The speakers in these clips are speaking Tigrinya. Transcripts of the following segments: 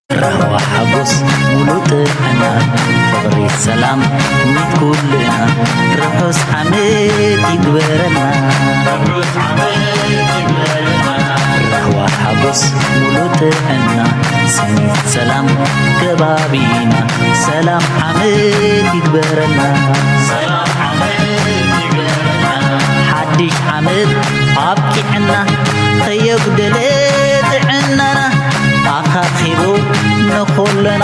ራህዋ ሓጎስ ሙሉእ ጥዕና ፍቕሪ ሰላም ትምኒት ኩልና ርሑስ ዓመት ይግበረልና። ራህዋ ሓጎስ ሙሉእ ጥዕና ስኒት ሰላም ከባቢና ሰላም ዓመት ይግበረልና። ሓድሽ ዓመት ኣብቂዕና ከየጉደለ ጥዕናና ኣኻኺቡ ንኹልና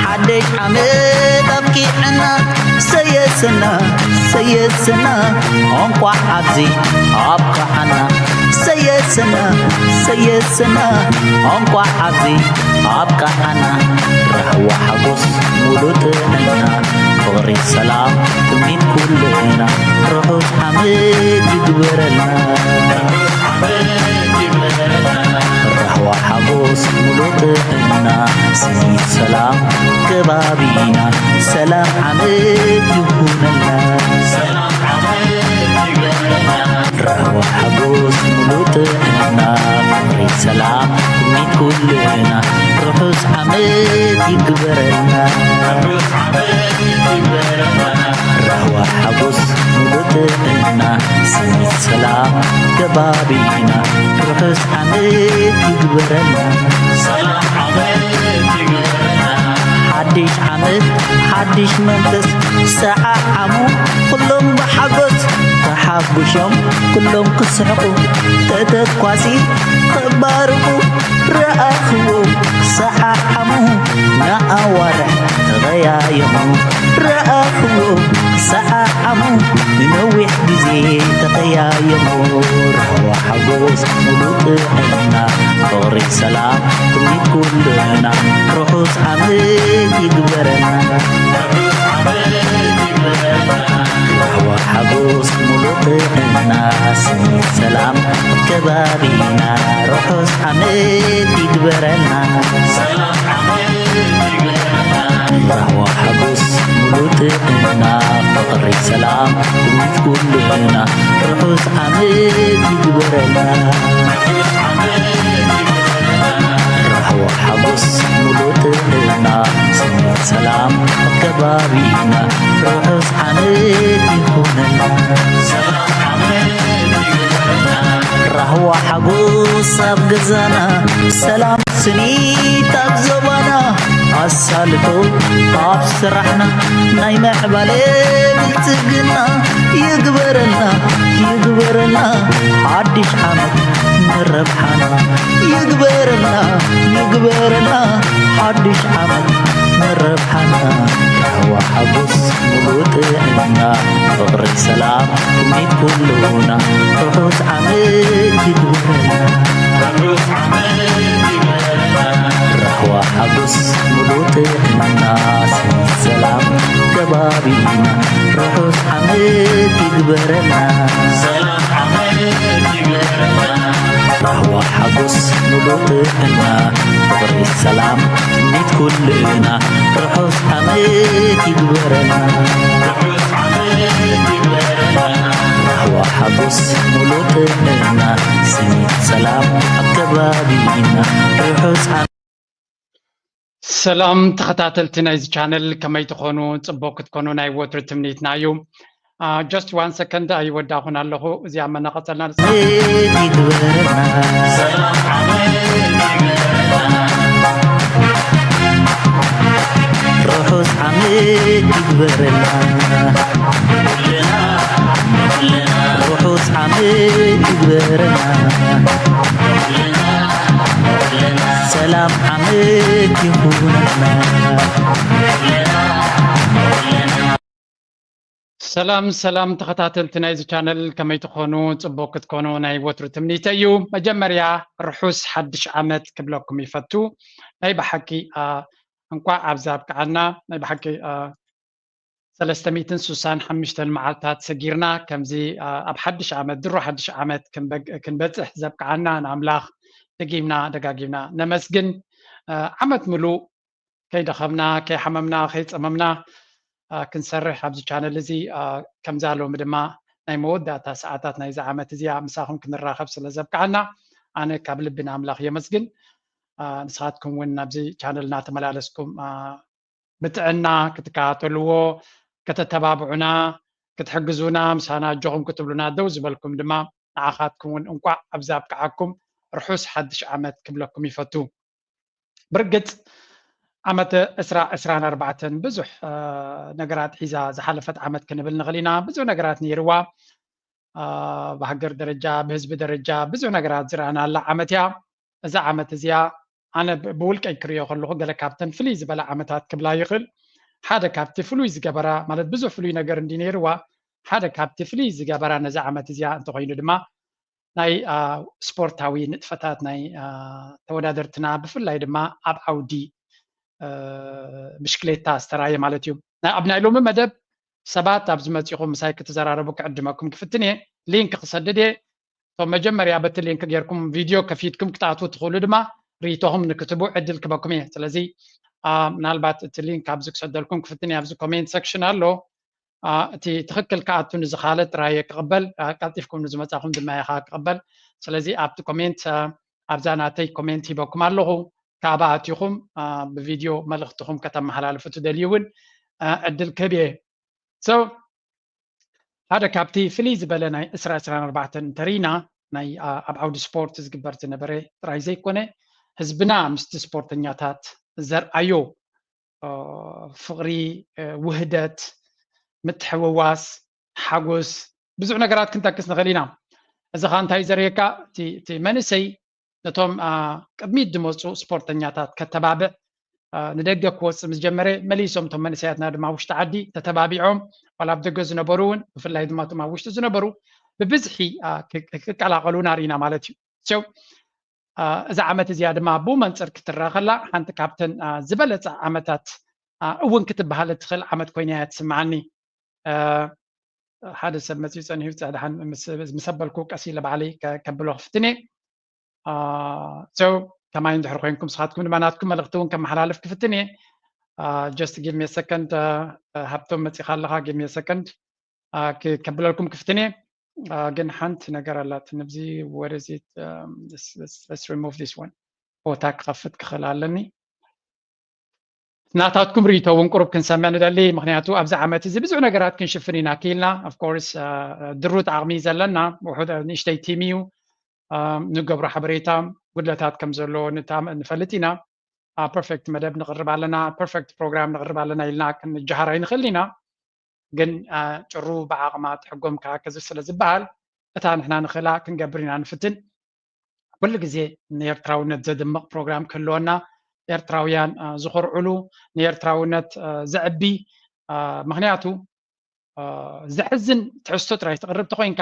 ሓድሽ ዓመት ኣብቂዕና ሰየሰና ሰየሰና እንቋዕ ኣብዚ ኣብቅዓና ሰየሰና ሰየሰና እንቋዕ ኣብዚ ኣብቅዓና ራህዋ ሓጎስ ሙሉእ ጥዕና ፍቕሪ ሰላም ትምኒት ኩልና ርሑስ ዓመት ይግበረልና። ራህዋ ሓጎስ ሙሉእ ጥዕና ስኒት ሰላም ከባቢና ሰላም ዓመት ይኹነልና። ራህዋ ሓጎስ ሙሉእ ጥዕና ፍቕሪ ሰላም ትምኒት ኩልና ርሑስ ዓመት ይግበረልና። ራህዋ ሓጎስ ሙሉእ ጥዕና ስኒት ሰላም ከባቢና ርሑስ ዓመት ይግበረልና። ሓድሽ ዓመት ሓድሽ መንፈስ ሰዓዓሙ ኩሎም ብሓጎስ ተሓጉሾም ኩሎም ክስሕቁ ተተኳሲ ከባርቁ ረኣኽዎ ሰዓዓሙ ንኣዋርሕ ተቐያየሙ ረኣኽዎ ሰዓዓሙ ንነዊሕ ግዜ ተቐያየሙ ራህዋ ሓጎስ ሙሉእ ጥዕና ፍቕሪ ሰላም ትምኒት ኩልና ርሑስ ዓመት ይግበረና። ራህዋ ሓጎስ ሙሉእ ጥዕና ስኒት ሰላም ከባቢና ርሑስ ዓመት ይግበረና። ራህዋ ሓጎስ ሙሉእ ጥዕና ፍቕሪ ሰላም ትምኒት ኩልና ርሑስ ዓመት ይግበረና። ራህዋ ሓጎስ ሙሉእ ጥዕና ስኒት ሰላም ኣብ ከባቢና ርሑስ ዓመት ይኹነና። ራህዋ ሓጎስ ኣብ ገዛና ሰላም ስኒት ኣብ ዞባና ኣሳልጦ ኣብ ስራሕና ናይ ምዕባለ ብልጽግና ይግበረልና ይግበረልና ሓድሽ ዓመት ንረብሓና ይግበረልና ይግበረልና ሓድሽ ዓመት ንረብሓና ራህዋ ሓጎስ ሙሉእ ጥዕና ፍቕሪ ሰላም ትምኒት ኩሉና ርሑስ ዓመት ይግበረልና። ራህዋ ሓጎስ ሙሉእ ጥዕና ስኒት ሰላም ከባቢና ርሑስ ዓመት ይግበረልና። ራህዋ ሓጎስ ሙሉእ ጥዕና ፍቕሪ ሰላም ትምኒት ኩልና ርሑስ ዓመት ይግበረልና። ራህዋ ሓጎስ ሙሉእ ጥዕና ስኒት ሰላም ኣብ ከባቢና ርሑስ ዓመት ሰላም ተኸታተልቲ ናይዚ ቻነል ከመይ ትኾኑ? ጽቡቕ ክትኮኑ ናይ ወትሩ ትምኒትና እዩ። ጀስት ዋን ሰከንድ ኣይወዳኹን ኣለኹ። እዚኣ መናቐጸልና ንስ- ይግበረና። ርሑስ ዓመት ይግበረና። ርሑስ ዓመት ይግበረና። ሰላም ዓመት ይኹነና። ሰላም ሰላም ተኸታተልቲ ናይዚ ቻነል ከመይ ትኾኑ? ጽቡቕ ክትኮኑ ናይ ወትሩ ትምኒተይ እዩ። መጀመርያ ርሑስ ሓድሽ ዓመት ክብለኩም ይፈቱ። ናይ ብሓቂ አ፣ እንኳዕ ኣብዚ ኣብቅዓና። ናይ ብሓቂ አ፣ ሰለስተ ሚእትን ስሳን ሓሙሽተን መዓልታት ሰጊርና ከምዚ አ፣ ኣብ ሓድሽ ዓመት ድሮ ሓድሽ ዓመት ክንበግ- ክንበጽሕ ዘብቅዓና ንኣምላኽ ደጊምና ደጋጊምና ነመስግን። አ፣ ዓመት ምሉእ ከይደኸምና ከይሓመምና ከይጸመምና አ፣ ክንሰርሕ ኣብዚ ቻነል እዚ አ፣ ከምዛ ሎሚ ድማ ናይ መወዳእታ ሰዓታት ናይዚ ዓመት እዚኣ ምሳኹም ክንራኸብ ስለ ዘብቅዓና ኣነ ካብ ልቢ ንኣምላኽ የመስግን። ንስኻትኩም እውን ናብዚ ቻነል እናተመላለስኩም ብጥዕና ክትከታተልዎ፣ ከተተባብዑና፣ ክትሕግዙና፣ ምሳና ኣጆኹም ክትብሉና ደው ዝበልኩም ድማ ንዓኻትኩም እውን እንቋዕ ኣብዚ ኣብቅዓኩም፣ ርሑስ ሓድሽ ዓመት ክብለኩም ይፈቱ። ብርግጽ ዓመት ዕስራ ዕስራን ኣርባዕተን ብዙሕ ነገራት ሒዛ ዝሓለፈት ዓመት ክንብል ንኽእል ኢና። ብዙሕ ነገራት ነይርዋ። ብሃገር ደረጃ፣ ብህዝቢ ደረጃ ብዙሕ ነገራት ዝረኣናላ ዓመት እያ። እዛ ዓመት እዚኣ ኣነ ብውልቀይ ክሪኦ ከለኹ ገለ ካብተን ፍልይ ዝበላ ዓመታት ክብላ ይኽእል። ሓደ ካብቲ ፍሉይ ዝገበራ፣ ማለት ብዙሕ ፍሉይ ነገር እንዲ ነይርዋ፣ ሓደ ካብቲ ፍልይ ዝገበራ ነዛ ዓመት እዚኣ እንተኾይኑ ድማ ናይ ስፖርታዊ ንጥፈታት ናይ ተወዳደርትና፣ ብፍላይ ድማ ኣብ ዓውዲ ብሽክሌታ ዝተራየ ማለት እዩ። ኣብ ናይ ሎሚ መደብ ሰባት ኣብ ዝመፅኹም ምሳይ ክትዘራረቡ ክዕድመኩም ክፍትን እየ። ሊንክ ክሰድድ እየ። እቶም መጀመርያ በቲ ሊንክ ጌርኩም ቪድዮ ከፊትኩም ክትኣትዉ ትኽእሉ ድማ ርእይቶኹም ንክትቡ ዕድል ክበኩም እየ። ስለዚ ምናልባት እቲ ሊንክ ኣብዚ ክሰደልኩም ክፍትን እየ። ኣብዚ ኮሜንት ሰክሽን ኣሎ። እቲ ትኽክል ክኣቱ ንዝኻለ ጥራይ ክቕበል፣ ቀልጢፍኩም ንዝመጻኹም ድማ ኢኻ ክቕበል። ስለዚ ኣብቲ ኮሜንት፣ ኣብዛ ናተይ ኮሜንት ሂበኩም ኣለኹ። ካብኣ ኣቲኹም ብቪድዮ መልእኽትኹም ከተመሓላልፉ ትደልዩ እውን ዕድል ክህብ እየ። So ሓደ ካብቲ ፍልይ ዝበለ ናይ ዕስራ ዕስራን ኣርባዕተን እንተርኢና፣ ናይ ኣብ ዓውዲ ስፖርት ዝግበር ዝነበረ ጥራይ ዘይኮነ፣ ህዝብና ምስቲ ስፖርተኛታት ዘርኣዮ ፍቕሪ፣ ውህደት፣ ምትሕውዋስ፣ ሓጎስ፣ ብዙሕ ነገራት ክንጠቅስ ንኽእል ኢና። እዚ ኸኣ እንታይ ዘርእየካ? እቲ መንእሰይ ነቶም ቅድሚት ዝመፁ ስፖርተኛታት ከተባብዕ ንደገ ክወፅእ ምስ ጀመረ፣ መሊሶም እቶም መንእሰያትና ድማ ኣብ ውሽጢ ዓዲ ተተባቢዖም፣ ዋላ ኣብ ደገ ዝነበሩ እውን፣ ብፍላይ ድማ እቶም ኣብ ውሽጢ ዝነበሩ ብብዝሒ ክቀላቐሉና ርኢና ማለት እዩ። እዛ ዓመት እዚኣ ድማ ብኡ መንፅር ክትረኣ ከላ ሓንቲ ካብተን ዝበለፃ ዓመታት እውን ክትበሃል እትኽእል ዓመት ኮይና እያ ትስምዓኒ። ሓደ ሰብ መፂኡ ፀኒሑ፣ ፃ-፣ ደሓን ምስ ኣበልኩ ቀስ ኢለ ባዕለይ ከብሎ ክፍትን እየ። So ከማይ እንድሕር ኮይንኩም ንስኻትኩም ድማ ናትኩም መልእኽቲ እውን ከመሓላልፍ ክፍትን እየ። Just give me a second። ሃብቶም መፂኻ ኣለኻ፣ give me a second። ከብለልኩም ክፍትን እየ። ግን ሓንቲ ነገር ኣላት ንብዚ ወደዚ፣ let's remove this one። ቦታ ክኸፍት ክኽእል ኣለኒ። ናታትኩም ርእይቶ እውን ቁሩብ ክንሰምዕ ንደሊ፣ ምክንያቱ ኣብዚ ዓመት እዚ ብዙሕ ነገራት ክንሽፍን ኢና ክኢልና። Of course ድሩት ዓቕሚ ዘለና ውሑድ ንእሽተይ ቲም እዩ። ንገብሮ ሓበሬታ ጉድለታት ከም ዘሎ ንፈልጥ ኢና። ፐርፌክት መደብ ንቕርብ ኣለና፣ ፐርፌክት ፕሮግራም ንቕርብ ኣለና ኢልና ክንጀሃር ኣይንኽእል ኢና። ግን ጭሩ ብዓቕማ ትሕጎም ከዓ ከዚ ስለ ዝበሃል እታ ንሕና ንኽእላ ክንገብር ኢና ንፍትን። ኩሉ ግዜ ንኤርትራውነት ዘድምቕ ፕሮግራም ክህልወና፣ ኤርትራውያን ዝኾርዕሉ፣ ንኤርትራውነት ዘዕቢ፣ ምክንያቱ ዘሕዝን ትሕዝቶ ጥራይ ትቕርብ ተኾይንካ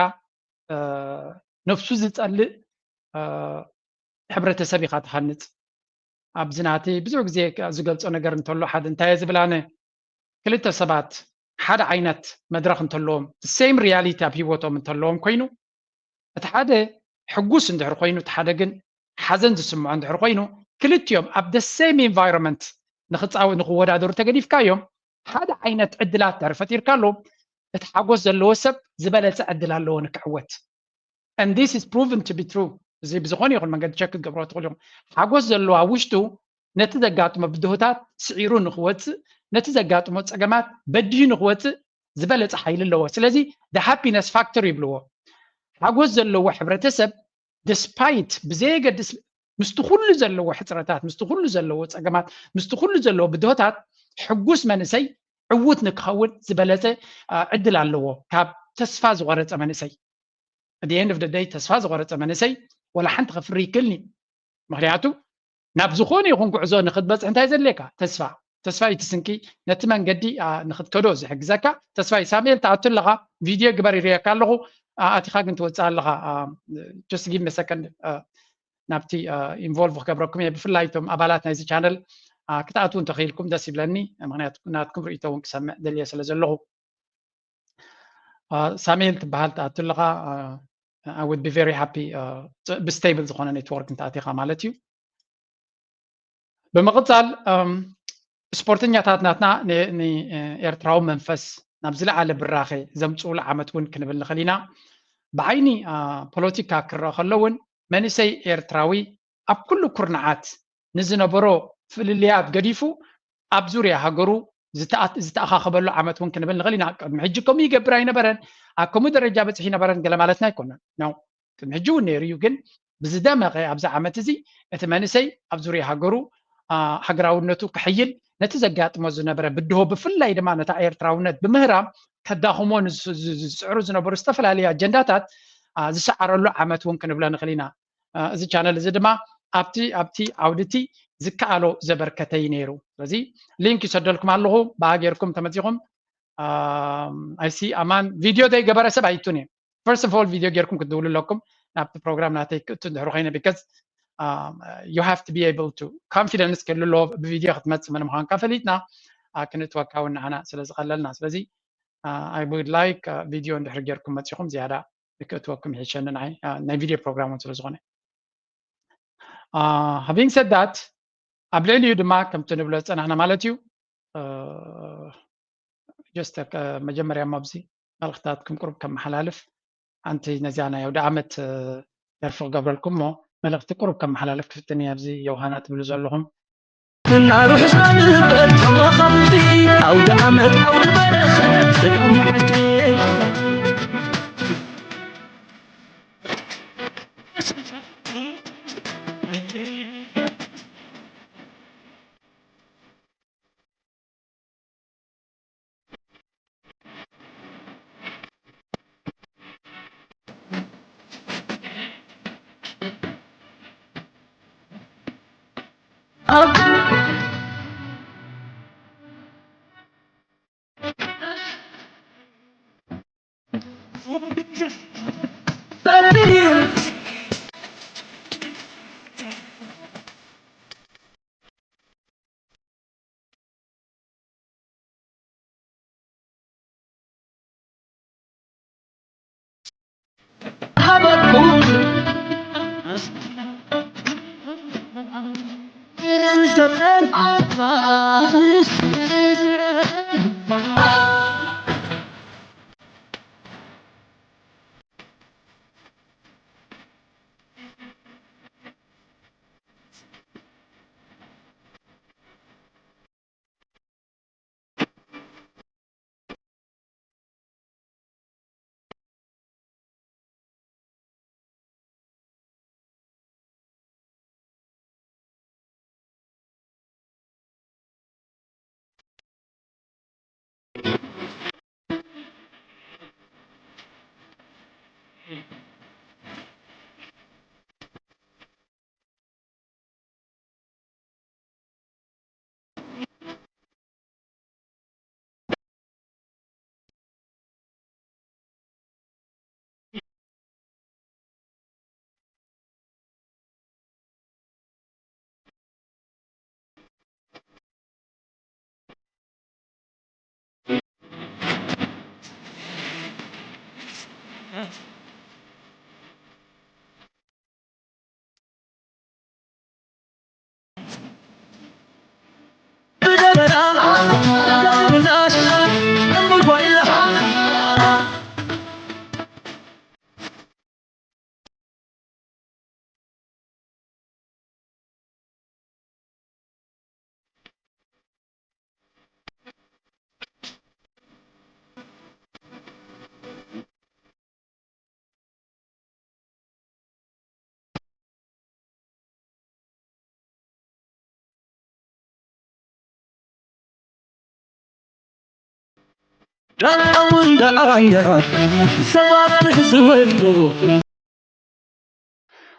ነብሱ ዝጸልእ ሕብረተሰብ ኢኻ ትሃንጽ። ኣብዚ ናተይ ብዙሕ ግዜ ዝገልጾ ነገር እንተሎ ሓደ እንታይ እየ ዝብል ኣነ፣ ክልተ ሰባት ሓደ ዓይነት መድረኽ እንተለዎም፣ ሴም ሪያሊቲ ኣብ ህይወቶም እንተለዎም ኮይኑ፣ እቲ ሓደ ሕጉስ እንድሕር ኮይኑ፣ እቲ ሓደ ግን ሓዘን ዝስምዖ እንድሕር ኮይኑ፣ ክልቲኦም ኣብ the same environment ንኽፃወ-፣ ንኽወዳደሩ ተገዲፍካዮም፣ ሓደ ዓይነት ዕድላት ድሕሪ ፈጢርካሎም፣ እቲ ሓጎስ ዘለዎ ሰብ ዝበለፀ ዕድል ኣለዎ ንክዕወት። And this is proven to be true። እዚ ብዝኾነ ይኹን መንገዲ ቸክ ክገብሮ ትኽእሉ ኢኹም። ሓጎስ ዘለዎ ኣብ ውሽጡ ነቲ ዘጋጥሞ ብድሆታት ስዒሩ ንኽወፅእ፣ ነቲ ዘጋጥሞ ፀገማት በዲሁ ንኽወፅእ ዝበለፀ ሓይሊ ኣለዎ። ስለዚ the happiness factor ይብልዎ። ሓጎስ ዘለዎ ሕብረተሰብ despite ብዘየገድስ ምስቲ ኩሉ ዘለዎ ሕፅረታት፣ ምስቲ ኩሉ ዘለዎ ፀገማት፣ ምስቲ ኩሉ ዘለዎ ብድሆታት ሕጉስ መንእሰይ ዕዉት ንክኸውን ዝበለፀ ዕድል ኣለዎ ካብ ተስፋ ዝቆረፀ መንእሰይ። At the end of the day ተስፋ ዝቆረፀ መንእሰይ ወላ ሓንቲ ከፍሪ ይክልኒ። ምክንያቱ ናብ ዝኾነ ይኹን ጉዕዞ ንክትበፅሕ እንታይ ዘድልየካ? ተስፋ። ተስፋ እዩ እቲ ስንቂ፣ ነቲ መንገዲ ንክትከዶ ዝሕግዘካ ተስፋ እዩ። ሳሙኤል ትኣቱ ኣለኻ፣ ቪድዮ ግበር ይርእየካ ኣለኹ፣ ኣቲኻ ግን ትወፅእ ኣለኻ። Just give me a second። ናብቲ ኢንቮልቭ ክገብረኩም እየ። ብፍላይ እቶም ኣባላት ናይዚ ቻነል ክትኣትዉ እንተኽኢልኩም ደስ ይብለኒ፣ ምክንያቱ ናትኩም ርእይቶ እውን ክሰምዕ ደልየ ስለ ዘለኹ። ሳሙኤል ትበሃል ትኣቱ ኣለኻ፣ I would be very happy ብስቴብል ዝኾነ ኔትወርክ እንተኣቲኻ ማለት እዩ። ብምቕፃል ስፖርተኛታት ናትና ንኤርትራዊ መንፈስ ናብ ዝለዓለ ብራኸ ዘምፅኡሉ ዓመት እውን ክንብል ንኽእል ኢና። ብዓይኒ ፖለቲካ ክረአ ከሎ እውን መንእሰይ ኤርትራዊ ኣብ ኩሉ ኩርናዓት ንዝነበሮ ፍልልያት ገዲፉ ኣብ ዙርያ ሃገሩ ዝተኣኻኸበሉ ዓመት እውን ክንብል ንኽእል ኢና። ቅድሚ ሕጂ ከምኡ ይገብር ኣይነበረን፣ ኣብ ከምኡ ደረጃ በፂሒ ነበረን ገለ ማለትና ኣይኮነን። ቅድሚ ሕጂ እውን ነይሩ እዩ፣ ግን ብዝደመቐ ኣብዚ ዓመት እዚ እቲ መንእሰይ ኣብ ዙርያ ሃገሩ ሃገራውነቱ ክሕይል፣ ነቲ ዘጋጥሞ ዝነበረ ብድሆ፣ ብፍላይ ድማ ነታ ኤርትራውነት ብምህራም ከዳኽሞ ዝፅዕሩ ዝነበሩ ዝተፈላለዩ ኣጀንዳታት ዝሰዓረሉ ዓመት እውን ክንብሎ ንኽእል ኢና። እዚ ቻነል እዚ ድማ ኣብቲ ኣብቲ ዓውድቲ ዝከኣሎ ዘበርከተ እዩ ነይሩ። ስለዚ ሊንክ ይሰደልኩም ኣለኹ፣ ብኣ ጌርኩም ተመፂኹም። ኣይሲ ኣማን ቪድዮ ዘይገበረ ሰብ ኣይቱን እዩ። First of all ቪድዮ ጌርኩም ክትድውሉ ኣለኩም ናብቲ ፕሮግራም ናተይ ክእቱ እንድሕር ኮይነ፣ because you have to be able to፣ confidence ክህሉ ኣለዎ። ብቪድዮ ክትመፅእ መን ምዃንካ ፈሊጥና ክንእትወካ እውን ንዓና ስለ ዝቐለልና። ስለዚ I would like ቪድዮ እንድሕር ጌርኩም መፂኹም ዝያዳ ክእትወኩም ይሕሸኒ፣ ናይ ቪድዮ ፕሮግራም እውን ስለ ዝኾነ። Having said that፣ ኣብ ልዕሊኡ ድማ ከምቲ ንብሎ ዝፀናሕና ማለት እዩ። Just መጀመርያ ኣብዚ መልእኽትታትኩም ቁሩብ ከመሓላልፍ፣ ሓንቲ ነዚኣ ናይ ኣውደ ዓመት ደርፊ ክገብረልኩም እሞ፣ መልእኽቲ ቁሩብ ከመሓላልፍ ክፍትን እየ። ኣብዚ ዮሃና ትብሉ ዘለኹም፣ እና ርሑስ ንበል ተመኻኽርቲ ኣውደ ዓመት ኣውደ በረኸት ደቂ መዓልቲ።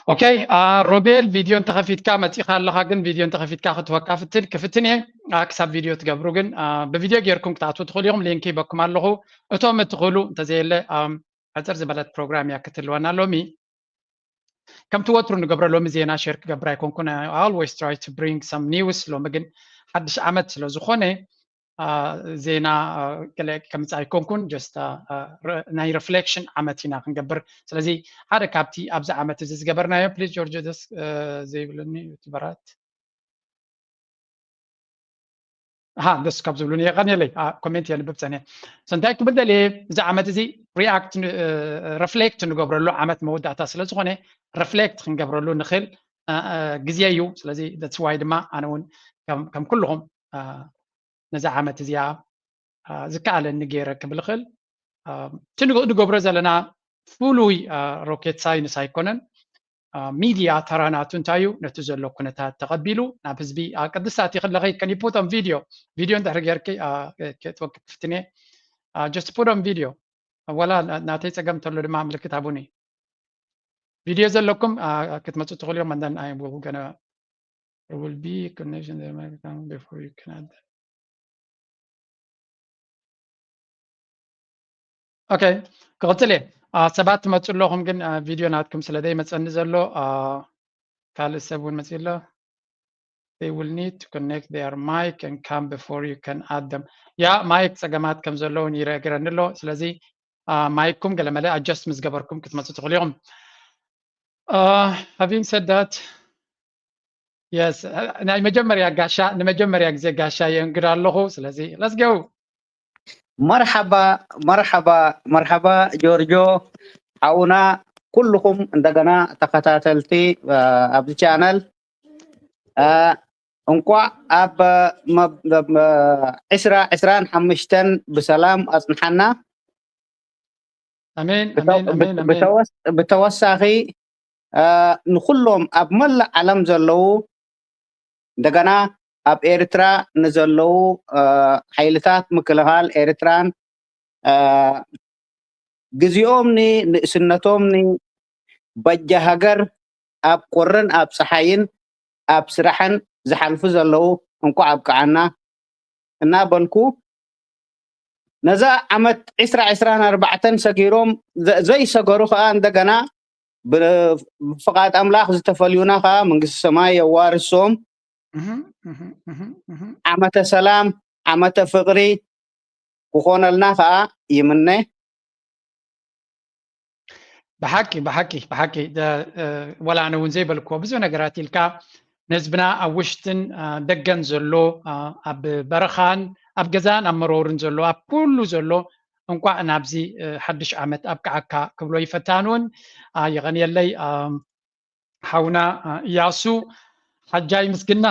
ኦኬ፣ ሮቤል፣ ቪድዮ እንተኸፊትካ መፂኻ ኣለኻ፣ ግን ቪድዮ እንተኸፊትካ ክትወካ ፍትን ክፍትን እየ። ክሳብ ቪድዮ ትገብሩ ግን ብቪድዮ ጌርኩም ክትኣትዉ ትኽእሉ ኢኹም። ሊንክ ይበኩም ኣለኹ። እቶም እትኽእሉ እንተዘየለ ሕፅር ዝበለት ፕሮግራም እያ ክትህልወና ሎሚ። ከምቲ ወትሩ ንገብሮ፣ ሎሚ ዜና ሼር ክገብር ኣይኮንኩን። I always try to bring some news። ሎሚ ግን ሓድሽ ዓመት ስለ ዝኾነ ዜና ገለ ከምፅእ ኣይኮንኩን። Just ናይ ሪፍሌክሽን ዓመት ኢና ክንገብር። ስለዚ ሓደ ካብቲ ኣብዚ ዓመት እዚ ዝገበርናዮ፣ ፕሊዝ ጆርጆ፣ ደስ ዘይብለኒ ዩቱበራት ሃ ደስ ካብ ዝብሉኒ የቐንየለይ። ኮሜንት እየ ንብብ ፀኒሐ። So እንታይ ክብል ደልየ፣ እዚ ዓመት እዚ ሪኣክት ሪፍሌክት ንገብረሉ ዓመት መወዳእታ ስለ ዝኾነ ሪፍሌክት ክንገብረሉ ንኽእል። ግዜ እዩ። ስለዚ that's why ድማ ኣነ እውን ከም ኩልኹም ነዛ ዓመት እዚኣ ዝከኣለኒ ገይረ ክብል እኽእል። እቲ ንገብሮ ዘለና ፍሉይ ሮኬት ሳይንስ ኣይኮነን። ሚድያ ተራ ናቱ እንታይ እዩ? ነቲ ዘሎ ኩነታት ተቐቢሉ ናብ ህዝቢ ቅድስቲ ኣቲ ከለኸይ can you put on video? ቪድዮ እንድሕር ጌርኪ ክትወቅት ክፍትኔ just put on video። ወላ ናተይ ፀገም እንተሎ ድማ ምልክት ሃቡኒ። ቪድዮ ዘለኩም ክትመፁ ትኽእሉ እዮም። And then I will gonna there will be connection there might come before you can add them. Okay, ክቕፅል እየ። ሰባት ትመፁ ኣለኹም፣ ግን ቪድዮ ናትኩም ስለ ዘይመፀኒ ዘሎ ካልእ ሰብ እውን መፅኡ ኣሎ። They will need to connect their mic and come before you can add them. ያ ማይክ ፀገማት ከም ዘለውን ይረግረኒ ኣሎ። ስለዚ ማይኩም ገለመለ adjust ምስ ገበርኩም ክትመፁ ትኽእሉ ኢኹም። Having said that, yes, ናይ መጀመርያ ጋሻ ንመጀመርያ ግዜ ጋሻ የእንግድ ኣለኹ። ስለዚ let's go። መርሓባ መርሓባ መርሓባ ጆርጆ ሓውና፣ ኩልኹም እንደገና ተኸታተልቲ ኣብዚ ቻነል እንኳዕ ኣብ ዕስራ ዕስራን ሓሙሽተን ብሰላም ኣፅንሓና። ኣሜን። ብተወሳኺ ንኩሎም ኣብ መላእ ዓለም ዘለዉ እንደገና ኣብ ኤርትራ ንዘለዉ ሓይልታት ምክልኻል ኤርትራን ግዜኦም ንእስነቶም ንበጃ ሃገር ኣብ ቁርን ኣብ ፀሓይን ኣብ ስራሕን ዝሓልፉ ዘለዉ እንኳዕ ኣብቅዓና እናበልኩ ነዛ ዓመት ዕስራ ዕስራን ኣርባዕተን ሰጊሮም ዘይሰገሩ ከዓ እንደገና ብፍቓድ ኣምላኽ ዝተፈልዩና ከዓ መንግስቲ ሰማይ የዋርሶም። ዓመተ ሰላም ዓመተ ፍቕሪ ክኾነልና ከዓ ይምነ። ብሓቂ ብሓቂ ብሓቂ ወላ ኣነ እውን ዘይበልክዎ ብዙሕ ነገራት ኢልካ ንህዝብና ኣብ ውሽጥን ደገን ዘሎ ኣብ በረኻን ኣብ ገዛን ኣብ መረውርን ዘሎ ኣብ ኩሉ ዘሎ እንኳዕ ናብዚ ሓድሽ ዓመት ኣብቅዓካ ክብሎ ይፈታን እውን የቐንየለይ ሓውና እያሱ ሓጃይ ምስግና።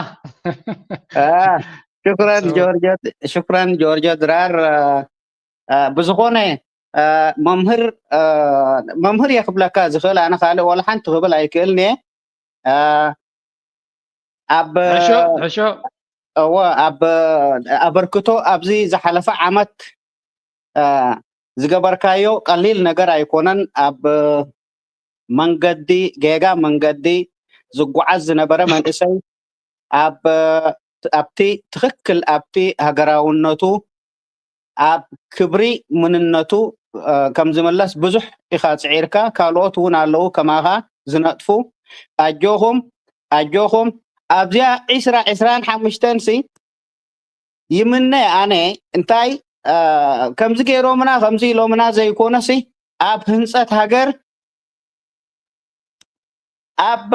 ሽክረን ጆርጆ፣ ሽክረን ጆርጆ ድራር። ብዝኾነ መምህር መምህር እየ ክብለካ ዝኽእል፣ ኣነ ካልእ ዋላ ሓንቲ ክብል ኣይክእልን እየ። ኣብ ሕሾ ሕሾ እወ ኣብ ኣበርክቶ ኣብዚ ዝሓለፈ ዓመት ዝገበርካዮ ቀሊል ነገር ኣይኮነን። ኣብ መንገዲ ጌጋ መንገዲ ዝጓዓዝ ዝነበረ መንእሰይ ኣብ ኣብቲ ትኽክል ኣብቲ ሃገራውነቱ ኣብ ክብሪ ምንነቱ ከም ዝምለስ ብዙሕ ኢኻ ፅዒርካ። ካልኦት እውን ኣለዉ ከማኻ ዝነጥፉ። ኣጆኹም ኣጆኹም ኣብዚኣ ዒስራ ዒስራን ሓሙሽተን ሲ ይምነ ኣነ እንታይ ከምዚ ገይሮምና ከምዚ ኢሎምና ዘይኮነሲ ኣብ ህንፀት ሃገር ኣብ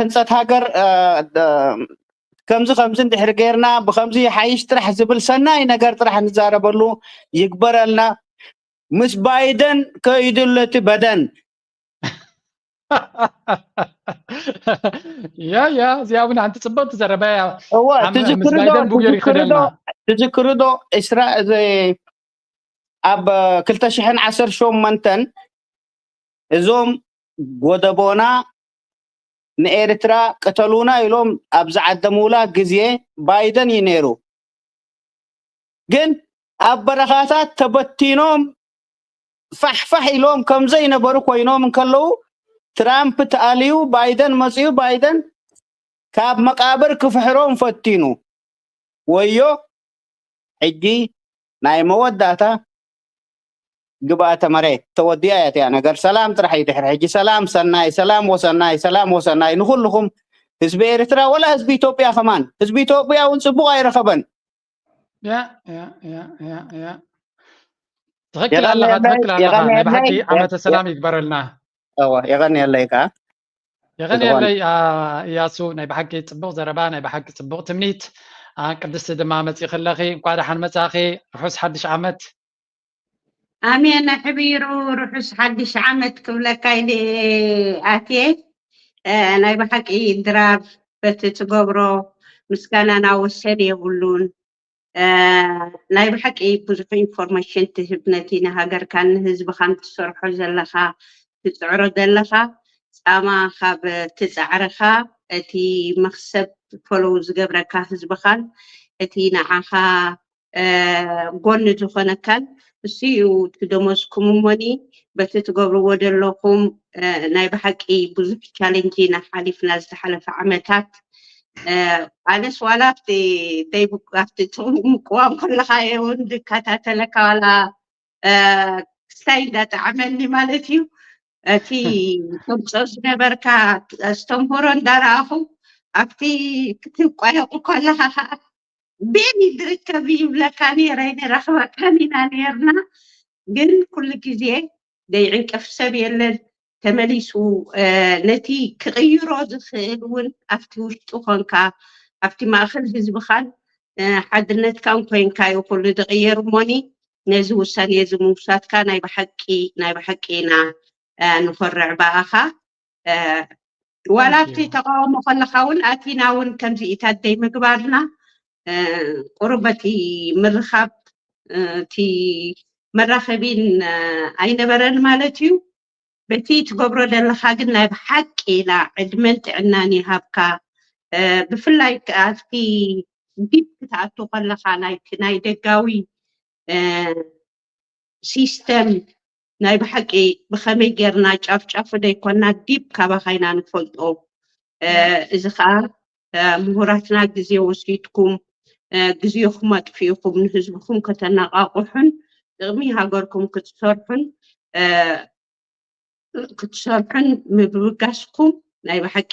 ህንፀት ሃገር ከምዚ ከምዚ እንድሕር ገይርና ብከምዚ ይሓይሽ ጥራሕ ዝብል ሰናይ ነገር ጥራሕ ንዛረበሉ ይግበረልና። ምስ ባይደን ከይድሉ እቲ በደን ያ ያ እዚኣ እውን ሓንቲ ፅብቕቲ ዘረባ እያ። እወ ትዝክርዶ ትዝክርዶ እስራ ኣብ ክልተ ሽሕን ዓሰርተ ሸሞንተን እዞም ጎደቦና ንኤርትራ ቅተሉና ኢሎም ኣብ ዝዓደሙላ ግዜ ባይደን እዩ ነይሩ። ግን ኣብ በረኻታት ተበቲኖም ፋሕፋሕ ኢሎም ከም ዘይነበሩ ኮይኖም እንከለዉ ትራምፕ ተኣልዩ ባይደን መፅዩ። ባይደን ካብ መቃብር ክፍሕሮም ፈቲኑ። ወዮ ሕጂ ናይ መወዳእታ ግብኣተ መሬት ተወዲኣ እያ እቲኣ ነገር። ሰላም ጥራሕ እዩ ድሕሪ ሕጂ። ሰላም ሰናይ፣ ሰላም ወሰናይ፣ ሰላም ወሰናይ ንኹልኹም ህዝቢ ኤርትራ ወላ ህዝቢ ኢትዮጵያ ከማን። ህዝቢ ኢትዮጵያ እውን ፅቡቕ ኣይረኸበን። ያ ያ ያ ያ ያ ትኽክል ኣለኻ፣ ትኽክል ኣለኻ። ናይ ብሓቂ ዓመተ ሰላም ይግበረልና። እወ የቐንየለይ ከዓ። የቐንየለይ እያሱ፣ ናይ ብሓቂ ፅቡቕ ዘረባ፣ ናይ ብሓቂ ፅቡቕ ትምኒት። ቅድስቲ ድማ መፂእኺ ኣለኺ፣ እንኳዕ ደሓን መፃእኺ። ርሑስ ሓድሽ ዓመት። ኣሜን። ኣሕቢሩ ርሑስ ሓድሽ ዓመት ክብለካ ኢለ ኣትየ። እ፣ ናይ ብሓቂ ድራር በቲ ትገብሮ ምስጋናና ወሰን የብሉን። እ፣ ናይ ብሓቂ ብዙሕ ኢንፎርሜሽን ትህብ፣ ነቲ ንሃገርካን ንህዝብኻን ትሰርሖ ዘለኻ፣ ትጽዕሮ ዘለኻ ጻማ ካብ ትጻዕርኻ፣ እቲ መኽሰብ ፎሎው ዝገብረካ ህዝብኻን እቲ ንዓኻ እ፣ ጎኒ ዝኾነካን እሱ እዩ እቲ ደሞዝኩም። እሞኒ በቲ ትገብርዎ ዘለኹም፣ እ፣ ናይ ብሓቂ ብዙሕ ቻሌንጅ ኢና ሓሊፍና ዝሓለፈ ዓመታት። እ፣ ኣነስ ዋላ ኣብቲ ደይ-፣ ኣብቲ ትቕም-፣ ምቅዋም ከለኻ እየ እውን ዝከታተለካ፣ ዋላ፣ እ፣ ክስታይ እንዳጠዓመኒ ማለት እዩ። እቲ ተምፅኦ ዝነበርካ ኣስተምህሮ እንዳረኣኹ ኣብቲ ክትቋየቑ ከለኻ ከዓ ቤኒ ዝርከብ ይብለካ ነይረ፣ ንረኽበካን ኢና ነይርና። ግን ኩሉ ግዜ ዘይዕንቅፍ ሰብ የለን። ተመሊሱ፣ እ፣ ነቲ ክቕይሮ ዝኽእል እውን ኣብቲ ውሽጡ ኮንካ፣ ኣብቲ ማእከል ህዝብኻን፣ እ፣ ሓድነትካን ኮንካ እዩ ኩሉ ዝቕየር። እሞኒ ነዚ ውሳኔ እዚ ምውሳድካ ናይ ብሓቂ፣ ናይ ብሓቂ ኢና፣ እ፣ ንኾርዕ ብኣኻ። እ፣ ዋላ ኣብቲ ተቃውሞ ከለኻ እውን ኣቲና እውን ከምዚ ኢታት ደይ ምግባርና፣ እ፣ ቁሩብ በቲ ምርኻብ፣ እ፣ እቲ መራኸቢን፣ እ፣ ኣይነበረን ማለት እዩ። በቲ ትገብሮ ዘለኻ ግን ናይ ብሓቂ ኢና ዕድመን ጥዕናን ይሃብካ። እ፣ ብፍላይ ከኣ ኣብቲ ዲፕ ክትኣቱ ከለኻ ናይቲ ናይ ደጋዊ፣ እ፣ ሲስተም ናይ ብሓቂ ብኸመይ ጌርና ጫፍ ጫፉ ዘይኮና ዲፕ ካባኻ ኢና ንፈልጦ። እ፣ እዚ ኸኣ፣ እ፣ ምሁራትና ግዜ ወሲድኩም፣ እ፣ ግዜኹም ኣጥፊእኹም ንህዝብኹም ከተነቓቕሑን ጥቕሚ ሃገርኩም ክትሰርሑን፣ እ፣ ክትሰርሑን ምብጋስኩም ናይ ብሓቂ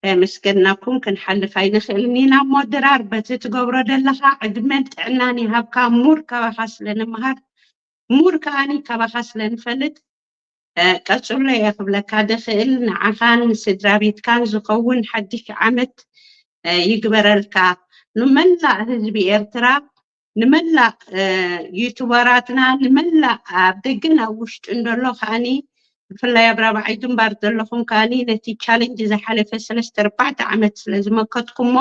ከየመስገንናኩም ክንሓልፍ ኣይንኽእልን ኢና። እሞ ድራር በቲ ትገብሮ ዘለኻ ዕድመን ጥዕናን ይሃብካ። ሙር ካባኻ ስለ ንምሃር፣ ሙር ከኣኒ ካባኻ ስለ ንፈልጥ፣ እ፣ ቀጽሎ እየ ክብለካ ድኽእል። ንዓኻን ንስድራ ቤትካን ዝኸውን ሓድሽ ዓመት፣ እ፣ ይግበረልካ። ንመላእ ህዝቢ ኤርትራ፣ ንመላእ፣ እ፣ ዩቱበራትና፣ ንመላእ ኣብ ደገን ኣብ ውሽጥን ዘሎ ከኣኒ፣ ብፍላይ ኣብ ራብዓይ ግንባር ዘለኹም ከኣኒ ነቲ ቻሌንጅ ዝሓለፈ ሰለስተ ኣርባዕተ ዓመት ስለ ዝመከትኩሞ፣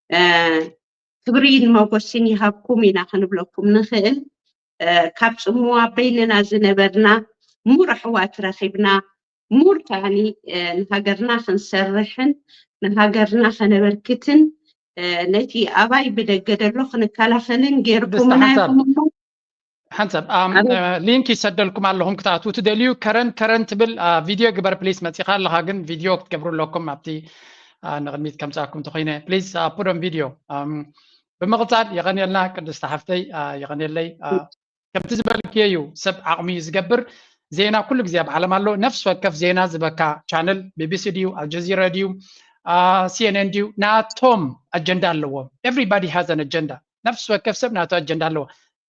እ፣ ክብሪን መጎስን ይሃብኩም ኢና ክንብለኩም ንኽእል። እ፣ ካብ ጽምዋ በይንና ዝነበርና ሙር ኣሕዋት ረኺብና፣ ሙር ከኣኒ፣ እ፣ ንሃገርና ክንሰርሕን ንሃገርና ከነበርክትን፣ እ፣ ነቲ ኣባይ ብደገ ዘሎ ክንከላኸልን ጌርኩምና ኢኹም እሞ፣ ሓንሳብ፣ ኣም፣ ኣቤት። እ፣ ሊንክ ይሰደልኩም ኣለኹም ክትኣትዉ ትደልዩ። ከረን፣ ከረን ትብል፣ እ፣ ቪድዮ ግበር ፕሊስ። መጺኻ ኣለኻ ግን ቪድዮ ክትገብሩ ኣለኩም ኣብቲ፣ እ፣ ንቕድሚት ከምጻኩም ተኾይነ። ፕሊስ፣ እ፣ ፑት ኦን ቪድዮ። ኣም፣ ብምቕጻል የቐንየልና ቅድስቲ ሓፍተይ፣ እ፣ የቐንየለይ። እ፣ ከምቲ ዝበልክዮ እዩ፣ ሰብ ዓቕሚ እዩ ዝገብር። ዜና ኩሉ ግዜ ኣብ ዓለም ኣሎ። ነፍሲ ወከፍ ዜና ዝበካ ቻነል ቢቢሲ ድዩ፣ ኣልጀዚራ ድዩ፣ አ፣ ሲኤንኤን ድዩ፣ ናቶም ኣጀንዳ ኣለዎም። Everybody has an agenda። ነፍሲ ወከፍ ሰብ ናቱ ኣጀንዳ ኣለዎ።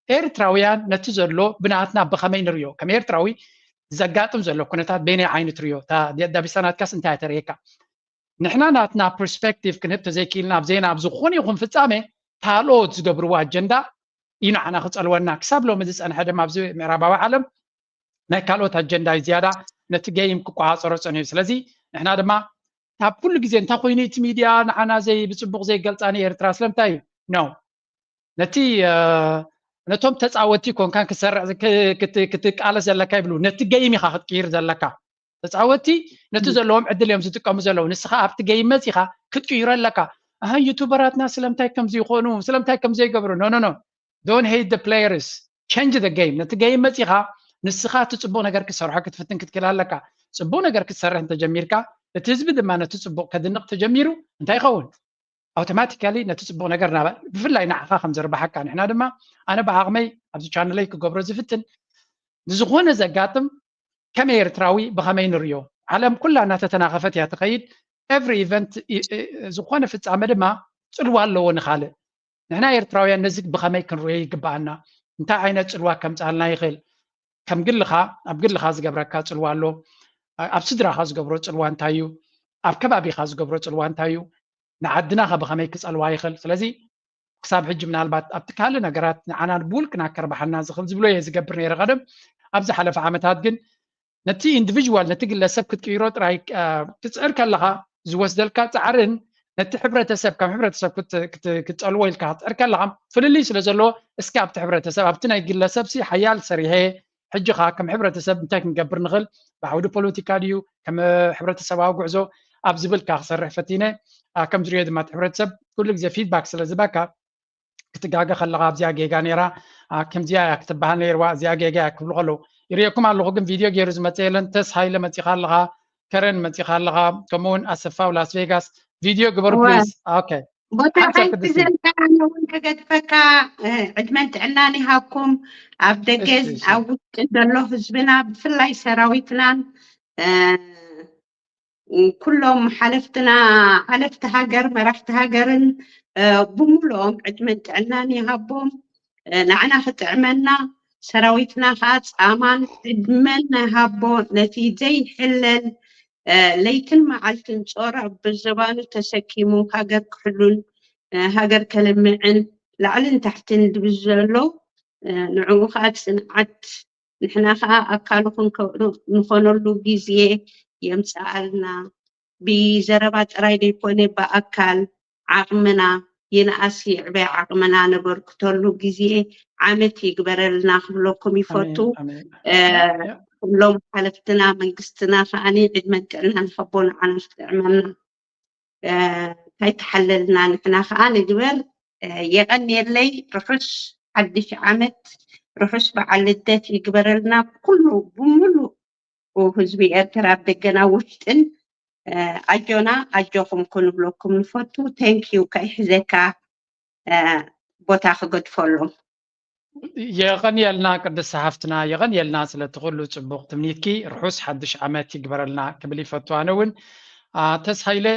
ኤርትራውያን ነቲ ዘሎ ብናትና ብኸመይ ንርእዮ? ከም ኤርትራዊ ዘጋጥም ዘሎ ኩነታት በየናይ ዓይኒ ትርእዮ? እታ ዳቢሳ ናትካስ እንታይ እያ ተርእየካ? ንሕና ናትና ፐርስፔክቲቭ ክንህብ ተዘይክኢልና፣ ኣብ ዜና፣ ኣብ ዝኾነ ይኹን ፍጻሜ ካልኦት ዝገብርዎ ኣጀንዳ እዩ ንዓና ክጸልወና። ክሳብ ሎሚ ዝጸንሐ ድማ ኣብዚ ምዕራባዊ ዓለም ናይ ካልኦት ኣጀንዳ እዩ ዝያዳ ነቲ ገይም ክቆጻጸሮ ጸኒሑ። ስለዚ ንሕና ድማ ካብ ኩሉ ግዜ እንታይ ኮይኑ እቲ ሚድያ ንዓና ዘይ-፣ ብጽቡቕ ዘይገልጻ ንኤርትራ ስለምንታይ እዩ? ኖ። ነቲ፣ እ፣ ነቶም ተጻወትቲ ኮንካን ክትሰርዕ፣ ክ-፣ ክት-፣ ክትቃለስ ዘለካ ይብሉ። ነቲ ገይም ኢኻ ክትቅይር ዘለካ። ተጻወትቲ ነቲ ም። ዘለዎም ዕድል እዮም ዝጥቀሙ ዘለዉ። ንስኻ ኣብቲ ገይም መጺኻ ክትቅይሮ ኣለካ። ኣህ፣ ዩቱበራትና ስለምንታይ ከምዚ ይኾኑ? ስለምንታይ ከምዚ ይገብሩ? ኖ፣ ኖ፣ ኖ። Don't hate the players። Change the game። ነቲ ገይም መጺኻ ንስኻ እቲ ጽቡቕ ነገር ክትሰርሖ ክትፍትን ክትክእል ኣለካ። ጽቡቕ ነገር ክትሰርሕ እንተጀሚርካ፣ እቲ ህዝቢ ድማ ነቲ ጽቡቕ ከድንቕ ተጀሚሩ እንታይ ይኸውን? ኣውቶማቲካሊ ነቲ ጽቡቕ ነገር ናባ-፣ ብፍላይ ንዓኻ ከም ዝርብሓካ፣ ንሕና ድማ፣ ኣነ ብዓቕመይ ኣብዚ ቻነለይ ክገብሮ ዝፍትን፣ ንዝኾነ ዘጋጥም ከም ኤርትራዊ ብኸመይ ንርእዮ? ዓለም ኩላ እናተተናኸፈት እያ ትኸይድ። ኤቭሪ ኢቨንት ኢ-፣ እ-፣ ዝኾነ ፍጻመ ድማ ጽልዋ ኣለዎ ንኻልእ። ንሕና ኤርትራውያን ነዚ ብኸመይ ክንርእዮ ይግብኣና? እንታይ ዓይነት ጽልዋ ከምጽኣልና ይኽእል? ከም ግልኻ፣ ኣብ ግልኻ ዝገብረካ ጽልዋ ኣሎ። ኣ-፣ ኣብ ስድራኻ ዝገብሮ ጽልዋ እንታይ እዩ? ኣብ ከባቢኻ ዝገብሮ ጽልዋ እንታይ እዩ? ንዓድናኸ ብኸመይ ክጸልዋ ይኽእል? ስለዚ ክሳብ ሕጂ ምናልባት ኣብቲ ካልእ ነገራት ንዓና ብውልቅና ከርብሓና ዝኽእል ዝብሎ እየ ዝገብር ነይረ ቀደም። ኣብ ዝሓለፈ ዓመታት ግን ነቲ ኢንዲቪጅዋል ነቲ ግለሰብ ክትቅይሮ ጥራይ ክትፅዕር ከለኻ ዝወስደልካ ፃዕርን ነቲ ሕብረተሰብ ከም ሕብረተሰብ ክትፀልዎ ኢልካ ክትፅዕር ከለኻ ፍልልይ ስለ ዘለዎ እስኪ ኣብቲ ሕብረተሰብ ኣብቲ ናይ ግለሰብ ሲ ሓያል ሰሪሐ ሕጂ ኸዓ ከም ሕብረተሰብ እንታይ ክንገብር ንኽእል ብዓውዲ ፖለቲካ ድዩ ከም ሕብረተሰባዊ ጉዕዞ ኣብ ዝብልካ ክሰርሕ ፈቲነ ከም ዝሪኦ ድማ እቲ ሕብረተሰብ ኩሉ ግዜ ፊድባክ ስለ ዝበካ ክትጋገ ከለኻ ኣብዚኣ ጌጋ ነይራ ከምዚኣ እያ ክትበሃል ነይርዋ እዚኣ ጌጋ እያ ክብሉ ከለዉ ይርእየኩም ኣለኹ ግን ቪድዮ ገይሩ ዝመፀ የለን ተስ ሃይለ መፂኻ ኣለኻ ከረን መፂኻ ኣለኻ ከምኡውን ኣሰፋው ላስ ቬጋስ ቪድዮ ግበሩ ፕሊዝ ኦኬ ቦታ ሓንሳብ ሓንቲ ቅድስቲ ዘልካ ኣነ እውን ክገድፈካ ዕድመን ጥዕናን ይሃብኩም ኣብ ደገ እሺ እሺ ኣብ ውሽጢ ዘሎ ህዝብና ብፍላይ ሰራዊትናን ኩሎም ሓለፍትና ሓለፍቲ ሃገር መራሕቲ ሃገርን ብሙሉኦም ዕድመን ጥዕናን ይሃቦም ንዓና ክጥዕመና ሰራዊትና ከዓ ፃማን ዕድመን ሃቦ ነቲ ዘይሕለል ለይትን መዓልትን ፆር ኣብ ብዝባኑ ተሰኪሙ ሃገር ክሕሉን ሃገር ከለምዕን ላዕልን ታሕትን ድብዘሎ ንዕኡ ከዓ ፅንዓት ንሕና ከዓ ኣካሉ ክንከውኑ ንኾነሉ ግዜ የምፅኣልና ብዘረባ ጥራይ ዘይኮነ ብኣካል ዓቕምና ይንኣስ ይዕበ ዓቕምና ነበርክተሉ ግዜ ዓመት ይግበረልና ክብለኩም ይፈቱ ኩሎም ሓለፍትና መንግስትና ከዓኒ ዕድመን ጥዕና ንኸቦ ንዓና ክጥዕመና እንታይ ተሓለልና ንሕና ከዓ ንግበር የቐንየለይ ርሑስ ሓድሽ ዓመት ርሑስ በዓል ልደት ይግበረልና ኩሉ ብምሉ ህዝቢ ኤርትራ ኣብ ደገና ውሽጥን ኣጆና ኣጆኹም ክንብለኩም ንፈቱ thank you ከይሕዘካ ቦታ ክገድፈሎም የቐንየልና ቅድስቲ ሓፍትና የቐንየልና ስለቲ ኩሉ ፅቡቕ ትምኒትኪ ርሑስ ሓድሽ ዓመት ይግበረልና ክብል ይፈቱ ኣነ እውን ተስሃይለ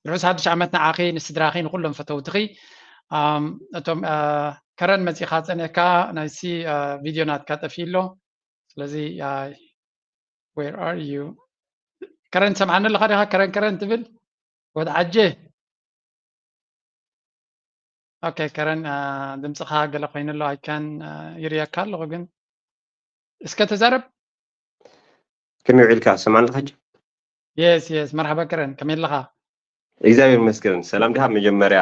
ርሑስ ሓድሽ ዓመት ንዓኺ ንስድራኺ ንኩሎም ፈተውትኺ እቶም ከረን መፂኻ ፀኒሕካ ናይሲ ቪድዮ ናትካ ጠፊ ኣሎ ስለዚ where are you ከረን ሰምዓኒ ኣለኻ ዲኻ ከረን ከረን ትብል ወድ ዓጀ ኦኬ ከረን ድምፅኻ ገለ ኮይኑ ኣሎ ኣይካን ይርየካ ኣለኹ ግን እስከ ተዛረብ ከመይ ውዒልካ ሰማን ኣለኻ ሕጂ የስ የስ መርሓባ ከረን ከመይ ኣለኻ እግዚኣብሔር ይመስገን ሰላም ድሃብ መጀመርያ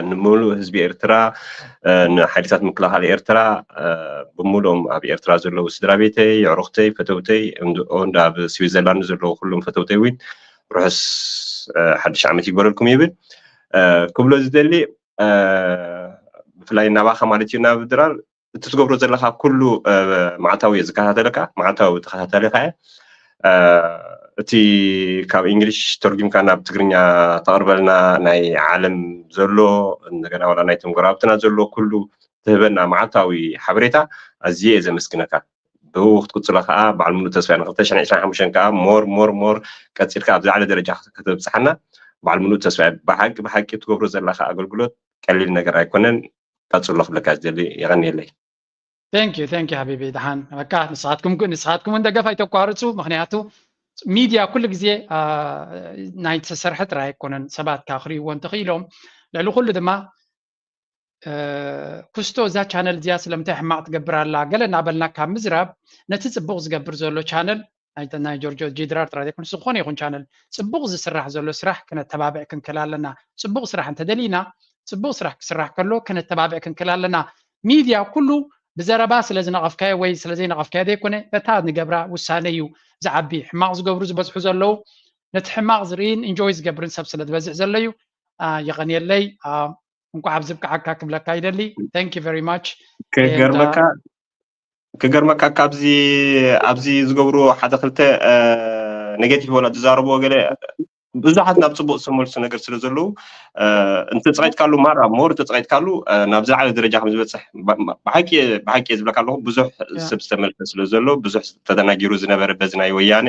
ንምሉእ ህዝቢ ኤርትራ ንሓይልታት ምክልኻል ኤርትራ ብምሉኦም ኣብ ኤርትራ ዘለዉ ስድራ ቤተይ የዕሩኽተይ ፈተውተይ እንዶ ኣብ ስዊዘርላንድ ዘለዉ ኩሎም ፈተውተይ እውን ርሑስ ሓድሽ ዓመት ይግበረልኩም ይብል ክብሎ ዝደሊ ብፍላይ ናባኻ ማለት እዩ ናብ ድራር እቲ ትገብሮ ዘለካ ኩሉ ማዕታዊ እየ ዝከታተለካ ማዕታዊ ተከታተልካ እየ እቲ ካብ እንግሊሽ ተርጉምካ ናብ ትግርኛ ተቅርበልና ናይ ዓለም ዘሎ እንደገና ዋላ ናይቶም ጎረባብትና ዘሎ ኩሉ ትህበና ማዓልታዊ ሓበሬታ ኣዝየ እየ ዘመስግነካ ብኡ ክትቅፅሎ ከዓ በዓል ሙሉእ ተስፋ ንክልተ ሽሕን ዕስራን ሓሙሽተን ከዓ ሞር ሞር ሞር ቀፂልካ ኣብ ዝለዓለ ደረጃ ከተብፅሓና በዓል ሙሉእ ተስፋ ብሓቂ ብሓቂ ትገብሮ ዘለካ ኣገልግሎት ቀሊል ነገር ኣይኮነን ቀፅሎ ክብለካ ዝደሊ የቀንየለይ Thank you, thank you ሓቢቢ ደሓን በቃ ንስኻትኩም ንስኻትኩም እውን ደገፍ ኣይተቋርፁ ምክንያቱ ሚድያ ኩሉ ግዜ ናይ ዝተሰርሐ ጥራይ ኣይኮነን ሰባት ካብ ክርእይዎ እንተኽኢሎም ልዕሊ ኩሉ ድማ ኩስቶ እዛ ቻነል እዚኣ ስለምንታይ ሕማቕ ትገብር ኣላ ገለ እናበልና ካብ ምዝራብ ነቲ ፅቡቕ ዝገብር ዘሎ ቻነል ናይ ጆርጆ ጂድራር ጥራይ ዘይኮነ ዝኾነ ይኹን ቻነል ፅቡቕ ዝስራሕ ዘሎ ስራሕ ክነተባብዕ ክንክል ኣለና ፅቡቕ ስራሕ እንተደሊና ፅቡቕ ስራሕ ክስራሕ ከሎ ክነተባብዕ ክንክል ኣለና ሚድያ ኩሉ ብዘረባ ስለ ዝነቐፍካዮ ወይ ስለ ዘይነቐፍካዮ ዘይኮነ በታ ንገብራ ውሳነ እዩ ዝዓቢ ሕማቕ ዝገብሩ ዝበዝሑ ዘለዉ ነቲ ሕማቕ ዝርእን ኢንጆይ ዝገብርን ሰብ ስለ ዝበዝሕ ዘሎ እዩ የቐንየለይ እንኳዕ ኣብ ዝብቅዓካ ክብለካ ይደሊ thank you very much ክገርመካ ክገርመካ ካብዚ ኣብዚ ዝገብርዎ ሓደ ክልተ ኔጌቲቭ ወላ ዝዛረብዎ ገለ ብዙሓት ናብ ፅቡቅ ዝመልሱ ነገር ስለ ዘለዉ እንተፀቂጥካሉ ማራ ሞር እንተፀቂጥካሉ ናብ ዝለዓለ ደረጃ ከም ዝበፅሕ ብሓቂ ብሓቂ ዝብለካ ኣለኹ ብዙሕ ሰብ ዝተመልሰ ስለ ዘሎ ብዙሕ ተደናጊሩ ዝነበረ በዚ ናይ ወያነ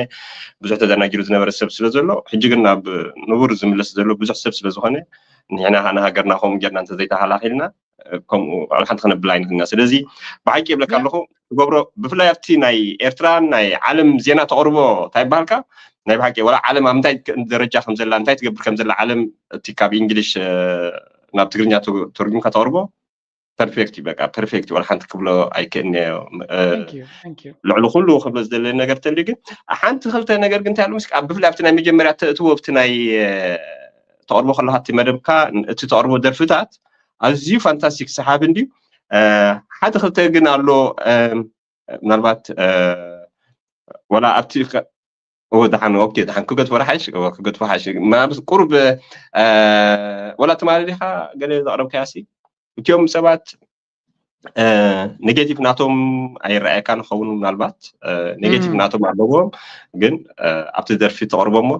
ብዙሕ ተደናጊሩ ዝነበረ ሰብ ስለ ዘሎ ሕጂ ግን ናብ ንቡር ዝምለስ ዘሎ ብዙሕ ሰብ ስለ ዝኾነ ንሕና ንሃገርና ከምኡ ጌርና እንተዘይተሃላኺልና ከምኡ ኣብ ሓንቲ ክነብል ኣይንኽእልና ስለዚ ብሓቂ ይብለካ ኣለኹ ትገብሮ ብፍላይ ኣብቲ ናይ ኤርትራ ናይ ዓለም ዜና ተቕርቦ እንታይ ይበሃልካ ናይ ብሓቂ ወላ ዓለም ኣብ እንታይ ደረጃ ከም ዘላ እንታይ ትገብር ከም ዘላ ዓለም እቲ ካብ እንግሊሽ ናብ ትግርኛ ተርጉምካ ተቕርቦ ፐርፌክት እዩ በቃ ፐርፌክት እዩ። ወላ ሓንቲ ክብሎ ኣይክእልንዮ። Thank you, thank you. ልዕሊ ኩሉ ክብሎ ዝደለኒ ነገር ተልዩ ግን ሓንቲ ክልተ ነገር ግን እንታይ ኣሎ ምስ ኣብ ብፍላይ ኣብቲ ናይ መጀመርያ ተእትዎ ኣብቲ ናይ ተቕርቦ ከለካ እቲ መደብካ እቲ ተቕርቦ ደርፍታት ኣዝዩ ፋንታስቲክ ሰሓቢ እንድዩ። ሓደ ክልተ ግን ኣሎ ምናልባት ወላ ኣብቲ ደሓን ኦኬ ደሓን ክገድፎ ሓይሽ ክገድፎ ሓይሽ ምናልባት ቁሩብ ወላ ትማሊ ዲኻ ገለ ዘቕረብካያ ሲ እቲኦም ሰባት ኔጌቲቭ ናቶም ኣይረኣየካ ንኸውን ምናልባት ኔጌቲቭ ናቶም ኣለዎም ግን ኣብቲ ደርፊ ተቕርቦ እሞ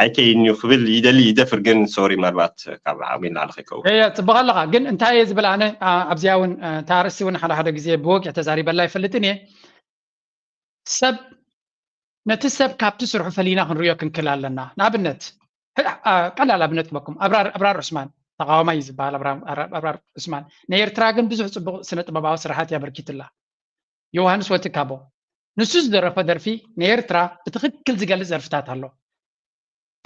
ኣይከይንዩ ክብል ይደሊ ይደፍር ግን ሶሪ ምናልባት ካብ ዓቕሚ ንላዕሊ ከይከውን እየ ጽቡቕ ኣለኻ ግን እንታይ እየ ዝብል ኣነ ኣብዚኣ እውን ታርሲ እውን ሓደ ሓደ ግዜ ብወግዒ ተዛሪበላ ኣይፈልጥን እየ ሰብ ነቲ ሰብ ካብቲ ስርሑ ፈሊና ክንሪኦ ክንክል ኣለና ንኣብነት ቀላል ኣብነት ክበኩም ኣብራር ዑስማን ተቃዋማይ እዩ ዝበሃል ኣብራር ዑስማን ንኤርትራ ግን ብዙሕ ፅቡቅ ስነ ጥበባዊ ስራሓት ያበርኪትላ ዮሃንስ ወትካቦ ንሱ ዝደረፎ ደርፊ ንኤርትራ ብትክክል ዝገልፅ ደርፍታት ኣሎ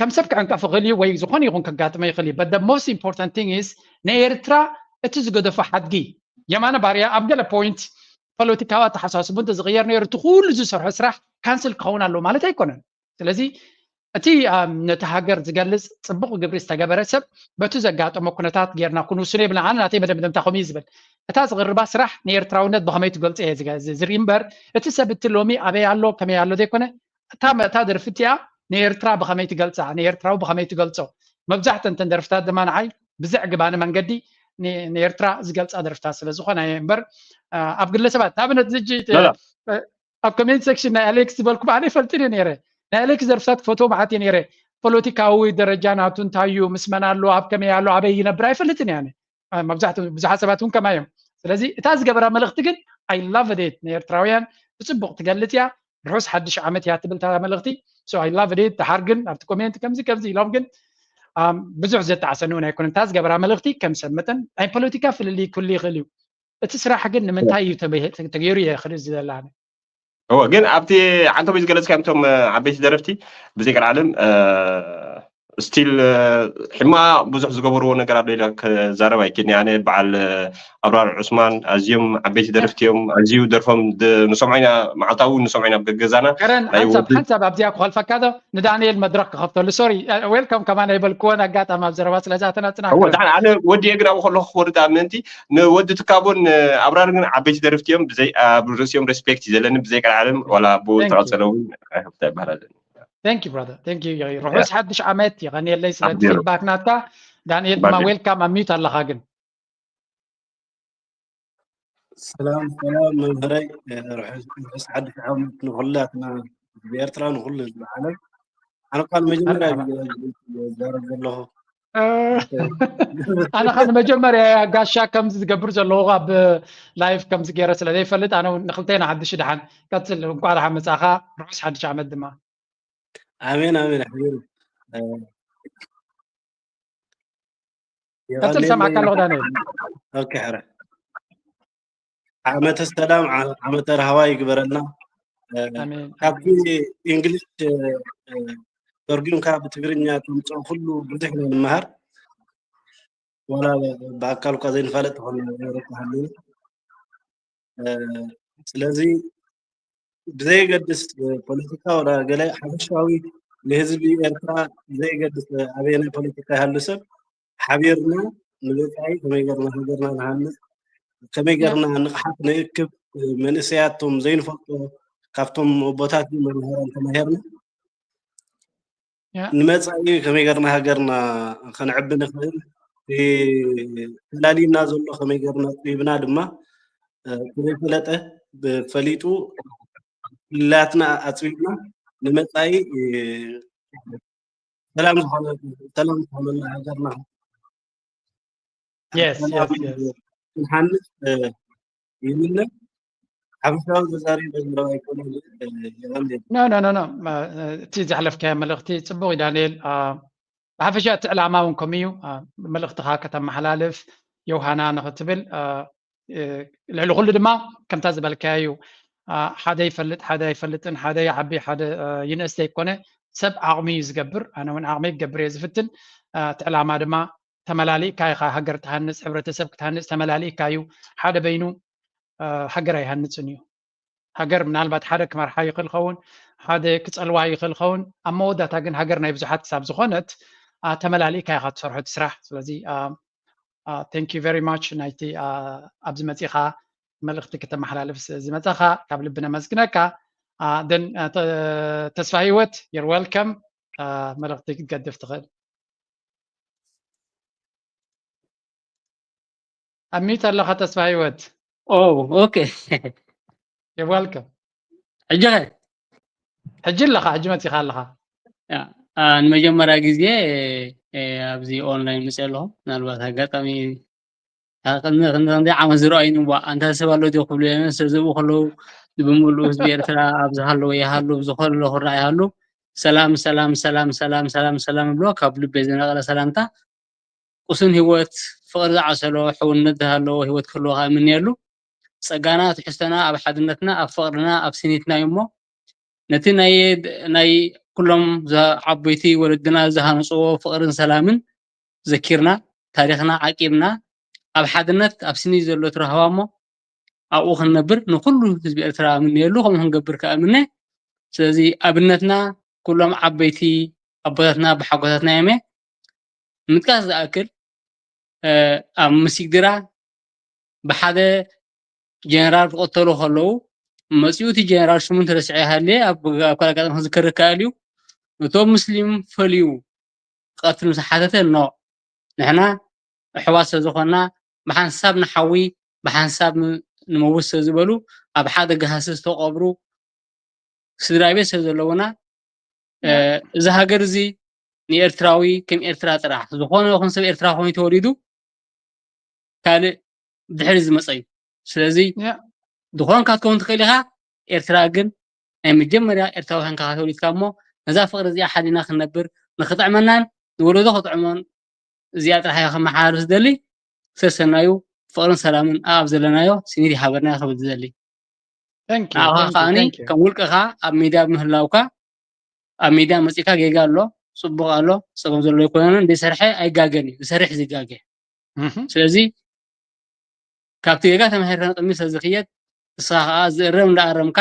ከም ሰብ ክዕንቀፍ ይኽእል እዩ ወይ ዝኾነ ይኹን ከጋጥመ ይኽእል እዩ but the most important thing is ንኤርትራ እቲ ዝገደፎ ሓድጊ የማነ ባርያ ኣብ ገለ point ፖለቲካዊ ኣተሓሳስቡ እንተዝቕየር ነይሩ እቲ ኩሉ ዝሰርሖ ስራሕ ካንስል ክኸውን ኣለዎ ማለት ኣይኮነን ስለዚ እቲ ነቲ ሃገር ዝገልፅ ፅቡቕ ግብሪ ዝተገበረ ሰብ በቲ ዘጋጠሞ ኩነታት ጌርና ክንውስኖ የብልና ኣነ ናተይ መደምደምታ ከምኡ እዩ ዝብል እታ ዝቕርባ ስራሕ ንኤርትራውነት ብኸመይ ትገልፆ እየ ዝርኢ እምበር እቲ ሰብ እቲ ሎሚ ኣበይ ኣሎ ከመይ ኣሎ ዘይኮነ እታ ደርፊ እቲኣ ንኤርትራ ብኸመይ ትገልፃ ንኤርትራዊ ብኸመይ ትገልፆ መብዛሕተን ተን ደርፍታት ድማ ንዓይ ብዘዕግባኒ መንገዲ ንኤርትራ ዝገልፃ ደርፍታት ስለ ዝኾና እየ እምበር ኣብ ግለሰባት ንኣብነት ዝጂ ኣብ ኮሜንት ሴክሽን ናይ ኣሌክስ ዝበልኩም ኣነ ይፈልጥን እየ ነይረ ናይ ኣሌክስ ደርፍታት ክፈትዎ መዓት እየ ነይረ ፖለቲካዊ ደረጃ ናቱ እንታይ እዩ ምስ መን ኣሎ ኣብ ከመይ ኣሎ ኣበይ ይነብር ኣይፈልጥን እየ ኣነ መብዛሕትኡ ብዙሓት ሰባት እውን ከማ እዮም ስለዚ እታ ዝገበራ መልእኽቲ ግን I love it ንኤርትራውያን ብፅቡቅ ትገልፅ እያ ርሑስ ሓድሽ ዓመት እያ ትብል እታ መልእኽቲ so I love it ደሓር ግን ኣብቲ ኮሜንት ከምዚ ከምዚ ኢሎም ግን ብዙሕ ዘጣዕሰኒ እውን ኣይኮነን እታ ዝገበራ መልእኽቲ ከም ሰብ መጠን ናይ ፖለቲካ ፍልልይ ክህሉ ይኽእል እዩ እቲ ስራሕ ግን ንምንታይ እዩ ተገይሩ እየ ክርኢ ዝደላ እወ ግን ኣብቲ ዓንተቦይ ዝገለፅካዮም እቶም ዓበይቲ ደረፍቲ ብዘይ ቀልዓለም ስቲል ሕማ ብዙሕ ዝገበርዎ ነገር ኣሎ ኢለ ክዛረብ ኣይክእልኒ ኣነ በዓል ኣብራር ዑስማን ኣዝዮም ዓበይቲ ደረፍቲ እዮም ኣዝዩ ደርፎም ንሰምዖ ኢና መዓልታዊ ንሰምዖ ኢና ኣብ ገገዛና ሓንሳብ ኣብዚኣ ክኸልፈካ ዶ ንዳንኤል መድረክ ክኸፍተሉ ሶሪ ዌልካም ከማን ኣይበልክዎን ኣጋጣሚ ኣብ ዘረባ ስለዚ ኣተናፅና ኣነ ወዲ ግን ኣብኡ ከለኩ ክወርዳ ምእንቲ ንወዲ ትካቦን ኣብራር ግን ዓበይቲ ደረፍቲ እዮም ብዘይ ኣብ ርእሲኦም ሬስፔክት እዩ ዘለኒ ብዘይ ቀልዓለም ዋላ ብኡ ተቐፀለ እውን ኣይከፍታ ይበሃል ኣለኒ Thank you brother thank you ርሑስ ሓድሽ ዓመት የቐንየለይ ስለ ፊድባክ ናትካ ዳንኤል ድማ ዌልካም ኣብ ሚዩት ኣለኻ ግን ሰላም ሰላም መምህረይ ርሑስ ሓድሽ ዓመት ንኩላትና ብኤርትራ ንኩሉ ህዝቢ ዓለም ኣነ ኳ ንመጀመርያ ዝዛረብ ዘለኹ ኣነ ካ ንመጀመርያ ጋሻ ከምዚ ዝገብር ዘለኹ ኣብ ላይፍ ከምዚ ገይረ ስለ ዘይፈልጥ ኣነ ንክልተና ሓድሽ ድሓን ቀፅል እንኳ ድሓን መፃእካ ርሑስ ሓድሽ ዓመት ድማ ኣሜን ኣሜን ኣሕቢሩ ቀፅል ሰማዕካ ኣለኹ ዳንኤል ኦኬ ሕረ ዓመተ ሰላም ዓመተ ራህዋ ይግበረልና ካብቲ እንግሊሽ ተርጉምካ ብትግርኛ ተምፅኦ ኩሉ ብዙሕ ኢና ንመሃር ዋላ ብኣካል እኳ ዘይንፋለጥ ተኾና ሃሉ ስለዚ ብዘየገድስ ፖለቲካ ወላ ገለ ሓፈሻዊ ንህዝቢ ኤርትራ ብዘየገድስ ኣበየናይ ፖለቲካ ይሃሉ ሰብ ሓቢርና ንወፃኢ ከመይ ገርና ሃገርና ንሃንፅ ከመይ ገርና ንቕሓት ንእክብ መንእሰያት ቶም ዘይንፈልጦ ካብቶም ኣቦታት መምሃራን ተማሂርና ንመፃኢ ከመይ ገርና ሃገርና ከነዕቢ ንኽእል ፈላሊና ዘሎ ከመይ ገርና ፅቢብና ድማ ዘይፈለጠ ፈሊጡ ፍልላትና ኣፅቢብና ንመፃኢ ሰላም ዝኾነ ሰላም ዝኾነና ሃገርና ክንሓንፅ ይምነ ሓፈሻዊ ተዛሪበ ዝረባ ኣይኮነ ኖ ኖ ኖ እቲ ዘሕለፍካዮ መልእኽቲ ፅቡቅ እዩ ዳንኤል ብሓፈሻ እቲ ዕላማ እውን ከምኡ እዩ መልእኽትኻ ከተመሓላልፍ ዮሃና ንክትብል ልዕሊ ኩሉ ድማ ከምታ ዝበልካያ እዩ ሓደ ይፈልጥ ሓደ ኣይፈልጥን ሓደ ይዓቢ ሓደ ይንእስ ዘይኮነ ሰብ ዓቕሚ እዩ ዝገብር ኣነ እውን ዓቕሚ ክገብር እየ ዝፍትን እቲ ዕላማ ድማ ተመላሊእካ ኢኻ ሃገር ትሃንፅ፣ ሕብረተሰብ ክትሃንፅ ተመላሊእካ እዩ። ሓደ በይኑ ሃገር ኣይሃንፅን እዩ። ሃገር ምናልባት ሓደ ክመርሓ ይኽእል ኸውን፣ ሓደ ክፀልዋ ይኽእል ኸውን። ኣብ መወዳእታ ግን ሃገር ናይ ብዙሓት ክሳብ ዝኾነት ተመላሊእካ ኢኻ ትሰርሖ እቲ ስራሕ። ስለዚ thank you very much ናይቲ ኣብዚ መፂኻ መልእኽቲ ክተመሓላልፍ ዝመፃኻ ካብ ልቢ ነመስግነካ። ደን ተስፋ ህይወት፣ you're welcome። መልእኽቲ ክትገድፍ ትኽእል። ኣብ ሚዩት ኣለኻ ተስፋ ህይወት። ኦ ኦኬ። You're welcome። ሕጂ ኸ? ሕጂ ኣለኻ፣ ሕጂ መፂኻ ኣለኻ። ንመጀመርያ ግዜ ኣብዚ ኦንላይን መፅእ ኣለኹ። ምናልባት ኣጋጣሚ ከምዚ ዓመት ዝረኣዩኒ እዋ ኣንታ ሰብ ኣሎ ድዮ ክብሉ እዮም። ሰብ ዝብኡ ከለዉ ብምሉኡ ህዝቢ ኤርትራ ኣብ ዝሃለዎ ይሃሉ፣ ኣብ ዝኾለኹ ይሃሉ። ሰላም ሰላም ሰላም ሰላም ሰላም ሰላም እብሎ ካብ ልበይ ዝነቐለ ሰላምታ። ቁሱን ህይወት ፍቕሪ ዝዓሰሎ ሕውነት ዝሃለዎ ህይወት ክህልወካ እምነየሉ። ጸጋና ትሕዝቶና ኣብ ሓድነትና ኣብ ፍቕርና ኣብ ስኒትና እዩ እሞ ነቲ ናይ ናይ ኩሎም ዓበይቲ ወለድና ዝሃነፅዎ ፍቕርን ሰላምን ዘኪርና ታሪኽና ዓቂብና ኣብ ሓድነት ኣብ ስኒ ዘሎ ትረኸባ እሞ ኣብኡ ክንነብር ንኩሉ ህዝቢ ኤርትራ እምነየሉ ከምኡ ክንገብር ከዓ እምነ። ስለዚ ኣብነትና ኩሎም ዓበይቲ ኣቦታትና ብሓጎታትና እዮም። ንምጥቃስ ዝኣክል ኣብ ምሲግድራ ብሓደ ጀነራል ክቐተሉ ከለዉ መፂኡ እቲ ጀነራል ሽሙ እንተረሲዐ ይሃልየ ኣብ ካልእ ኣጋጣሚ ክዝከር ይከኣል እዩ። ነቶም ሙስሊም ፈልዩ ክቐትል ምስ ሓተተ ኖ ንሕና ኣሕዋት ስለዝኾንና ብሓንሳብ ንሓዊ ብሓንሳብ ንመውት ስለዝበሉ ኣብ ሓደ ጋህሲ ዝተቐብሩ ስድራ ቤት ስለዘለውና እዚ ሃገር እዚ ንኤርትራዊ ከም ኤርትራ ጥራሕ ዝኾነ ይኹን ሰብ ኤርትራ ኮይኑ ተወሊዱ ካልእ ድሕሪ ዝመፀ እዩ። ስለዚ ዝኾንካ ትከውን ትኽእል ኢኻ። ኤርትራ ግን ናይ መጀመርያ ኤርትራዊ ኮንካ ተወሊድካ እሞ ነዛ ፍቕሪ እዚኣ ሓሊና ክንነብር ንክጥዕመናን ንወለዶ ክጥዕሞን እዚኣ ጥራሕ እያ ከመሓላልፍ ዝደሊ። ሰሰናዩ ፍቕርን ሰላምን ኣብ ዘለናዮ ስኒት ይሃበና ክብል ዝደሊ። ንዓኻ ከዓኒ ከም ውልቅኻ ኣብ ሚድያ ምህላውካ ኣብ ሚድያ መፂእካ ጌጋ ኣሎ፣ ፅቡቕ ኣሎ፣ ፀገም ዘሎ ኣይኮነን። ዘይሰርሐ ኣይጋገን እዩ፣ ዝሰርሕ ዝጋገ። ስለዚ ካብቲ ጌጋ ተማሂርካ ንቅድሚት ስለዝኽየድ ንስኻ ከዓ ዝእረም እንዳኣረምካ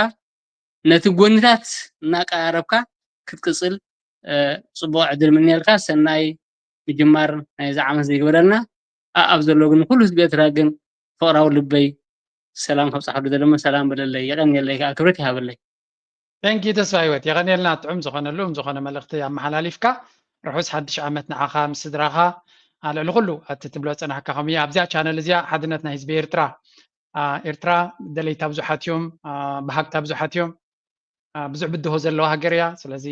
ነቲ ጎኒታት እናቀራረብካ ክትቅፅል ፅቡቕ ዕድል ምንየልካ። ሰናይ ምጅማር ናይዚ ዓመት ዘይግበረልና። ኣብ ዘሎ ግን ኩሉ ህዝቢ ኤርትራ ግን ፍቕራዊ ልበይ ሰላም ከብፅሓሉ ዘለመ ሰላም በለለይ። የቐንየለይ ከዓ ክብረት ይሃበለይ። Thank you ተስፋ ህይወት፣ የቐንየልና ጥዑም ዝኾነ ልኡም ዝኾነ መልእኽቲ ኣመሓላሊፍካ። ርሑስ ሓድሽ ዓመት ንዓኻ ምስ ስድራኻ ልዕሊ ኩሉ እቲ ትብሎ ዝጸናሕካ ከምኡ ኣብዚኣ ቻነል እዚኣ ሓድነት ናይ ህዝቢ ኤርትራ ኤርትራ ደለይታ ብዙሓት እዮም፣ በሃግታ ብዙሓት እዮም። ብዙሕ ብድሆ ዘለዋ ሃገር እያ። ስለዚ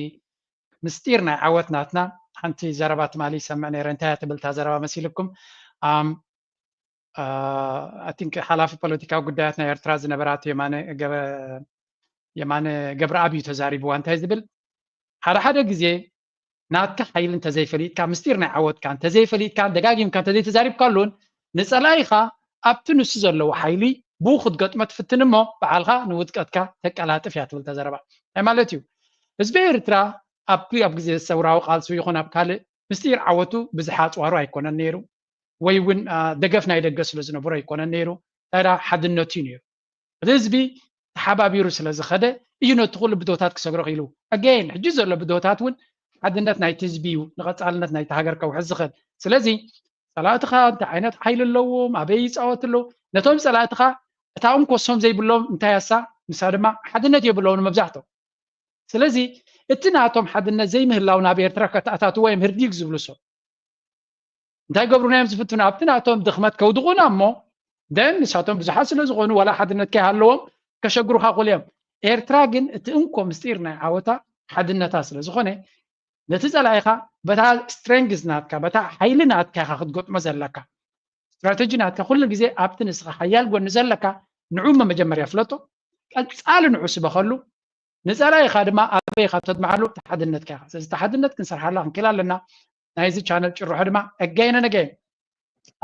ምስጢር ናይ ዓወት ናትና ሓንቲ ዘረባ ትማሊ ይሰምዕ ነይረ። እንታይ እያ ትብል እታ ዘረባ መሲልኩም? I think ሓላፊ ፖለቲካዊ ጉዳያት ናይ ኤርትራ ዝነበረ ኣቶ የማነ ገብረኣብ እዩ ተዛሪብዋ። እንታይ ዝብል ሓደ ሓደ ግዜ ናትካ ሓይሊ እንተዘይፈሊጥካ ምስጢር ናይ ዓወትካ እንተዘይፈሊጥካ ደጋጊምካ እንተዘይተዛሪብካሉን ንፀላኢኻ ኣብቲ ንሱ ዘለዎ ሓይሊ ብኡ ክትገጥሞ ትፍትን እሞ በዓልኻ ንውድቀትካ ተቀላጥፍ እያ ትብል ተዘረባ። እንታይ ማለት እዩ? ህዝቢ ኤርትራ ኣብቲ ኣብ ግዜ ሰውራዊ ቃልሱ ይኹን ኣብ ካልእ ምስጢር ዓወቱ ብዝሓ ኣፅዋሩ ኣይኮነን ነይሩ፣ ወይ እውን ደገፍ ናይ ደገ ስለ ዝነበሮ ኣይኮነን ነይሩ። ታዲያ ሓድነቱ እዩ ነይሩ። እቲ ህዝቢ ተሓባቢሩ ስለ ዝኸደ እዩ ነቲ ኩሉ ብድሆታት ክሰግሮ ክኢሉ። ኣገይን ሕጂ ዘሎ ብድሆታት እውን ሓድነት ናይቲ ህዝቢ እዩ ንቐፃልነት ናይቲ ሃገር ከውሕስ ዝኽእል። ስለዚ ፀላእትኻ እንታይ ዓይነት ሓይሊ ኣለዎም፣ ኣበይ ይፃወት ኣለዉ፣ ነቶም ፀላእትኻ እታ እንኮሶም ዘይብሎም እንታይ ኣሳ ምሳ ድማ ሓድነት የብለውን መብዛሕቶም። ስለዚ እቲ ናቶም ሓድነት ዘይምህላው ናብ ኤርትራ ከተኣታትዎ እዮም ህርዲግ ዝብሉ ሰብ እንታይ ገብሩና እዮም ዝፍትኑ ኣብቲ ናቶም ድኽመት ከውድቑና እሞ ደን ንሳቶም ብዙሓት ስለ ዝኾኑ ዋላ ሓድነት ከይሃለዎም ከሸግሩኻ ክእሉ እዮም። ኤርትራ ግን እቲ እንኮ ምስጢር ናይ ዓወታ ሓድነታ ስለ ዝኾነ ነቲ ጸላኢኻ በታ ስትሬንግዝ ናትካ በታ ሓይሊ ናትካ ኢኻ ክትገጥሞ ዘለካ። ስትራተጂ ናትካ ኩሉ ግዜ ኣብቲ ንስኻ ሓያል ጎኒ ዘለካ ንዑ መጀመርያ ፍለጦ፣ ቀጻሊ ንዑ ስበኸሉ፣ ንጸላኢኻ ድማ ኣበይ ኢኻ ተድምዓሉ? እቲ ሓድነትካ ኢኻ። ስለዚ እቲ ሓድነት ክንሰርሓላ ክንክእል ኣለና። ናይዚ ቻነል ጭርሖ ድማ again and again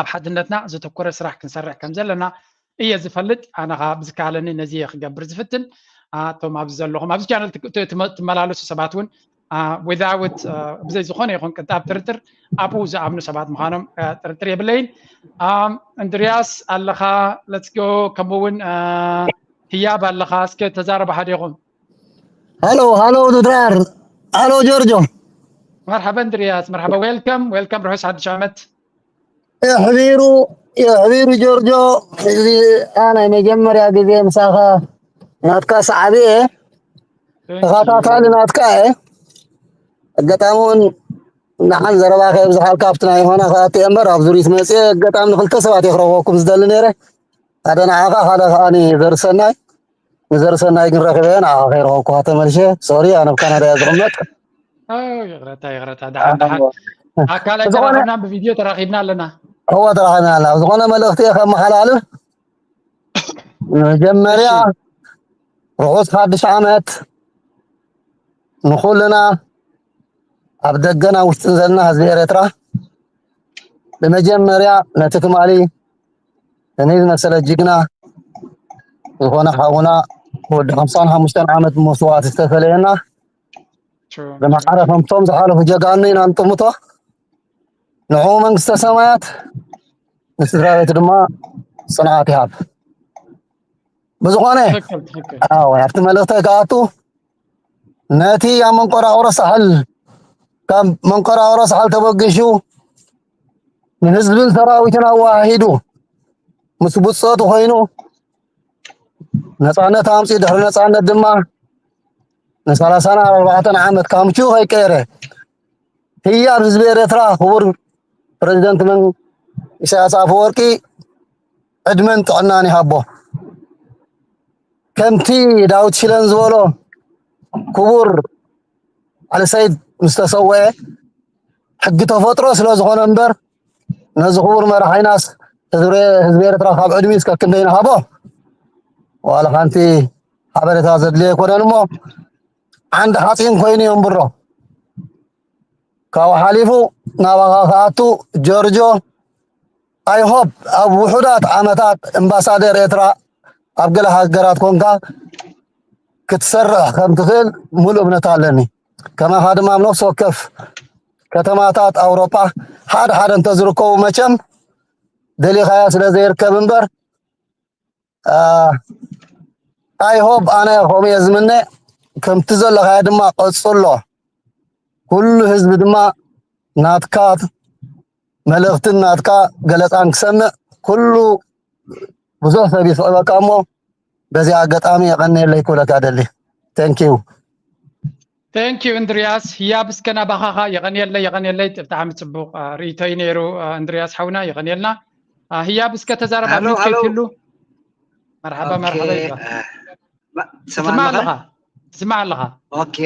ኣብ ሓድነትና ዘተኮረ ስራሕ ክንሰርሕ ከም ዘለና እየ ዝፈልጥ። ኣነ ኸዓ ብዝከኣለኒ ነዚ እየ ክገብር ዝፍትን። ኣቶም ኣብዚ ዘለኹም ኣብዚ ቻነል ትመላለሱ ሰባት እውን without ብዘይ ዝኾነ ይኹን ቅንጣብ ጥርጥር ኣብኡ ዝኣምኑ ሰባት ምዃኖም ጥርጥር የብለይን። እንድርያስ ኣለኻ? Let's go። ከምኡ እውን ህያብ ኣለኻ? እስከ ተዛረቡ ሓደ ይኹም። ሃሎ ሃሎ፣ ድራር፣ ሃሎ ጆርጆ። መርሓባ እንድርያስ፣ መርሓባ። Welcome welcome። ርሑስ ሓድሽ ዓመት። የሕቢሩ፣ የሕቢሩ ጆርጆ። እዚ ናይ መጀመርያ ግዜ ምሳኻ ናትካ ሰዓቢ እየ፣ ተኸታታሊ ናትካ እየ። ኣጋጣሚ እውን ንሓን ዘረባ ከየብዝሓልካ ኣብቲ ናይ ዮሃና ክኣቲ እየ እምበር ኣብ ዙሪት መፅየ ኣጋጣሚ ንክልተ ሰባት እየ ክረኽበኩም ዝደሊ ነይረ። ሓደ ንዓኻ፣ ሓደ ከዓኒ ዘርሰናይ። ንዘርሰናይ ግን ረኺበ፣ ንዓኻ ከይረኸብኩኻ ተመልሸ። ሶሪ፣ ኣነ ኣብ ካናዳ እየ ዝቕመጥ። ይቕረታ፣ ይቕረታ። ደሓን፣ ደሓን። ኣካል ኣይተራኸብናን፣ ብቪድዮ ተራኺብና ኣለና። እወ፣ ተራኺብና ኣለና። ዝኾነ መልእኽቲ እየ ከመሓላልፍ። መጀመርያ ርሑስ ሓድሽ ዓመት ንኹልና ኣብ ደገን ኣብ ውሽጥን ዘለና ህዝቢ ኤርትራ። ብመጀመርያ ነቲ ትማሊ ከመይ ዝመሰለ ጅግና ዝኾነ ሓውና ወዲ ሓምሳን ሓሙሽተን ዓመት ብመስዋእቲ ዝተፈለየና፣ ዝመሓረ ከምቶም ዝሓለፉ ጀጋኑ ኢና ንጥምቶ። ንዕኡ መንግስተ ሰማያት፣ ንስድራ ቤቱ ድማ ጽንዓት ይሃብ። ብዝኾነ ኣብቲ መልእኽተይ ክኣቱ፣ ነቲ ኣብ መንቆራቑሮ ሳሕል፣ ካብ መንቆራቑሮ ሳሕል ተበጊሹ ንህዝብን ሰራዊትን ኣወሃሂዱ ምስ ብጾቱ ኮይኑ ነጻነት ኣምጺኡ፣ ድሕሪ ነጻነት ድማ ንሰላሳን ኣርባዕተን ዓመት ካምቹ ከይቀየረ ህያብ ህዝቢ ኤርትራ ክቡር ፕረዚደንት መን ኢሳያስ ኣፈወርቂ ዕድመን ጥዕናን ይሃቦ። ከምቲ ዳዊት ሽለን ዝበሎ ክቡር ዓሊ ሰይድ ምስ ተሰወአ ሕጊ ተፈጥሮ ስለ ዝኾነ እምበር ነዚ ክቡር መራሒናስ ህዝቢ ህዝቢ ኤርትራ ካብ ዕድሚኡስ ከክንደይ ንሃቦ ዋላ ሓንቲ ሓበሬታ ዘድልዮ ኣይኮነን እሞ ዓንዲ ሓፂን ኮይኑ የንብሮ። ካብኡ ሓሊፉ ናባኻ ክኣቱ ጆርጆ I hope ኣብ ውሑዳት ዓመታት ኣምባሳደር ኤርትራ ኣብ ገለ ሃገራት ኮንካ ክትሰርሕ ከም ትኽእል ሙሉእ እምነት ኣለኒ። ከማኻ ድማ ኣብ ነፍሲ ወከፍ ከተማታት ኣውሮጳ ሓደ ሓደ እንተዝርከቡ መቸም ደሊኻዮ ስለ ዘይርከብ እምበር I hope ኣነ ከምኡ እየ ዝምነ። ከምቲ ዘለኻዮ ድማ ቀጽሎ። ኩሉ ህዝቢ ድማ ናትካ መልእኽትን ናትካ ገለጻን ክሰምዕ ኩሉ ብዙሕ ሰብ ይስዕበካ እሞ በዚ ኣጋጣሚ የቐንየለይ ክብለካ ደሊ። Thank you። Thank you እንድርያስ። ህያብ እስከ ናባኻኻ የቐንየለይ፣ የቐንየለይ። ብጣዕሚ ጽቡቕ ርእይቶይ ነይሩ እንድርያስ ሓውና፣ የቐንየልና። ህያብ እስከ ተዛረብ ኣብ ሚዩት ከይትህሉ። መርሓባ መርሓባ ይግባ። ትስማዕ ኣለኻ? ትስማዕ ኣለኻ? ኦኬ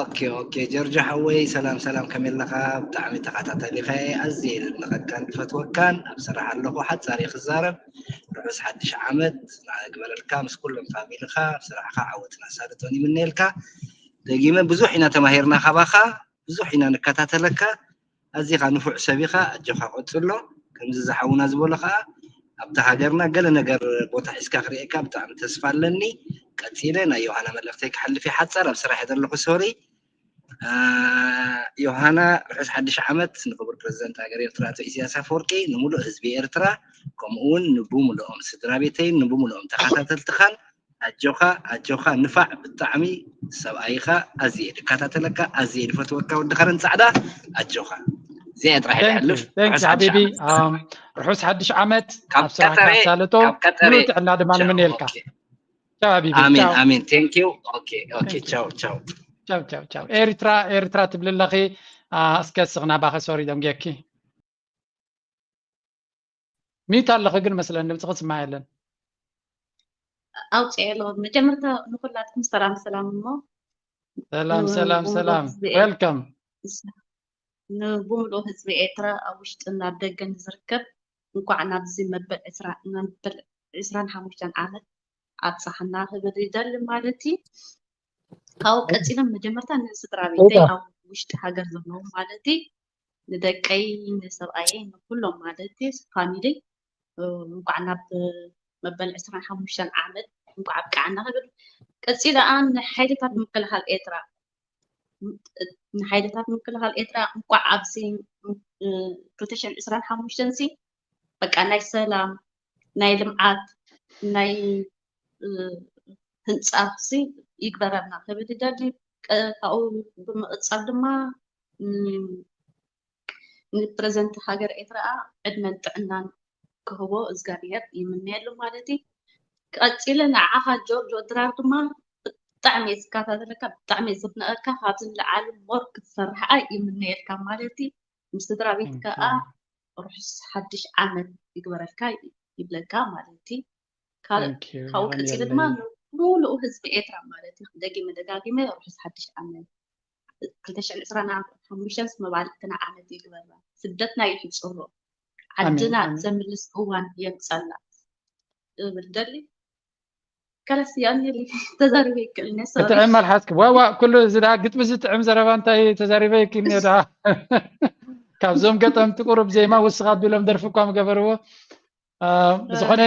ኦኬ ኦኬ። ጀርጆ ሓወይ ሰላም ሰላም፣ ከመይ ኣለኻ? ብጣዕሚ ተኸታታሊኻ እየ፣ ኣዝየ የድንቐካን ዝፈትወካን። ኣብ ስራሕ ኣለኹ፣ ሓጻር እየ ክዛረብ። ርሑስ ሓድሽ ዓመት ንዓና ግበረልካ ምስ ኩሎም ፋሚልኻ፣ ኣብ ስራሕኻ ዓወትን ኣሳልጦን ይምነየልካ። ደጊመ ብዙሕ ኢና ተማሂርና ካባኻ፣ ብዙሕ ኢና ንከታተለካ። ኣዚኻ ንፉዕ ሰብ ኢኻ፣ ኣጆኻ ቀጽሎ። ከምዚ ዝሓውና ዝበሎ ኸኣ ኣብታ ሃገርና ገለ ነገር ቦታ ሒዝካ ክርእየካ ብጣዕሚ ተስፋ ኣለኒ። ቀጺለ ናይ ዮሃና መልእኽተይ ክሓልፍ እየ። ሓጻር ኣብ ስራሕ እየ ዘለኹ፣ ሶሪ። ዮሃና ርሑስ ሓድሽ ዓመት ንክቡር ፕረዚደንት ሃገር ኤርትራ ኣቶ ኢሳያስ ኣፈወርቂ፣ ንምሉእ ህዝቢ ኤርትራ፣ ከምኡ እውን ንብምልኦም ስድራ ቤተይን ንብምልኦም ተኸታተልትኻን ኣጆኻ ኣጆኻ ንፋዕ ብጣዕሚ ሰብኣይኻ ኣዝየ ድከታተለካ ኣዝየ ድፈትወካ ወዲ ከረን ጻዕዳ ኣጆኻ እዚኣ ጥራሕ እያ ትሓልፍ። ርሑስ ሓድሽ ሓቢቢ ዓመት። ርሑስ ሓድሽ ዓመት ኣብ ስራሕካ ኣሳልጦ ሙሉእ ጥዕና ድማ ንምንየልካ። ቻው ሓቢቢ ኣሜን ኣሜን። Thank you። Okay okay። ቻው ቻው። ቻው ቻው ቻው። ኤርትራ ኤርትራ ትብሊ ኣለኺ። እስከ ስኽና ባኸ ሶሪ ደንጌኪ። ሚዩት ኣለኺ ግን መስለኒ ድምፅኺ ዝስማዕ የለን። ኣውፅኤ ኣለኹ። መጀመርታ ንኩላትኩም ሰላም ሰላም እሞ ሰላም ሰላም ሰላም። Welcome። ንብምሉእ ህዝቢ ኤርትራ ኣብ ውሽጥን ኣብ ደገን ዝርከብ እንኳዕ ናብዚ መበል ዕስራን ሓሙሽተን ዓመት ኣብፀሓና ክብል ይደሊ ማለት እዩ። ካብኡ ቀፂሎም መጀመርታ ንስድራ ቤተይ ኣብ ውሽጢ ሃገር ዘለዉ ማለት እዩ ንደቀይ ንሰብኣየይ ንኩሎም ማለት እዩ ፋሚሊ እንኳዕ ናብ መበል ዕስራን ሓሙሽተን ዓመት እንኳዕ ኣብቅዓና ክብል ቀፂለ ኣን ንሓይልታት ምክልኻል ኤርትራ ንሓይልታት ምክልኻል ኤርትራ እንኳዕ ኣብዚ ክልተ ሽሕን ዕስራን ሓሙሽተን ሲ በቃ ናይ ሰላም ናይ ልምዓት ናይ ህንፃ ሲ ይግበረልና ክብል ይደሊ። ካብኡ ብምቕፃል ድማ ንፕረዘንት ሃገር ኤርትራ ዕድመን ጥዕናን ክህቦ እግዚኣብሔር ይምነየሉ ማለት እዩ። ቀፂለ ንዓኻ ጆርጆ ድራር ድማ ብጣዕሚ እየ ዝከታተለካ፣ ብጣዕሚ እየ ዘድንቐካ። ካብዚ ንላዕሊ ሞር ክትሰርሕ ይምነየልካ ማለት እዩ። ምስ ስድራ ቤት ከዓ ርሑስ ሓድሽ ዓመት ይግበረልካ ይብለካ ማለት እዩ። ካብኡ ቀፂለ ድማ ንሙሉእ ህዝቢ ኤርትራ ማለት እዩ ደጊመ ደጋጊመ ርሑስ ሓድሽ ዓመት ክልተ ሽሕን ዕስራን ሓሙሽተን መባልዕትና ዓመት ይግበራ። ስደትና ይሕፅሮ፣ ዓድና ዘምልስ እዋን የምፀላ እብል ደሊ። ከለስ ያኔ ተዛርበ ይክእል ነሰ እቲ ዕመል ሓዝኪ ዋዋ ኩሉ እዚ ደኣ ግጥሚ ዝጥዕም ዘረባ እንታይ ተዛሪበ ይክእል እኒኦ ደኣ ካብዞም ገጠምቲ ቁሩብ ዜማ ውስኽ ኣቢሎም ደርፊ እኳ ምገበርዎ። ብዝኾነ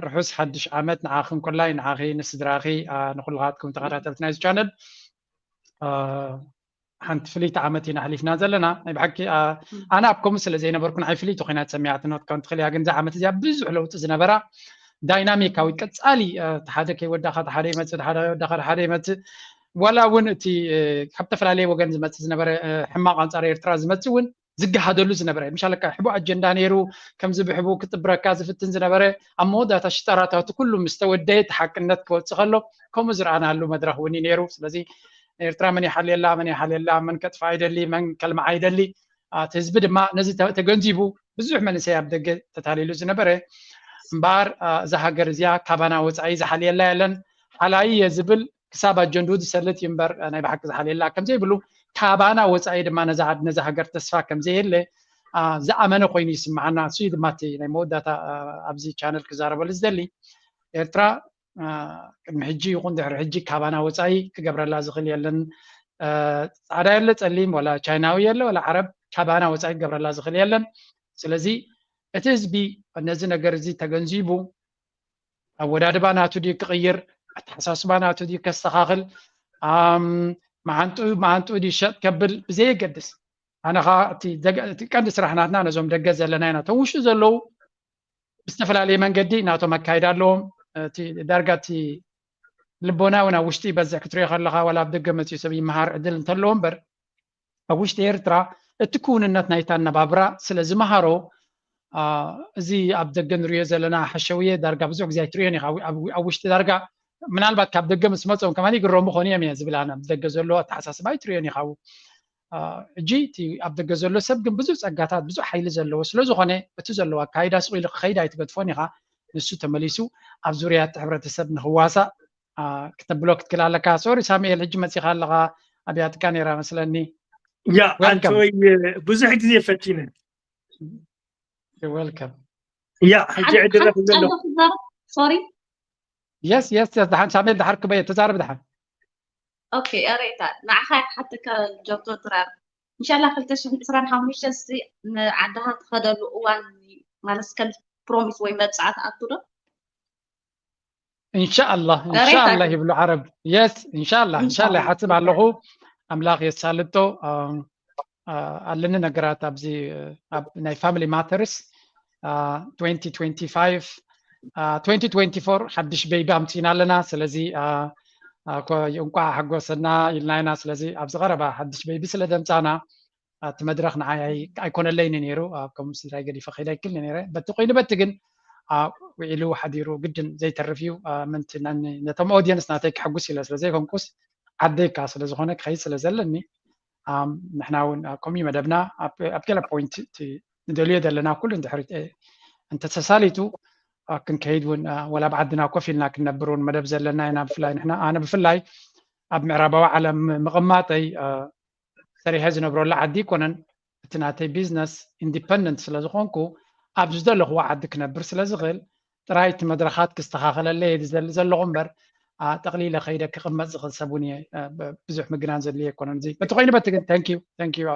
ርሑስ ሓድሽ ዓመት ንዓኽን ኮላይ ንዓኺ ንስድራኺ ንኩልኻትኩም ተኸታተልቲ ናይዚ ቻነል። ሓንቲ ፍልይቲ ዓመት ኢና ኣሕሊፍና ዘለና። ናይ ብሓቂ ኣነ ኣብ ከምኡ ስለ ዘይነበርኩ ንዓይ ፍልይቲ ኮይና ተሰሚዓትኒ ክትከውን ትኽእል እያ፣ ግን እዛ ዓመት እዚኣ ብዙሕ ለውጢ ዝነበራ ዳይናሚካዊት ቀጻሊ እቲ ሓደ ከይወዳኻ ሓደ ይመጽእ ሓደ ወዳኻ ሓደ ይመጽእ ዋላ እውን እቲ ካብ ዝተፈላለየ ወገን ዝመጽእ ዝነበረ ሕማቕ ኣንጻር ኤርትራ ዝመጽእ እውን ዝገሃደሉ ዝነበረ ምሻለካ ሕቡ ኣጀንዳ ነይሩ። ከምዚ ብሕቡ ክጥብረካ ዝፍትን ዝነበረ ኣብ መወዳእታ ሽጣራታቱ ኩሉ ምስ ተወደየ እቲ ሓቅነት ክወፅእ ከሎ ከምኡ ዝረኣናሉ መድረኽ እውን እዩ ነይሩ። ስለዚ ኤርትራ መን ይሓልየላ መን ይሓልየላ መን ከጥፋ ይደሊ መን ከልምዓ ይደሊ እቲ ህዝቢ ድማ ነዚ ተገንዚቡ ብዙሕ መንእሰይ ኣብ ደገ ተታሊሉ ዝነበረ እምበኣር እዛ ሃገር እዚኣ ካባና ወፃኢ ዝሓልየላ የለን ሓላይ እየ ዝብል ክሳብ ኣጀንድኡ ዝሰልጥ እዩ እምበር ናይ ብሓቂ ዝሓልየላ ከምዘይብሉ ካባና ወፃኢ ድማ ነዛ ዓድ ነዛ ሃገር ተስፋ ከምዘየለ ዝኣመነ ኮይኑ ይስምዓና። እሱ እዩ ድማ እቲ ናይ መወዳእታ ኣብዚ ቻነል ክዛረበሉ ዝደሊ። ኤርትራ ቅድሚ ሕጂ ይኹን ድሕሪ ሕጂ ካባና ወፃኢ ክገብረላ ዝኽእል የለን። ፃዕዳ የለ ፀሊም ወላ ቻይናዊ የለ ወላ ዓረብ ካባና ወፃኢ ክገብረላ ዝኽእል የለን። ስለዚ እቲ ህዝቢ ነዚ ነገር እዚ ተገንዚቡ ኣወዳድባ ናቱ ድዩ ክቕይር ኣተሓሳስባ ናቱ ድዩ ከስተኻኽል መዓንጥኡ መዓንጥኡ ድዩ ሸጥ ከብል ብዘየገድስ ኣነ ኸዓ እቲ ቀንዲ ስራሕ ናትና ነዞም ደገ ዘለና ኢና። እቶም ውሽጢ ዘለዉ ብዝተፈላለየ መንገዲ ናቶም ኣካይዳ ኣለዎም። እቲ ዳርጋ እቲ ልቦና እውን ኣብ ውሽጢ ይበዝሕ ክትሪኦ ከለኻ ዋላ ኣብ ደገ መፅኡ ሰብ ይመሃር ዕድል እንተለዎ እምበር ኣብ ውሽጢ ኤርትራ እቲ ክውንነት ናይታ ኣነባብራ ስለ ዝመሃሮ እዚ ኣብ ደገ ንሪኦ ዘለና ሓሸውየ ዳርጋ ብዙሕ ግዜ ኣይትሪኦን ኢኻ ኣብ ውሽጢ ዳርጋ ምናልባት ካብ ደገ ምስ መፅኦም ከማን ይግረሙ ኾኑ እዮም እየ ዝብል ኣነ ኣብ ደገ ዘሎ ኣተሓሳስባ ኣይትሪኦን ኢኻ ሕጂ እቲ ኣብ ደገ ዘሎ ሰብ ግን ብዙሕ ፀጋታት ብዙሕ ሓይሊ ዘለዎ ስለ ዝኾነ እቲ ዘለዎ ኣካይዳ ስቕ ኢሉ ክኸይድ ኣይትገድፎን ኢኻ ንሱ ተመሊሱ ኣብ ዙርያ እቲ ሕብረተሰብ ንኽዋሳእ ክተብሎ ክትክል ኣለካ። ሶሪ ሳሙኤል ሕጂ መፂኻ ኣለኻ ኣብያትካ ነይራ መስለኒ። ያ ኣንቶይ ብዙሕ ግዜ ፈቲነ ወልከም ያ ሕጂ ዕድል ረኺበ ኣለኹ። ሶሪ የስ የስ የስ ደሓን ሳሙኤል ደሓር ክበየ ተዛረብ ደሓን ኦኬ ኣሬታ ንዓኻ ይሓተካ ጆርጆ ድራር እንሻላ ክልተ ሽሕን ዕስራን ሓሙሽተን ንዓድኻ ትኸደሉ እዋን ማለት ከም ፕሮሚስ ወይ መብፅዓ ትኣቱ ዶ? ኢንሻኣላህ ኢንሻኣላህ ይብሉ ዓረብ። የስ ኢንሻኣላህ ኢንሻኣላህ ይሓስብ ኣለኹ። ኣምላኽ የሳልጦ። ኣለኒ ነገራት ኣብዚ ኣብ ናይ ፋሚሊ ማተርስ twenty twenty-five twenty twenty-four ሓድሽ ቤቢ ኣምፂና ኣለና። ስለዚ እንቋዕ ሓጎሰና ኢልና ኢና። ስለዚ ኣብዚ ቀረባ ሓድሽ ቤቢ ስለ ደምፃና እቲ መድረኽ ንዓይ ኣይኮነለይን ነይሩ። ኣብ ከም ስድራይ ገዲፈ ከይደ ኣይክልን ነይረ። በቲ ኮይኑ በቲ ግን ውዒሉ ሓዲሩ ግድን ዘይተርፍ እዩ። ምንቲ ነቶም ኦዲየንስ ናተይ ክሕጉስ ኢለ ስለ ዘይኮንኩስ ዓደይ ከዓ ስለ ዝኾነ ክኸይድ ስለ ዘለኒ ንሕና እውን ከምኡ መደብና ኣብ ገለ ፖይንት ንደልዮ ዘለና ኩሉ እንድሕሪ እንተተሳሊጡ ክንከይድ እውን ወላ ኣብ ዓድና ኮፍ ኢልና ክንነብር እውን መደብ ዘለና ኢና። ብፍላይ ንሕና ኣነ ብፍላይ ኣብ ምዕራባዊ ዓለም ምቕማጠይ ሰሪሐ ዝነብረሉ ዓዲ ኣይኮነን። እቲ ናተይ ቢዝነስ ኢንዲፐንደንት ስለ ዝኾንኩ ኣብ ዝደለኽዎ ዓዲ ክነብር ስለ ዝኽእል ጥራይ እቲ መድረኻት ክስተኻኸለለይ እየ ዝደሊ ዘለኹ እምበር ጠቕሊለ ከይደ ክቕመጥ ዝኽእል ሰብ እውን እየ። ብዙሕ ምግናን ዘድልዮ ኣይኮነን። እዚ በቲ ኮይኑ በቲ ግን ታንኪዩ ታንኪዩ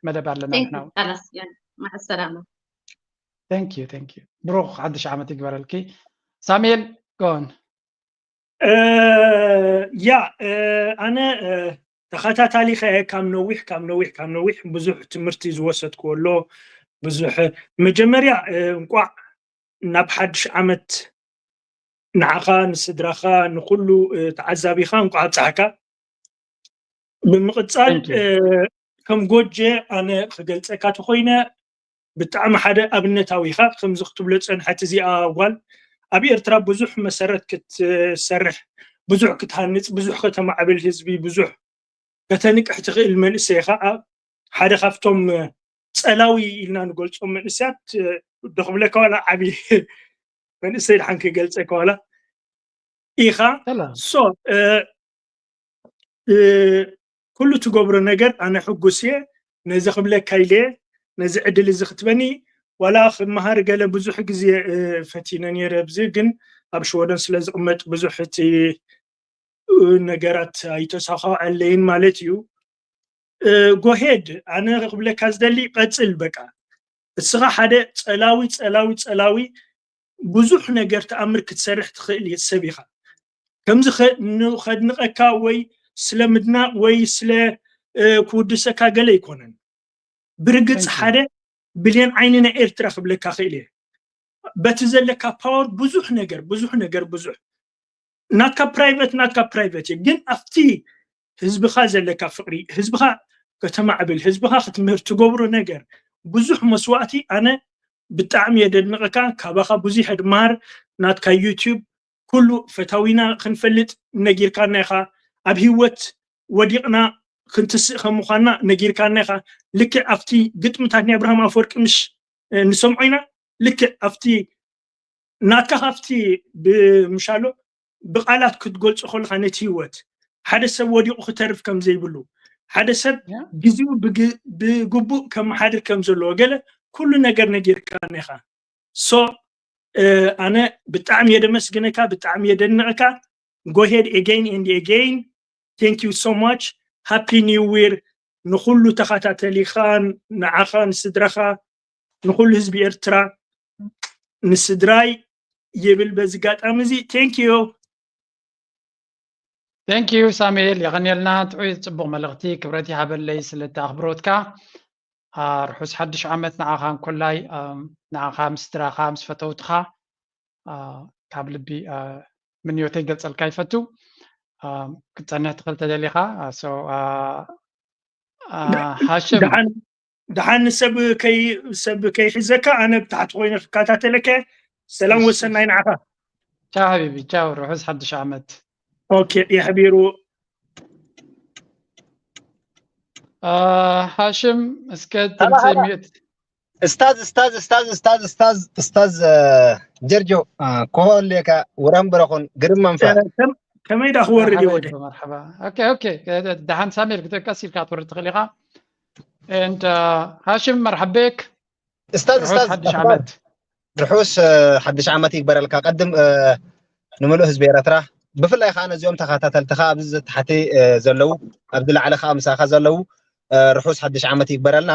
መደብ ኣለና ንሕና እውን። ማዕሰላማ ታንኪዩ ታንኪዩ ብሩኽ ሓድሽ ዓመት ይግበረልኪ። ሳሙኤል ጎን ያ ኣነ ተኸታታሊ ከ ካብ ነዊሕ ካብ ነዊሕ ካብ ነዊሕ ብዙሕ ትምህርቲ ዝወሰድክዎ ኣሎ። ብዙሕ መጀመርያ እንቋዕ ናብ ሓድሽ ዓመት ንዓኻ፣ ንስድራኻ፣ ንኩሉ ተዓዛቢኻ እንቋዕ ኣብፀሓካ። ብምቕፃል ከም ጎጀ ኣነ ክገልፀካ ተኮይነ ብጣዕሚ ሓደ ኣብነታዊ ኢኻ። ከምዚ ክትብሎ ፀንሐት እዚኣ ጓል ኣብ ኤርትራ ብዙሕ መሰረት ክትሰርሕ፣ ብዙሕ ክትሃንፅ፣ ብዙሕ ከተማዕብል፣ ህዝቢ ብዙሕ ከተንቅሕ ትኽእል መንእሰይ ኢኻ። ሓደ ካብቶም ፀላዊ ኢልና ንገልፆም መንእሰያት ዶ ክብለካ ዋላ ዓብዪ መንእሰይ ድሓን ክገልፀካ ዋላ ኢኻ። ሶ ኩሉ ትገብሮ ነገር ኣነ ሕጉስ እየ። ነዚ ክብለካ ኢለ ነዚ ዕድል እዚ ክትበኒ ዋላ ክመሃር ገለ ብዙሕ ግዜ ፈቲነ ነይረ። ኣብዚ ግን ኣብ ሽወደን ስለ ዝቕመጥ ብዙሕ እቲ ነገራት ኣይተሳኻዐለይን ማለት እዩ። ጎሄድ ኣነ ክብለካ ዝደሊ ቀፅል። በቃ እስኻ ሓደ ፀላዊ ፀላዊ ፀላዊ ብዙሕ ነገር ተኣምር ክትሰርሕ ትኽእል ሰብ ኢኻ። ከምዚ ከድንቐካ ወይ ስለ ምድናቕ ወይ ስለ ክውድሰካ ገለ ኣይኮነን። ብርግፅ ሓደ ብሌን ዓይኒ ናይ ኤርትራ ክብለካ ክእል እየ። በቲ ዘለካ ፓወር ብዙሕ ነገር ብዙሕ ነገር ብዙሕ ናትካ ፕራይቨት ናትካ ፕራይቨት እዩ። ግን ኣብቲ ህዝብኻ ዘለካ ፍቕሪ፣ ህዝብኻ ከተማዕብል፣ ህዝብኻ ክትምህር ትገብሮ ነገር ብዙሕ መስዋእቲ ኣነ ብጣዕሚ የደንቐካ። ካባኻ ብዙሕ እድማር ናትካ ዩቲዩብ ኩሉ ፈታዊና ክንፈልጥ ነጊርካና ኢኻ። ኣብ ህይወት ወዲቕና ክንትስእ ከም ምዃንና ነጊርካና ኢኻ። ልክዕ ኣብቲ ግጥምታት ናይ ኣብርሃም ኣፈወርቂ ምሽ ንሰምዖ ኢና። ልክዕ ኣብቲ ናትካ ካብቲ ብምሻሎ ብቃላት ክትገልጾ ከለካ ነቲ ህይወት ሓደ ሰብ ወዲቑ ክተርፍ ከም ዘይብሉ ሓደ ሰብ ግዜኡ ብግቡእ ከመሓድር ከም ዘለዎ ገለ ኩሉ ነገር ነጊርካና ኢኻ። ሶ ኣነ ብጣዕሚ እየ ደመስግነካ፣ ብጣዕሚ እየ ደንቐካ። Go ahead again and again. Thank you so much. Happy New Year ንኩሉ ተኸታተሊኻን ንዓኻን ስድራኻ ንኩሉ ህዝቢ ኤርትራ ንስድራይ ይብል በዚ ጋጣሚ እዚ thank you። Thank you ሳሙኤል፣ የቐንየልና። ጥዑይ ጽቡቕ መልእኽቲ፣ ክብረት ይሃበለይ ስለቲ ኣኽብሮትካ። ርሑስ ሓድሽ ዓመት ንዓኻ እንኮላይ ንዓኻ ምስ ስድራኻ ምስ ፈተውትኻ ካብ ልቢ ምንዮተይ ገልጸልካ ይፈቱ። ክትጸንሕ ትኽእል ተደሊኻ። ሃሽም ደሓን ንሰብ ሰብ ከይሕዘካ ኣነ ብታሕቲ ኮይነ ክከታተለከ። ሰላም ወሰናይ ንዓኻ። ቻው ሓቢቢ ቻው፣ ርሑስ ሓድሽ ዓመት። ኦኬ የሕቢሩ። ሃሽም እስከ ድምፂ ሚዩት። እስታዝ እስታዝ እስታዝ እስታዝ እስታዝ እስታዝ ጀርጆ ኮሆሌካ ውራም ብረኹን ግርም መንፈ ከመይ ዳ ክወርድ ይወደ መርሓባ። ኦኬ ኦኬ፣ ደሓን ሳሜል ክትቀስ ኢልካ ትወርድ ትኽእል ኢኻ። And ሃሽም መርሓቤክ እስታዝ እስታዝ ሓድሽ ዓመት ርሑስ ሓድሽ ዓመት ይግበረልካ። ቀድም ንምሉእ ህዝቢ ኤረትራ ብፍላይ ከዓ ነዚኦም ተኸታተልትኻ ኣብዚ ታሕቲ ዘለዉ ኣብዚ ላዕሊ ከዓ ምሳኻ ዘለዉ ርሑስ ሓድሽ ዓመት ይግበረልና።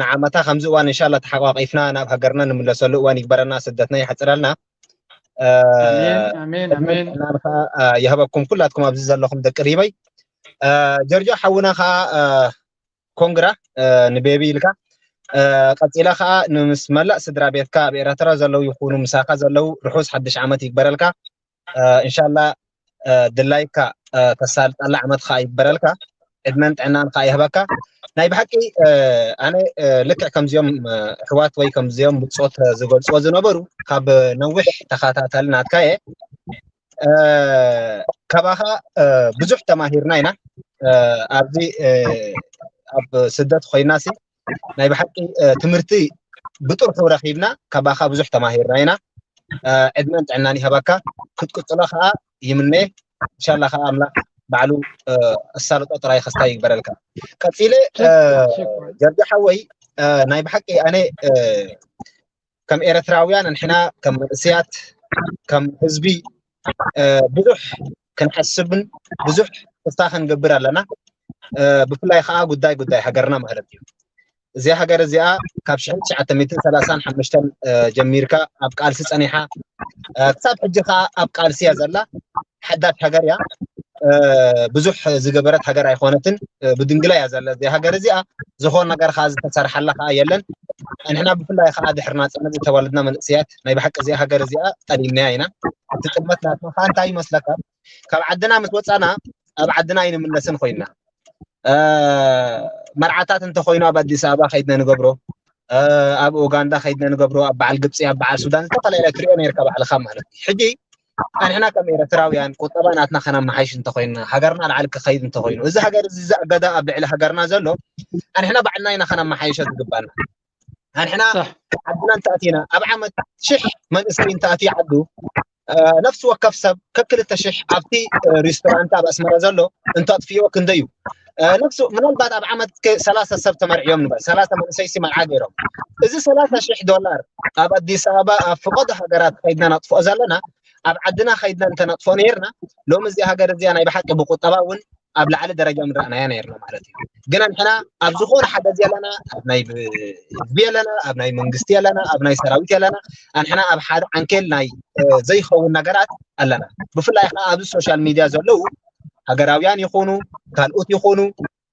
ንዓመታ ከምዚ እዋን እንሻላ ተሓቋቂፍና ናብ ሃገርና ንምለሰሉ እዋን ይግበረና። ስደትና ይሓፅረልና። ኣሜን ኣሜን ኣሜን። ይህበኩም ኩላትኩም ኣብዚ ዘለኹም ደቂ ሪበይ። ጀርጆ ሓውና ከዓ ኮንግራ ንቤቢ ኢልካ ቀፂለ ከዓ ንምስ መላእ ስድራ ቤትካ ኣብ ኤረትራ ዘለዉ ይኹኑ ምሳኻ ዘለዉ ርሑስ ሓድሽ ዓመት ይግበረልካ። እንሻላ ድላይካ ተሳልጠላ ዓመት ከዓ ይግበረልካ። ዕድመን ጥዕናን ከዓ ይህበካ። ናይ ብሓቂ ኣነ ልክዕ ከምዚኦም ኣሕዋት ወይ ከምዚኦም ብፆት ዝገልፅዎ ዝነበሩ ካብ ነዊሕ ተኸታታሊ ናትካ እየ። ካባኻ ብዙሕ ተማሂርና ኢና። ኣብዚ ኣብ ስደት ኮይና ሲ ናይ ብሓቂ ትምህርቲ ብጥርሑ ረኺብና ካባኻ ብዙሕ ተማሂርና ኢና። ዕድመን ጥዕናን ይሃባካ ክትቅፅሎ ከዓ ይምነ። እንሻላ ከዓ ኣምላኽ ባዕሉ ኣሳልጦ ጥራይ ክስታይ ይግበረልካ። ቀፂለ ጀርጆ ሓወይ ናይ ብሓቂ ኣነ ከም ኤረትራውያን ንሕና ከም መንእስያት ከም ህዝቢ ብዙሕ ክንሓስብን ብዙሕ ተስፋ ክንገብር ኣለና። ብፍላይ ከዓ ጉዳይ ጉዳይ ሃገርና ማለት እዩ። እዚኣ ሃገር እዚኣ ካብ ሽሕን ትሽዓተ ሚእትን ሰላሳን ሓሙሽተን ጀሚርካ ኣብ ቃልሲ ፀኒሓ ክሳብ ሕጂ ከዓ ኣብ ቃልሲ እያ ዘላ። ሓዳሽ ሃገር እያ። ብዙሕ ዝገበረት ሃገር ኣይኮነትን። ብድንግላ እያ ዘላ እዚኣ ሃገር እዚኣ። ዝኾን ነገር ከዓ ዝተሰርሓላ ከዓ የለን። ንሕና ብፍላይ ከዓ ድሕሪ ናፅነት ዝተወለድና መንእሰያት ናይ ብሓቂ እዚኣ ሃገር እዚኣ ጠሊምናያ ኢና። እቲ ጥልመት ናትና ከዓ እንታይ ይመስለካ? ካብ ዓድና ምስ ወፃና ኣብ ዓድና ኣይንምለስን ኮይና፣ መርዓታት እንተኮይኑ ኣብ ኣዲስ ኣበባ ከይድና ንገብሮ፣ ኣብ ኡጋንዳ ከይድና ንገብሮ፣ ኣብ በዓል ግብፂ፣ ኣብ በዓል ሱዳን፣ ዝተፈላለዩ ትሪኦ ነርካ ባዕልካ ማለት እዩ። ሕጂ ኣንሕና ከም ኤርትራውያን ቁጠባ ናትና ከነመሓይሽ እንተኮይንና፣ ሃገርና ላዕሊ ክኸይድ እንተኮይኑ፣ እዚ ሃገር እዚ፣ እዚ ኣገዳ ኣብ ልዕሊ ሃገርና ዘሎ ኣንሕና ባዕልና ኢና ከነመሓይሾ ዝግባና። ኣንሕና ዓድና እንተኣቲና ኣብ ዓመት ሽሕ መንእሰይ እንተኣትዩ ዓዱ፣ ነፍሲ ወከፍ ሰብ ከክልተ ሽሕ ኣብቲ ሪስቶራንት ኣብ ኣስመራ ዘሎ እንተጥፍዮ ክንደዩ? ነፍሱ ምናልባት ኣብ ዓመት ሰላሳ ሰብ ተመርዕዮም ንበል፣ ሰላሳ መንእሰይሲ መርዓ ገይሮም፣ እዚ ሰላሳ ሽሕ ዶላር ኣብ ኣዲስ ኣበባ ኣብ ፍቐዶ ሃገራት ከይድና ነጥፍኦ ዘለና፣ ኣብ ዓድና ከይድና እንተነጥፍኦ ነይርና፣ ሎሚ እዚኣ ሃገር እዚኣ ናይ ብሓቂ ብቁጠባ እውን ኣብ ላዕሊ ደረጃ ምረኣናያ ነይርና ማለት እዩ። ግን ኣንሕና ኣብ ዝኾነ ሓገዝ የለና፣ ኣብ ናይ ህዝቢ የለና፣ ኣብ ናይ መንግስቲ የለና፣ ኣብ ናይ ሰራዊት የለና። ኣንሕና ኣብ ሓደ ዓንኬል ናይ ዘይኸውን ነገራት ኣለና። ብፍላይ ከዓ ኣብዚ ሶሻል ሚድያ ዘለዉ ሃገራውያን ይኹኑ ካልኦት ይኹኑ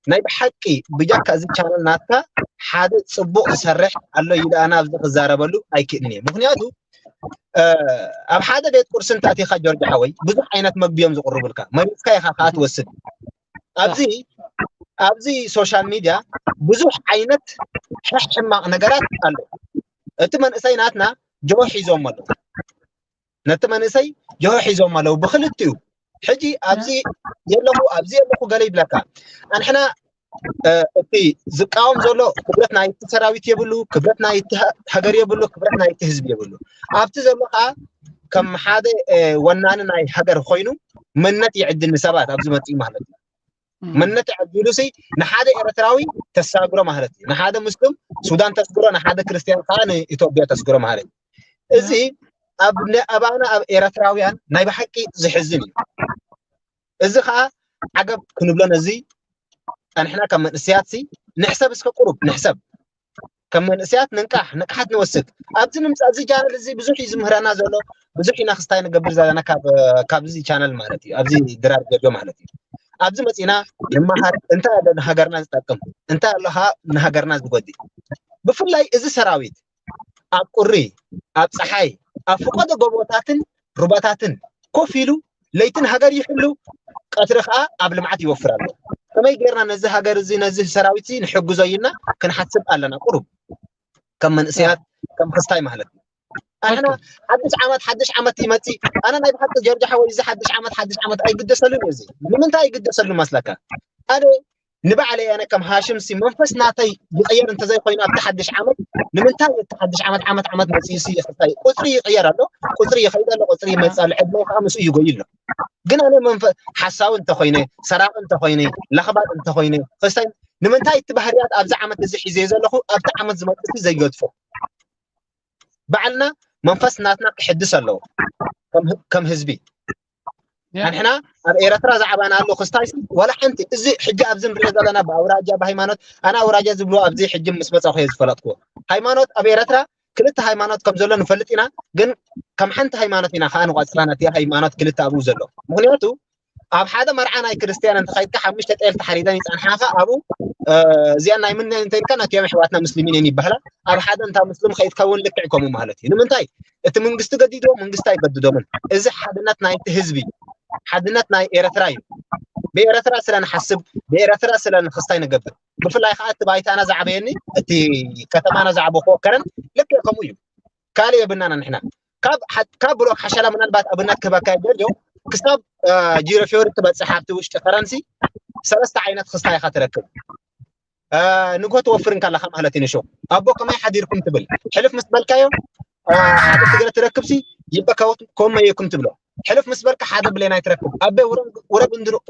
ናይ ብሓቂ ብጀካ እዚ ቻነል ናትካ ሓደ ፅቡቕ ዝሰርሕ ኣሎ ኢሉ ኣነ ኣብዚ ክዛረበሉ ኣይክእልን እየ። ምክንያቱ ኣብ ሓደ ቤት ቁርሲ እንተኣቲኻ ጆርጅ ሓወይ ብዙሕ ዓይነት መግቢ እዮም ዝቕርቡልካ። መሪፅካ ኢኻ ከዓ ትወስድ። ኣብዚ ኣብዚ ሶሻል ሚድያ ብዙሕ ዓይነት ሕማቕ ነገራት ኣሎ። እቲ መንእሰይ ናትና ጆሆ ሒዞም ኣለዉ። ነቲ መንእሰይ ጆሆ ሒዞም ኣለዉ ብክልቲኡ። ሕጂ ኣብዚ የለኹ ኣብዚ የለኹ ገለ ይብለካ። ኣንሕና እቲ ዝቃወም ዘሎ ክብረት ናይቲ ሰራዊት የብሉ፣ ክብረት ናይቲ ሃገር የብሉ፣ ክብረት ናይቲ ህዝቢ የብሉ። ኣብቲ ዘሎ ከዓ ከም ሓደ ወናኒ ናይ ሃገር ኮይኑ መንነት ይዕድል ንሰባት ኣብዚ መፅኡ ማለት እዩ። መንነት ይዕድሉ ሲ ንሓደ ኤርትራዊ ተሳግሮ ማለት እዩ። ንሓደ ሙስሊም ሱዳን ተስግሮ፣ ንሓደ ክርስትያን ከዓ ንኢትዮጵያ ተስግሮ ማለት እዩ። እዚ ኣብ ኣባና ኣብ ኤርትራውያን ናይ ብሓቂ ዝሕዝን እዩ። እዚ ከዓ ዓገብ ክንብሎ ነዚ ጸንሕና ከም መንእሰያት ሲ ንሕሰብ እስከ ቁሩብ ንሕሰብ። ከም መንእሰያት ንንቃሕ ንቅሓት ንወስድ ኣብዚ ንምፃእ እዚ ቻነል እዚ ብዙሕ እዩ ዝምህረና ዘሎ። ብዙሕ ኢና ክስታይ ንገብር ዘለና ካብዚ ቻነል ማለት እዩ ኣብዚ ድራር ጀዶ ማለት እዩ። ኣብዚ መፂና ንመሃር እንታይ ኣሎ ንሃገርና ዝጠቅም እንታይ ኣሎ ከዓ ንሃገርና ዝጎድእ። ብፍላይ እዚ ሰራዊት ኣብ ቁሪ ኣብ ፀሓይ ኣብ ፍቆዶ ጎቦታትን ሩባታትን ኮፍ ኢሉ ለይትን ሃገር ይሕሉ ቀትሪ ከዓ ኣብ ልምዓት ይወፍር ኣሎ። ከመይ ጌርና ነዚ ሃገር እዚ ነዚ ሰራዊት እዚ ንሕግዞ ኢልና ክንሓስብ ኣለና። ቁሩብ ከም መንእሰያት ከም ክስታይ ማለት እዩ። ኣሕና ሓድሽ ዓመት ሓድሽ ዓመት ይመፅእ ኣነ ናይ ብሓቂ ጀርጃ ሓወይ እዚ ሓድሽ ዓመት ሓድሽ ዓመት ኣይግደሰሉን እዩ። እዚ ንምንታይ ኣይግደሰሉ መስለካ? ኣነ ንባዕለይ ኣነ ከም ሃሽም ሲ መንፈስ ናተይ ይቀየር እንተዘይኮይኑ ኣብቲ ሓድሽ ዓመት ንምንታይ እቲ ሓድሽ ዓመት ዓመት ዓመት መፅኡ ሲ ይኽታይ ቁፅሪ ይቅየር ኣሎ። ቁፅሪ ይኸይድ ኣሎ። ቁፅሪ ይመፅእ ኣሎ። ዕድመይ ከዓ ምስኡ ይጎይ ኣሎ። ግን ኣነ መንፈስ ሓሳዊ እንተኮይነ ሰራቂ እንተኮይነ ለኽባጥ እንተኮይነ ክስታይ ንምንታይ እቲ ባህርያት ኣብዚ ዓመት እዚ ሒዘ ዘለኹ ኣብቲ ዓመት ዝመፅእ ሲ ዘይገድፎ ባዕልና መንፈስ ናትና ክሕድስ ኣለዎ። ከም ህዝቢ ኣንሕና ኣብ ኤረትራ ዛዕባና ኣሎ ክስታይ ወላ ሓንቲ እዚ ሕጂ ኣብዚ ንሪኦ ዘለና ብኣውራጃ ብሃይማኖት ኣነ ኣውራጃ ዝብልዎ ኣብዚ ሕጂ ምስ መፃኹ እየ ዝፈለጥክዎ። ሃይማኖት ኣብ ኤረትራ ክልተ ሃይማኖት ከም ዘሎ ንፈልጥ ኢና። ግን ከም ሓንቲ ሃይማኖት ኢና ከዓ ንቆፅራ ነቲ ሃይማኖት ክልተ ኣብኡ ዘሎ። ምክንያቱ ኣብ ሓደ መርዓ ናይ ክርስትያን እንተኸይድካ ሓሙሽተ ጤል ተሓሪደን ይፀንሓኻ ኣብኡ እዚኣን ናይ ምን እንተኢልካ ነቲኦም ኣሕዋትና ምስልሚን እየን ይበሃላ። ኣብ ሓደ እንታ ምስልም ከይድካ እውን ልክዕ ከምኡ ማለት እዩ። ንምንታይ እቲ መንግስቲ ገዲድዎ መንግስቲ ኣይገድዶምን። እዚ ሓድነት ናይቲ ህዝቢ እዩ። ሓድነት ናይ ኤረትራ እዩ። ብኤረትራ ስለ ንሓስብ ብኤረትራ ስለ ንክስታይ ንገብር ብፍላይ ከዓ እቲ ባይታና ዝዓበየኒ እቲ ከተማና ዝዓበክዎ ከረን ልክዕ ከምኡ እዩ። ካልእ የብልናን ንሕና ካብ ካብ ብሎክ ሓሸላ ምናልባት ኣብነት ክህበካ ጀርጆ ክሳብ ጂሮ ፊዮሪ ትበፅሕ ኣብቲ ውሽጢ ከረንሲ ሰለስተ ዓይነት ክስታይ ኢኻ ትረክብ። ንግሆ ትወፍር እንከለካ ማለት እዩ ንሾ ኣቦ ከመይ ሓዲርኩም ትብል ሕልፍ ምስ በልካዮ ሓደ ትግረ ትረክብሲ ይበካወት ኮመየኩም ትብሎ ሕልፍ ምስ በልካ ሓደ ብሌን ኣይትረክብ ኣበ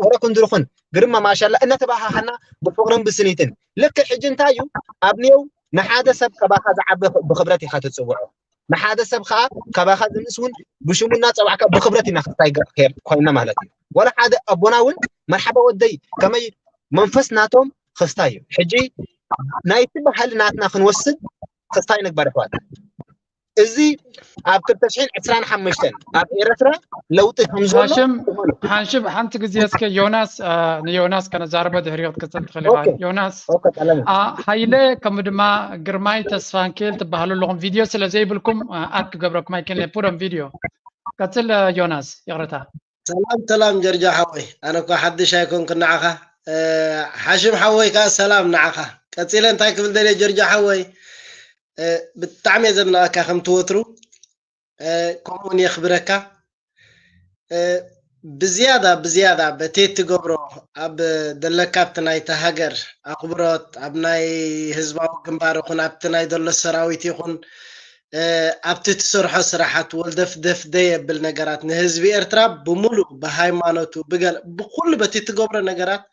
ወረ ክንድርኹን ግርማ ማሻላ እናተባሃሃና ብፍቅርን ብስኒትን ልክዕ ሕጂ እንታይ እዩ ኣብ ኔው ንሓደ ሰብ ከባኻ ዝዓቢ ብክብረት ኢኻ ትፅውዖ ንሓደ ሰብ ከዓ ካባኻ ዝንእስ እውን ብሽሙ እናፀዋዕካ ብክብረት ኢና ክስታይ ኮይና ማለት እዩ። ወላ ሓደ ኣቦና እውን መርሓባ ወደይ ከመይ መንፈስ ናቶም ክስታይ እዩ። ሕጂ ናይቲ ባህሊ ናትና ክንወስድ ክስታይ ንግበር ኣሕዋት። እዚ ኣብ ክልተ ሽሕን ዕስራን ሓሙሽተን ኣብ ኤርትራ ለውጢ ከም ዘሎ ሃሽም፣ ሃሽም፣ ሓንቲ ግዜ እስከ ዮናስ፣ አ፣ ንዮናስ ከነዛርቦ ድሕሪኡ ክትቅጽል ትኽእል ኢኻ። ኦኬ። ዮናስ፣ ኦኬ፣ ቀለሙ። አ፣ ሃይለ ከምኡ ድማ ግርማይ ተስፋንኪኤል ትበሃሉ ኣለኹም። ቪድዮ ስለ ዘይብልኩም፣ አ፣ ኣድ ክገብረኩም ኣይክእልን። ፑሎም ቪድዮ። ቀጽል፣ አ፣ ዮናስ፣ ይቕረታ። ሰላም ሰላም ጀርጆ ሓወይ፣ ኣነ እኳ ሓድሽ ኣይኮንኩ ንዓኻ። እ፣ ሓሽም ሓወይ ከኣ ሰላም ንዓኻ። ቀጺለ እንታይ ክብል ደልየ ጀርጆ ሓወይ፣ እ፣ ብጣዕሚ እየ ዘድንቐካ ከምቲ ወትሩ፣ እ፣ ከምኡ እውን የኽብረካ። እ፣ ብዝያዳ ብዝያዳ በቲ እትገብሮ ኣብ ደለካ ኣብቲ ናይቲ ሃገር ኣኽብሮት ኣብ ናይ ህዝባዊ ግንባር ይኹን ኣብቲ ናይ ዘሎ ሰራዊት ይኹን እ፣ ኣብቲ ትሰርሖ ስራሓት ወልደፍደፍ ደየብል ነገራት ንህዝቢ ኤርትራ ብምሉእ ብሃይማኖቱ ብገለ ብኩሉ በቲ ትገብሮ ነገራት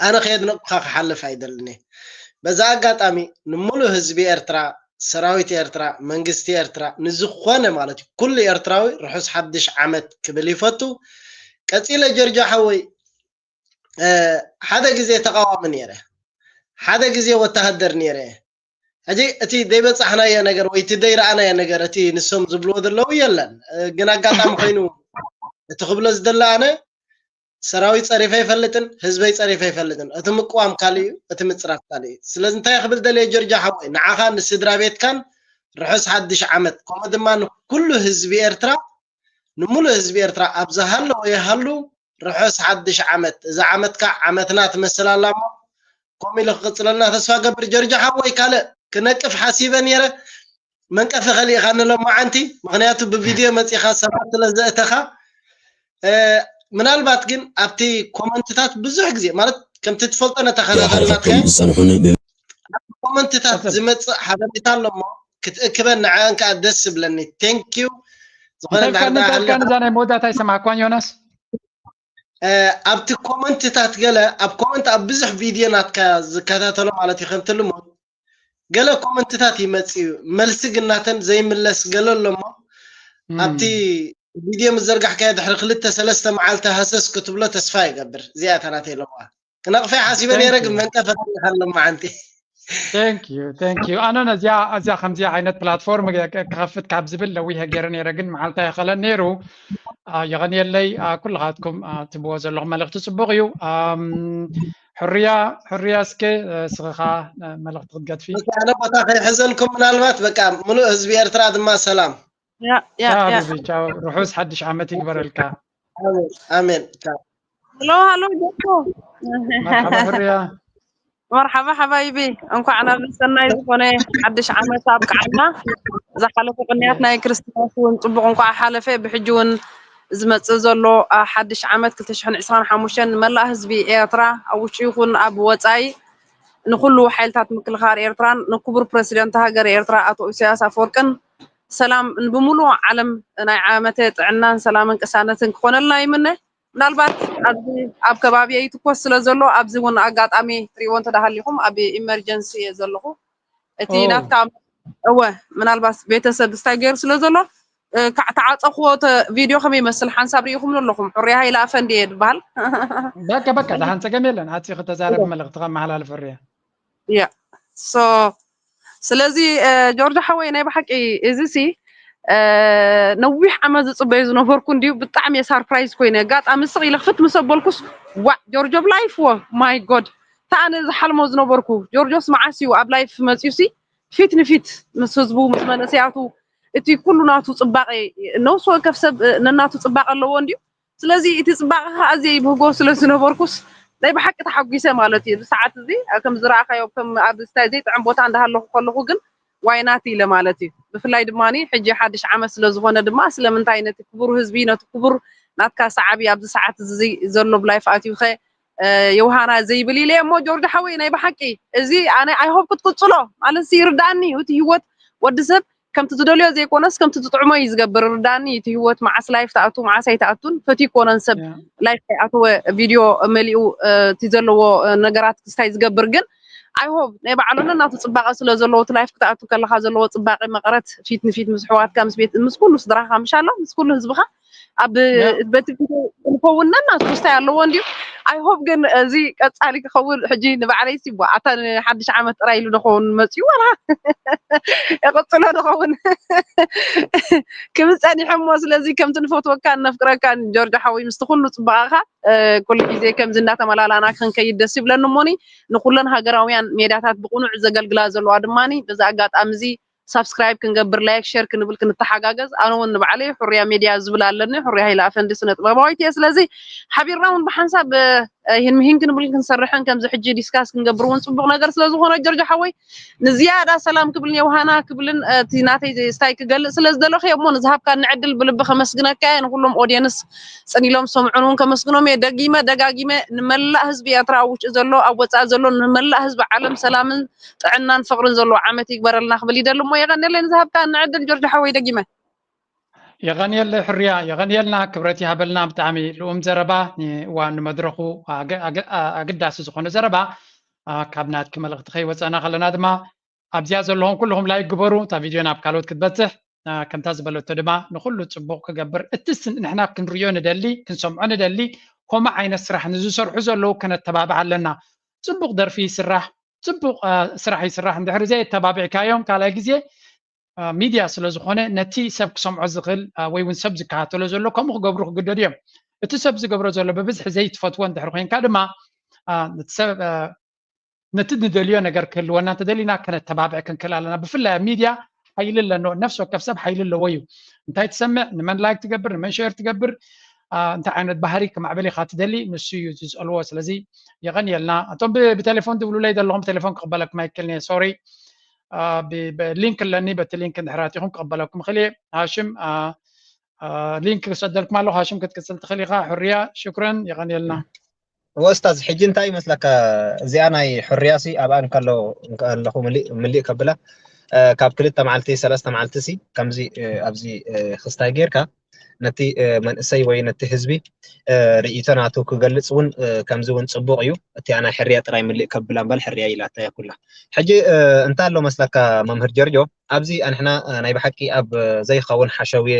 ኣነ ከየድነቕኩኻ ክሓልፍ ኣይደልን እየ። በዛ ኣጋጣሚ ንምሉእ ህዝቢ ኤርትራ፣ ሰራዊት ኤርትራ፣ መንግስቲ ኤርትራ፣ ንዝኾነ ማለት እዩ ኩሉ ኤርትራዊ ርሑስ ሓድሽ ዓመት ክብል ይፈቱ። ቀጺለ ጀርጆ ሓወይ፣ እ፣ ሓደ ግዜ ተቃዋሚ ነይረ፣ ሓደ ግዜ ወተሃደር ነይረ። ሕጂ እቲ ዘይበጻሕናዮ ነገር ወይ እቲ ዘይረኣናዮ ነገር እቲ ንሶም ዝብልዎ ዘለዉ የለን። እ፣ ግን ኣጋጣሚ ኮይኑ እቲ ክብሎ ዝደለ ኣነ ሰራዊት ጸሪፈ ኣይፈልጥን፣ ህዝበይ ጸሪፈ ኣይፈልጥን። እቲ ምቅዋም ካልእ እዩ፣ እቲ ምጽራፍ ካልእ እዩ። ስለዚ እንታይ ክብል ደልየ ጀርጆ ሓወይ፣ ንዓኻን ንስድራ ቤትካን ርሑስ ሓድሽ ዓመት፣ ከምኡ ድማ ንኩሉ ህዝቢ ኤርትራ፣ ንምሉእ ህዝቢ ኤርትራ ኣብ ዝሃለወ ይሃሉ ርሑስ ሓድሽ ዓመት። እዛ ዓመት ከዓ ዓመትና ትመስል ኣላ እሞ ከምኡ ኢሉ ክቕፅለልና ተስፋ ገብር። ጀርጆ ሓወይ ካልእ ክነቅፍ ሓሲበ ነይረ፣ መንቀፊ ከሊእኻኒ ሎማዓንቲ፣ ምኽንያቱ ብቪድዮ መፂኻ ሰባት ስለ ዘእተኻ። እ፣ ምናልባት ግን ኣብቲ ኮመንትታት ብዙሕ ግዜ ማለት ከምቲ ትፈልጦ ነተኸታተልናትካ ዝሓለፈኩም ዝፀንሑኒ ኮመንትታት ዝመፅእ ሓበሬታ ኣሎ እሞ ክትእክበን ንዓን ከዓ ደስ ዝብለኒ። ቴንኪዩ። ዝኾነ እንታይ ዳሕር እንታይ ዳሕር ኢልካ ነዛ ናይ መወዳእታ ኣይሰማዕኳን ዮናስ? እ፣ ኣብቲ ኮመንትታት ገለ ኣብ ኮመንት ኣብ ብዙሕ ቪድዮ ናትካ ዝከታተሎ ማለት እዩ ከምቲ ልሙድ ገለ ኮመንትታት ይመጽእ እዩ። መልሲ ግን ናተን ዘይምለስ ገለ ኣሎ እሞ እም፣ ኣብቲ ቪድዮ ምስ ዘርጋሕካዮ ድሕሪ ክልተ ሰለስተ መዓልቲ ሃሰስ ክትብሎ ተስፋ ይገብር። እዚኣ እታ ናተይ ኣለዋ ክነቕፈ ሓሲበ ነይረ ግን Thank you. መንቀፈ ሎማዓንቲ። Thank you, thank you። ኣነ ነዚኣ፣ እዚኣ ከምዚኣ ዓይነት ፕላትፎርም ገ-፣ ገ-፣ ክኸፍት ካብ ዝብል ነዊሐ ገይረ ነይረ ግን መዓልታ ይኸለን ነይሩ። አ፣ የቐንየለይ። አ፣ ኩልኻትኩም፣ አ፣ ትብዎ ዘለኹም መልእኽቲ ጽቡቕ እዩ። ኣም፣ ሕርያ፣ ሕርያ እስከ፣ እ፣ ስኽኻ፣ እ፣ መልእኽቲ ክትገድፊ። በቃ ኣነ ቦታ ከይሕዘልኩም ምናልባት በቃ ምሉእ ህዝቢ ኤርትራ ድማ ሰላም። ያ ያ ቻው ያ ቢቢ፣ ቻው። ርሑስ ሓድሽ ዓመት ይግበረልካ። ኣሜን ኣሜን። ቻው። ሃሎ ሃሎ ጆኮ መርሓባ ሕርያ። መርሓባ ሓባይቢ፣ እንኳዕ ናብ ሰናይ ዝኾነ ሓድሽ ዓመት ኣብቅዓና። ዝሓለፈ ቅንያት ናይ ክርስትማስ እውን ጽቡቕ እንኳዕ ሓለፈ። ብሕጂ እውን ዝመጽእ ዘሎ፣ አ፣ ሓድሽ ዓመት ክልተ ሽሕን ዕስራን ሓሙሽተን ንመላእ ህዝቢ ኤርትራ ኣብ ውሽጢ ይኹን ኣብ ወጻኢ ንኩሉ ሓይልታት ምክልኻል ኤርትራን ንክቡር ፕረሲደንት ሃገር ኤርትራ ኣቶ ኢሳያስ ኣፈወርቅን ሰላም ብሙሉእ ዓለም ናይ ዓመተ ጥዕናን ሰላምን ቅሳነትን ክኾነልና ይምነ። ምናልባት ኣብዚ ኣብ ከባቢ ይትኮስ ስለ ዘሎ ኣብዚ እውን ኣጋጣሚ ትሪእዎ እንተዳሃሊኹም ኣብ ኢመርጀንሲ እየ ዘለኹ። እቲ ኦ። ናትካ እወ ምናልባት ቤተሰብ ስታይ ገይሩ ስለ ዘሎ እ፣ ከዓ ተዓፀኽዎ ተ-፣ ቪድዮ ከመይ ይመስል ሓንሳብ ርኢኹምሉ ኣለኹም። ሕሩያ ሃይለ ኣፈንዲ እየ ዝበሃል። በቃ በቃ፣ ደሓን ጸገም የለን። ኣቲ ክተዛረብ መልእኽቲ ከመሓላልፍ ሕሩያ። ያ ሶ ስለዚ እ፣ ጆርጆ ሓወይ ናይ ብሓቂ እዚ ሲ እ፣ ነዊሕ ዓመት ዝፅበዩ ዝነበርኩ እንዲዩ ብጣዕሚ እየ ሳርፕራይዝ ኮይነ። ኣጋጣሚ ስቕ ኢለ ክፍት ምስ ኣበልኩስ ዋዕ ጆርጆ ብላይፍ ወ ማይ ጎድ ተኣነ ዝሓልሞ ዝነበርኩ ጆርጆስ መዓስ እዩ ኣብ ላይፍ መፅዩ ሲ ፊት ንፊት ምስ ህዝቡ ምስ መንእሰያቱ እቲ ኩሉ ናቱ ፅባቐ ነፍሲ ወከፍ ሰብ እ፣ ነናቱ ፅባቐ ኣለዎ እንዲዩ። ስለዚ እቲ ፅባቐ ከዓ ኣዝየ ይብህጎ ስለ ዝነበርኩስ ናይ ብሓቂ ተሓጒሰ ማለት እዩ። እዚ ሰዓት እዚ ከም ዝረኣኻዮ ከም ኣብ ስታይ ዘይጥዕም ቦታ እንዳሃለኹ ከለኹ ግን ዋይናት ኢለ ማለት እዩ። ብፍላይ ድማ ሕጂ ሓድሽ ዓመት ስለ ዝኾነ ድማ ስለምንታይ ነቲ ክቡር ህዝቢ ነቲ ክቡር ናትካ ሰዓቢ ኣብዚ ሰዓት እዚ ዘሎ ብላይፍ ኣትዩኸ እ፣ የውሃና ዘይብል ኢለ እሞ ጆርጆ ሓወይ ናይ ብሓቂ እዚ ኣነ ኣይሆብ ክትቅፅሎ ማለት ሲ ይርዳእኒ እዩ። እቲ ህይወት ወዲ ሰብ ከምቲ ዝደልዮ ዘይኮነስ ከምቲ ዝጥዕሞ እዩ ዝገብር። ርዳኒ እቲ ህይወት መዓስ ላይፍ ተኣቱ መዓስ ኣይተኣቱን ፈትዩ ኮነን ሰብ ያ። ላይፍ ኣይኣተወ ቪድዮ መሊኡ እ፣ እቲ ዘለዎ እ፣ ነገራት ክስታይ ዝገብር ግን ኣይሆብ ናይ ባዕሉ ነናቱ ፅባቐ ስለ ዘለዎ እቲ ላይፍ ክትኣቱ ከለካ ዘለዎ ፅባቐ መቐረት ፊት ንፊት ምስ ኣሕዋትካ ምስ ቤት ምስ ኩሉ ስድራካ ምሻሎ ምስ ኩሉ ህዝብካ ኣብ ያ። በቲ ቪድዮ ክንከውን ነናቱ ክስታይ ኣለዎ እንድዩ። I hope ግን እዚ ቀጻሊ ክኸውን። ሕጂ ንባዕለይሲ ቧ ኣታ ንሓድሽ ዓመት ጥራይ ኢሉ ንኸውን መጽዩ ዋላ ይቕጽሎ ንኸውን ክብል ጸኒሖሞ። ስለዚ ከምቲ ንፈትወካን ነፍቅረካን ጆርጆ ሓወይ ምስቲ ኩሉ ጽባቐኻ ኩሉ ግዜ ከምዚ እንዳተመላላና ክንከይድ ደስ ይብለኒ። እሞኒ ንኩለን ሃገራውያን ሜዳታት ብቕኑዕ ዘገልግላ ዘለዋ ድማኒ በዚ ኣጋጣሚ እዚ ሳብስክራይብ ክንገብር፣ ላይክ ሸር ክንብል ክንተሓጋገዝ። ኣነ እውን ንባዕለይ ሕሩያ ሜድያ ዝብል ኣለኒ፣ ሕሩያ ሃይለ ኣፈንዲ ስነ ጥበባዊት እየ። ስለዚ ሓቢርና እውን ብሓንሳብ ይህን ምሂን ክንብል ክንሰርሕን ከምዚ ሕጂ ዲስካስ ክንገብር እውን ፅቡቅ ነገር ስለዝኾነ ጆርጆ ሓወይ ንዝያዳ ሰላም ክብልን የውሃና ክብልን እቲ ናተይ ስታይ ክገልፅ ስለዝደለኹ እየ። እሞ ንዝሃብካኒ ዕድል ብልቢ ከመስግነካ እየ። ንኩሎም ኦድየንስ ፅን ኢሎም ዝሰምዑን እውን ከመስግኖም እየ። ደጊመ ደጋጊመ ንመላእ ህዝቢ ኤርትራ ኣብ ውሽጢ ዘሎ ኣብ ወፃኢ ዘሎ ንመላእ ህዝቢ ዓለም ሰላምን ጥዕናን ፍቕርን ዘለዎ ዓመት ይግበረልና ክብል ይደሊ እሞ የቐንየለይ ንዝሃብካኒ ዕድል ጆርጆ ሓወይ ደጊመ። የቐንየለይ ሕርያ የቐንየልና ክብረት ይሃበልና ብጣዕሚ ልኡም ዘረባ እዋን ንመድረኹ ኣገዳሲ ዝኾነ ዘረባ ካብ ናትኪ መልእኽቲ ከይወፀና ከለና ድማ ኣብዚኣ ዘለኹም ኩልኹም ላይክ ግበሩ እታ ቪድዮ ናብ ካልኦት ክትበፅሕ ከምታ ዝበለቶ ድማ ንኩሉ ፅቡቕ ክገብር እቲ ንሕና ክንሪዮ ንደሊ ክንሰምዖ ንደሊ ከምኡ ዓይነት ስራሕ ንዝሰርሑ ዘለዉ ከነተባብዕ ኣለና ፅቡቕ ደርፊ ይስራሕ ፅቡቕ ስራሕ ይስራሕ እንድሕሪ ዘየተባቢዕካዮም ካልኣይ ግዜ ሚድያ ስለ ዝኾነ ነቲ ሰብ ክሰምዖ ዝኽእል ወይ እውን ሰብ ዝከታተሎ ዘሎ ከምኡ ክገብሩ ክግደዱ እዮም እቲ ሰብ ዝገብሮ ዘሎ ብብዝሒ ዘይትፈትዎ እንድሕሪ ኮይንካ ድማ ነቲ ንደልዮ ነገር ክህልወና እንተደሊና ከነተባብዕ ክንክእል ኣለና ብፍላይ ኣብ ሚድያ ሓይሊ ኣለዎ ነፍሲ ወከፍ ሰብ ሓይሊ ኣለዎ እዩ እንታይ ትሰምዕ ንመን ላይክ ትገብር ንመን ሸር ትገብር እንታይ ዓይነት ባህሪ ክማዕበል ኢኻ ትደሊ ንሱ እዩ ዝፀልዎ ስለዚ የቐንየልና እቶም ብቴሌፎን ትብሉለይ ዘለኹም ብቴሌፎን ክቕበለኩም ኣይክእልን እየ ሶሪ ሊንክ ኣለኒ በቲ ሊንክ እንድሕር ኣቲኹም ክቕበለኩም ይኽእል እየ ሃሽም ሊንክ ክሰደልኩም ኣለኹ ሃሽም ክትቅፅል ትኽእል ኢኻ ሕርያ ሽኩረን የቐንየልና ወስታዝ ሕጂ እንታይ ይመስለካ እዚኣ ናይ ሕርያ ሲ ኣብኣ እንከሎ ኣለኹ ምሊእ ከብላ ካብ ክልተ መዓልቲ ሰለስተ መዓልቲ ሲ ከምዚ ኣብዚ ክስታይ ጌርካ ነቲ መንእሰይ ወይ ነቲ ህዝቢ ርእይቶ ናቱ ክገልፅ እውን ከምዚ እውን ፅቡቅ እዩ እቲኣ ናይ ሕርያ ጥራይ ምልእ ከብላ እምበር ሕርያ ኢላታ እያ ኩላ ሕጂ እንታይ ኣሎ መስለካ መምህር ጀርጆ ኣብዚ ኣንሕና ናይ ብሓቂ ኣብ ዘይኸውን ሓሸውየ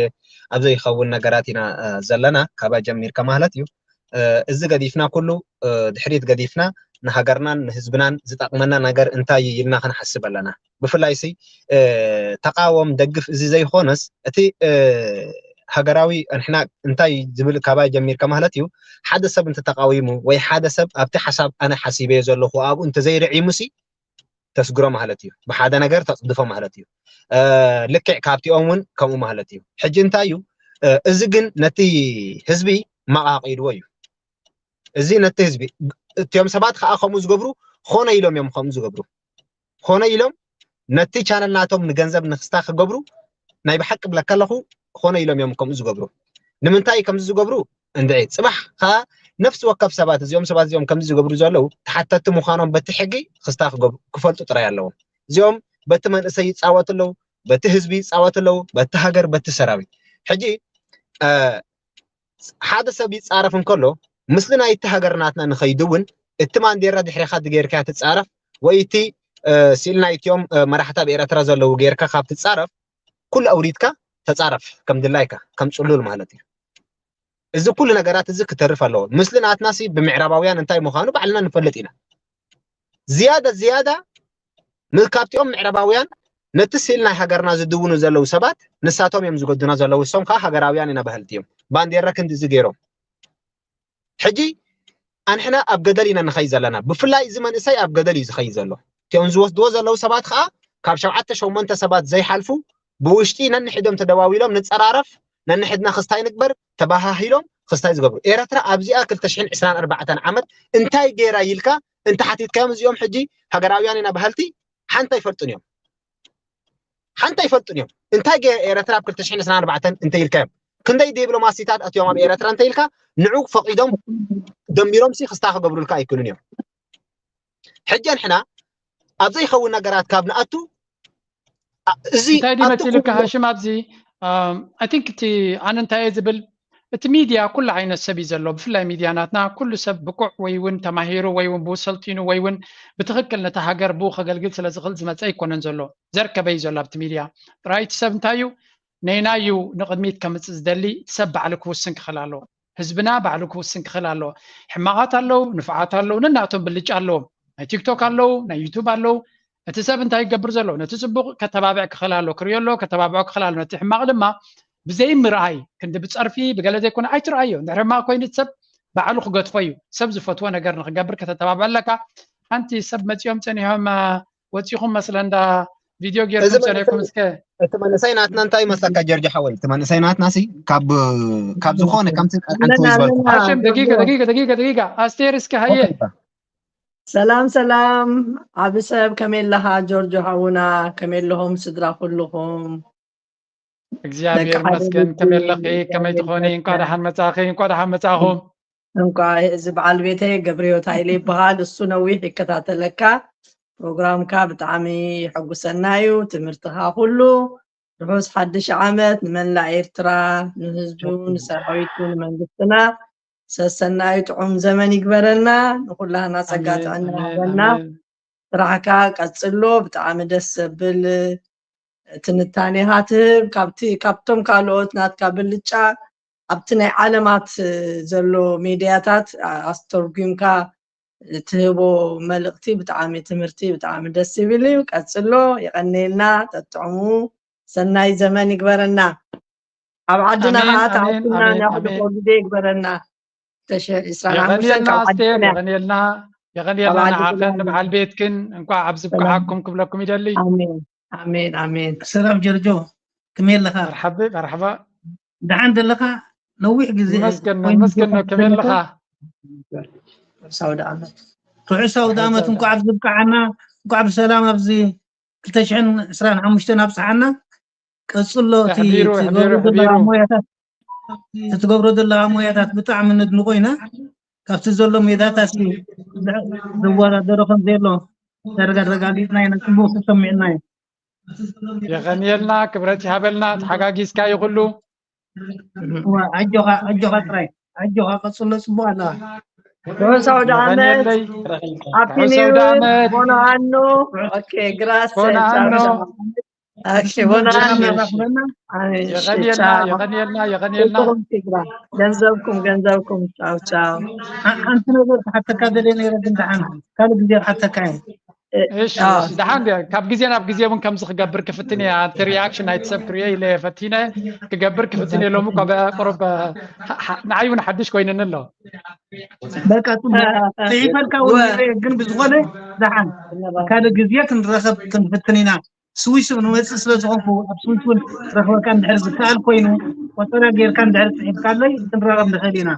ኣብ ዘይኸውን ነገራት ኢና ዘለና ካባ ጀሚርካ ማለት እዩ እዚ ገዲፍና ኩሉ ድሕሪት ገዲፍና ንሃገርናን ንህዝብናን ዝጠቅመና ነገር እንታይ እዩ ኢልና ክንሓስብ ኣለና ብፍላይ ሲ ተቃወም ደግፍ እዚ ዘይኮነስ እቲ ሃገራዊ ንሕና እንታይ ዝብል ካባይ ጀሚርካ ማለት እዩ ሓደ ሰብ እንተተቃዊሙ ወይ ሓደ ሰብ ኣብቲ ሓሳብ ኣነ ሓሲበዮ ዘለኹ ኣብኡ እንተዘይርዒሙ ሲ ተስግሮ ማለት እዩ ብሓደ ነገር ተፅድፎ ማለት እዩ ልክዕ ካብቲኦም እውን ከምኡ ማለት እዩ ሕጂ እንታይ እዩ እዚ ግን ነቲ ህዝቢ መቃቂድዎ እዩ እዚ ነቲ ህዝቢ እቲኦም ሰባት ከዓ ከምኡ ዝገብሩ ኾነ ኢሎም እዮም ከምኡ ዝገብሩ ኾነ ኢሎም ነቲ ቻነል ናቶም ንገንዘብ ንክስታ ክገብሩ ናይ ብሓቂ ብለካ ኣለኹ ኾነ ኢሎም እዮም ከምኡ ዝገብሩ ንምንታይ ከምዚ ዝገብሩ እንድዒ ፅባሕ ከዓ ነፍሲ ወከፍ ሰባት እዚኦም ሰባት እዚኦም ከምዚ ዝገብሩ ዘለዉ ተሓተቲ ምዃኖም በቲ ሕጊ ክስታ ክፈልጡ ጥራይ ኣለዎም እዚኦም በቲ መንእሰይ ይፃወቱ ኣለዉ በቲ ህዝቢ ይፃወቱ ኣለዉ በቲ ሃገር በቲ ሰራዊት ሕጂ ሓደ ሰብ ይፃረፍ እንከሎ ምስሊ ናይቲ ሃገር ናትና ንኸይዱ እውን እቲ ማንዴራ ድሕሪኻ ድጌርካ ትፃረፍ ወይ እቲ ስኢል ናይትዮም መራሕቲ ኣብ ኤረትራ ዘለዉ ጌርካ ካብ ትፃረፍ ኩሉ ኣውሪድካ ተፃረፍ ከም ድላይካ ከም ፅሉል ማለት እዩ እዚ ኩሉ ነገራት እዚ ክተርፍ ኣለዎ። ምስሊ ናትናሲ ብምዕራባውያን እንታይ ምዃኑ ባዕልና ንፈልጥ ኢና። ዝያዳ ዝያዳ ካብቲኦም ምዕራባውያን ነቲ ስኢል ናይ ሃገርና ዝድውኑ ዘለዉ ሰባት ንሳቶም እዮም ዝገዱና ዘለዉ። እሶም ከዓ ሃገራውያን ኢና በሃልቲ እዮም። ባንዴራ ክንድዚ ገይሮም። ሕጂ ኣንሕና ኣብ ገደል ኢና ንኸይድ ዘለና። ብፍላይ እዚ መንእሰይ ኣብ ገደል እዩ ዝኸይድ ዘሎ። እቲኦም ዝወስድዎ ዘለዉ ሰባት ከዓ ካብ ሸውዓተ ሸሞንተ ሰባት ዘይሓልፉ ብውሽጢ ነንሕዶም ተደዋዊሎም ንፀራረፍ ነንሕድና ክስታይ ንግበር ተባሃሂሎም ክስታይ ዝገብሩ ኤረትራ ኣብዚኣ ክልተ ሽሕን ዕስራን ኣርባዕተን ዓመት እንታይ ገይራ ኢልካ እንተሓቲትካዮም እዚኦም ሕጂ ሃገራውያን ኢና በሃልቲ ሓንቲ ኣይፈልጡን እዮም ሓንቲ ኣይፈልጡን እዮም እንታይ ገይራ ኤረትራ ኣብ ክልተ ሽሕን ዕስራን ኣርባዕተን እንተ ኢልካዮም ክንደይ ዲፕሎማሲታት ኣትዮም ኣብ ኤረትራ እንተ ኢልካ ንዑ ፈቂዶም ደሚሮም ሲ ክስታ ክገብሩልካ ኣይክእሉን እዮም ሕጂ ኣንሕና ኣብ ዘይኸውን ነገራት ካብ ንኣቱ እዚ እንታይ ድዩ መሲሉካ ሃሽም ኣብዚ ኣይ ቲንክ እቲ ኣነ እንታይ እየ ዝብል እቲ ሚድያ ኩሉ ዓይነት ሰብ እዩ ዘሎ ብፍላይ ሚድያ ናትና ኩሉ ሰብ ብቁዕ ወይ እውን ተማሂሩ ወይ እውን ብኡ ሰልጢኑ ወይ እውን ብትክክል ነቲ ሃገር ብኡ ከገልግል ስለ ዝኽእል ዝመፀ ኣይኮነን ዘሎ ዘርከበ እዩ ዘሎ ኣብቲ ሚድያ ጥራይ እቲ ሰብ እንታይ እዩ ነይናዩ ንቅድሚት ከምፅእ ዝደሊ ሰብ ባዕሉ ክውስን ክኽእል ኣለዎ ህዝብና ባዕሉ ክውስን ክኽእል ኣለዎ። ሕማቓት ኣለዉ፣ ንፉዓት ኣለዉ፣ ነናቶም ብልጫ ኣለዎም። ናይ ቲክቶክ ኣለዉ፣ ናይ ዩቱብ ኣለዉ። እቲ ሰብ እንታይ ይገብር ዘሎ? ነቲ ጽቡቕ ከተባብዕ ክኽእል ኣለዎ፣ ክርእዮ ኣለዎ፣ ከተባብዖ ክኽእል ኣለዎ። ነቲ ሕማቕ ድማ ብዘይ ምርኣይ፣ ክንዲ ብጸርፊ ብገለ ዘይኮነ ኣይትርኣዮ። እንድሕር ሕማቕ ኮይኑ እቲ ሰብ ባዕሉ ክገድፎ እዩ። ሰብ ዝፈትዎ ነገር ንኽገብር ከተተባብዖ ኣለካ። ሓንቲ ሰብ መጺኦም ጸኒሖም፣ አ፣ ወጺኹም መስለ እንዳ ቪድዮ ጌርኩም ጸኒሕኩም እስከ። እቲ መንእሰይ ናትና እንታይ ይመስለካ ጀርጆ ሓወይ? እቲ መንእሰይ ናትና ሲ ካብ ካብ ዝኾነ ከምቲ ቃል ሓንቲ ኣለና፣ ወይ ዝበልኩ ኣለና። ሃሽም፣ ደቂቀ፣ ጀርጆ። ደቂቀ፣ ደቂቀ፣ ደቂቀ። ኣስቴር እስከ ሃየ። ኦኬ፣ በቃ። ሰላም ሰላም፣ ዓቢ ሰብ ከመይ ኣለኻ ጆርጆ ሓውና? ከመይ ኣለኹም ስድራ ኩልኹም? እግዚኣብሔር ደቂ ዓደይ ይመስገን። ከመይ ኣለኺ? ከመይ ከመይ ትኾኒ? እንኳ ደሓን መጻኺ፣ እንኳ ደሓን መጻኹም። እንኳ እዚ በዓል ቤተይ ገብረህይወት ሃይለ ይበሃል። እሱ ነዊሕ ይከታተለካ። ፕሮግራምካ ብጣዕሚ የሐጉሰና እዩ። ትምህርትኻ ኩሉ። ርሑስ ሓድሽ ዓመት ንመላእ ኤርትራ፣ ንህዝቡ፣ ንሰራዊቱ፣ ንመንግስትና። ሰሰናዩ ጥዑም ዘመን ይግበረልና። ንኹላህና ጸጋ ኣሜን፣ ጥዕና ኣሜን፣ ይሃበና። ኣሜን። ስራሕካ ቀጽሎ። ብጣዕሚ ደስ ዘብል ትንታኔኻ ትህብ። ካብቲ፣ ካብቶም ካልኦት ናትካ ብልጫ ኣብቲ ናይ ዓለማት ዘሎ ሜድያታት ኣስተርጒምካ ትህቦ መልእኽቲ ብጣዕሚ ትምህርቲ ብጣዕሚ ደስ ዝብል እዩ። ቀጽሎ፣ የቐንየልና፣ ጠጥዕሙ፣ ሰናይ ዘመን ይግበረና። ኣብ ዓድና ኣሜን፣ ከዓ ኣሜን፣ ተኣኪብና ኣሜን፣ ነሕልፎ ኣሜን። ግዜ ይግበረና። ተሸ-፣ ዕስራን ሓሙሽተን የቐንየልና ካብ ኣስቴር፣ ዓድና። የቐንየልና፣ የቐንየልና ካብ ዓድና ንዓኽን ንበዓል ቤትክን እንኳዕ ኣብ ሰላም። ዝብቅዓኩም ክብለኩም ይደሊ። ኣሜን፣ ኣሜን፣ ኣሜን። ሰላም ጀርጆ፣ ከመይ ኣለኻ? መርሓባ፣ መርሓባ። ደሓን ዘለኻ? ነዊሕ ግዜ ይመስገን፣ ኮይኑ ይመስገን፣ ከመይ ዘለኻ? ርሑስ ኣውደ ዓመት። ርሑስ ኣውደ ዓመት፣ እንኳዕ ኣብ ዝብቅዓና፣ እንኳዕ ብሰላም ኣብዚ ክልተ ሽሕን ዕስራን ሓሙሽተን ኣብጽሓና። ቀጽሎ፣ እቲ ኣሕቢሩ፣ ኣሕቢሩ፣ ትገብሮ ዘለኻ ኣሕቢሩ። ሞያታት፣ እቲ ትገብሮ ዘለኻ ሞያታት ብጣዕሚ ነድንቆ ኢና። ካብቲ ዘሎ ሜዳታት ዘወዳደሮ ከም ዘሎ ዳርጋ ኣረጋጊጽና ኢና፣ ጽቡቕ ተሰሚዕና እዩ። የቐንየልና፣ ክብረት ይሃበልና፣ ተሓጋጊዝካ እዩ ኩሉ። እዋ፣ ኣጆኻ፣ ኣጆኻ ጥራይ፣ ኣጆኻ ቀጽሎ፣ ጽቡቕ ኣለኻ። ርሑስ ኣውደ ዓመት፣ የቐንየለይ። ሃፒ ርሑስ ኒው ኣውደ ይር፣ ዓመት። ቦኖ ኣኖ። ኦኬ፣ ግራሰ፣ ቦኖ ቻው፣ ኣኖ። ቻው። ኦኬ፣ ቦኖ ኣኖ። ቻው። ኣሜን፣ እሺ፣ የቐንየልና፣ ቻው። የቐንየልና፣ የቐንየልና። ፍቅሩን ትግራ። ገንዘብኩም፣ ገንዘብኩም። ቻው፣ ቻው። ኣ-፣ ሓንቲ ነገር ክሓተካ ደልየ ነይረ፣ ግን ደሓን ካልእ ግዜ ክሓተካ እየ። እ-፣ እሺ፣ ኣዎ። እሺ፣ ደሓን ድያ? ካብ ግዜ ናብ ግዜ እውን ከምዚ ክገብር ክፍትን እየ። እቲ ሪያክሽን ናይቲ ሰብ ክርእዮ ኢለ እየ ፈቲነ ክገብር ክፍትን እየ። ሎሚ እኮ ብ-፣ ቁሩብ፣ እ፣ ሓ-፣ ሓ-፣ ንዓይ እውን ሓድሽ ኮይኑኒ ኣሎ። በቃ፣ ጽቡቕ። እ፣ እ፣ ጽሒፈልካ እውን ወ- ነይረ፣ ግን ብዝኾነ ደሓን ካልእ ግዜ ክንራኸብ ክንፍትን ኢና። ስዊስ እውን መጽእ ስለ ዝኾንኩ፣ ኣብ ስዊስ እውን ክረኽበካ እንድሕር ዝከኣል ኮይኑ፣ ቆጸራ ጌርካ እንድሕር ጽሒፍካለይ፣ ክንራኸብ ንኽእል ኢና።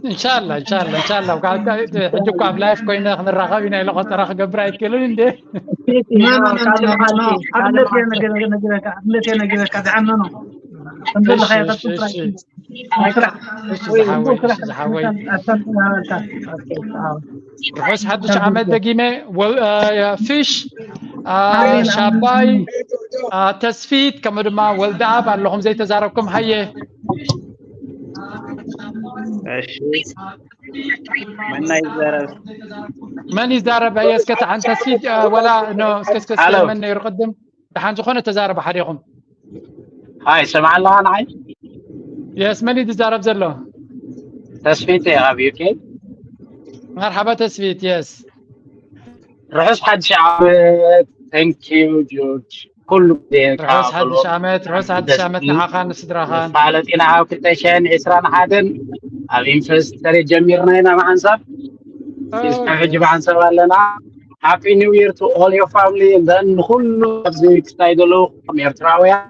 ኢንሻላህ፣ ኢንሻላህ፣ ኢንሻላህ። ካብ፣ ካብ፣ ሕጂ እኮ ኣብ ላይፍ ኮይነ ክንራኸብ ኢና ኢለ ቆጸራ ክገብር ኣይክእልን እንዴ? ኖ፣ ኖ፣ ኖ፣ ካልእ ኖ፣ ኖ፣ መዓልቲ፣ ኖ። ካልእ ኣብነት እየ መዓልቲ። ነገረ-፣ ነገረካ፣ ኣብነት እየ ነገረካ፣ ደሓን ኖ፣ ኖ። ከም ዘለኻ እሺ፣ ይቐጽል እሺ፣ ጥራይ። እሺ። ስራሕ። እሺ፣ ወይ፣ ዝሓወይ፣ ጽቡቕ ስራሕ እሺ፣ ዝሓወይ። ኣሳልጥና በቃ። ኦኬ፣ ቻው። ርሑስ ሓድሽ ዓመት ደጊመ። ወል-፣ አ፣ ፊሽ፣ አ፣ ኣሜን፣ ሻባይ፣ ኣሜን። አ፣ ተስፊት፣ ከምኡ ድማ ወልደኣብ ኣለኹም ዘይተዛረብኩም። ሃየ። እሺ። መን ይዛረብ? መን ይዛረብ? ኣየ፣ እስከ ተዓን ተስፊት፣ አ፣ ወላ፣ ኖ፣ እስከ፣ እስከ፣ እስከ፣ ሃሎ። መን ነይሩ ቅድም? ደሓን ዝኾነ ተዛረቡ ሓዲኹም። ሃይ፣ ሰምዓ ኣለኻ ንዓይ? የስ፣ መን እዩ ዝዛረብ ዘሎ? ተስፊት እየ፣ ካብ ዩ ኬ። መርሓባ ተስፊት፣ የስ። ርሑስ ሓድሽ ዓመት። Thank you ጆርጅ። ኩሉ ግዜ ርሑስ ሓድሽ ዓመት፣ ርሑስ ሓድሽ ዓመት ንዓኻን ንስድራኻን። መፋለጢና ኣብ ክልተ ሽሕን ዕስራን ሓደን ኣብ ኢንቨስተር ጀሚርና ኢና ብሓንሳብ። ኦ። እስካብ ሕጂ ብሓንሳብ ኣለና። Happy New Year to all your family and then ንኹሉ ኣብዚ ክስታይ ዘለዉ ከም ኤርትራውያን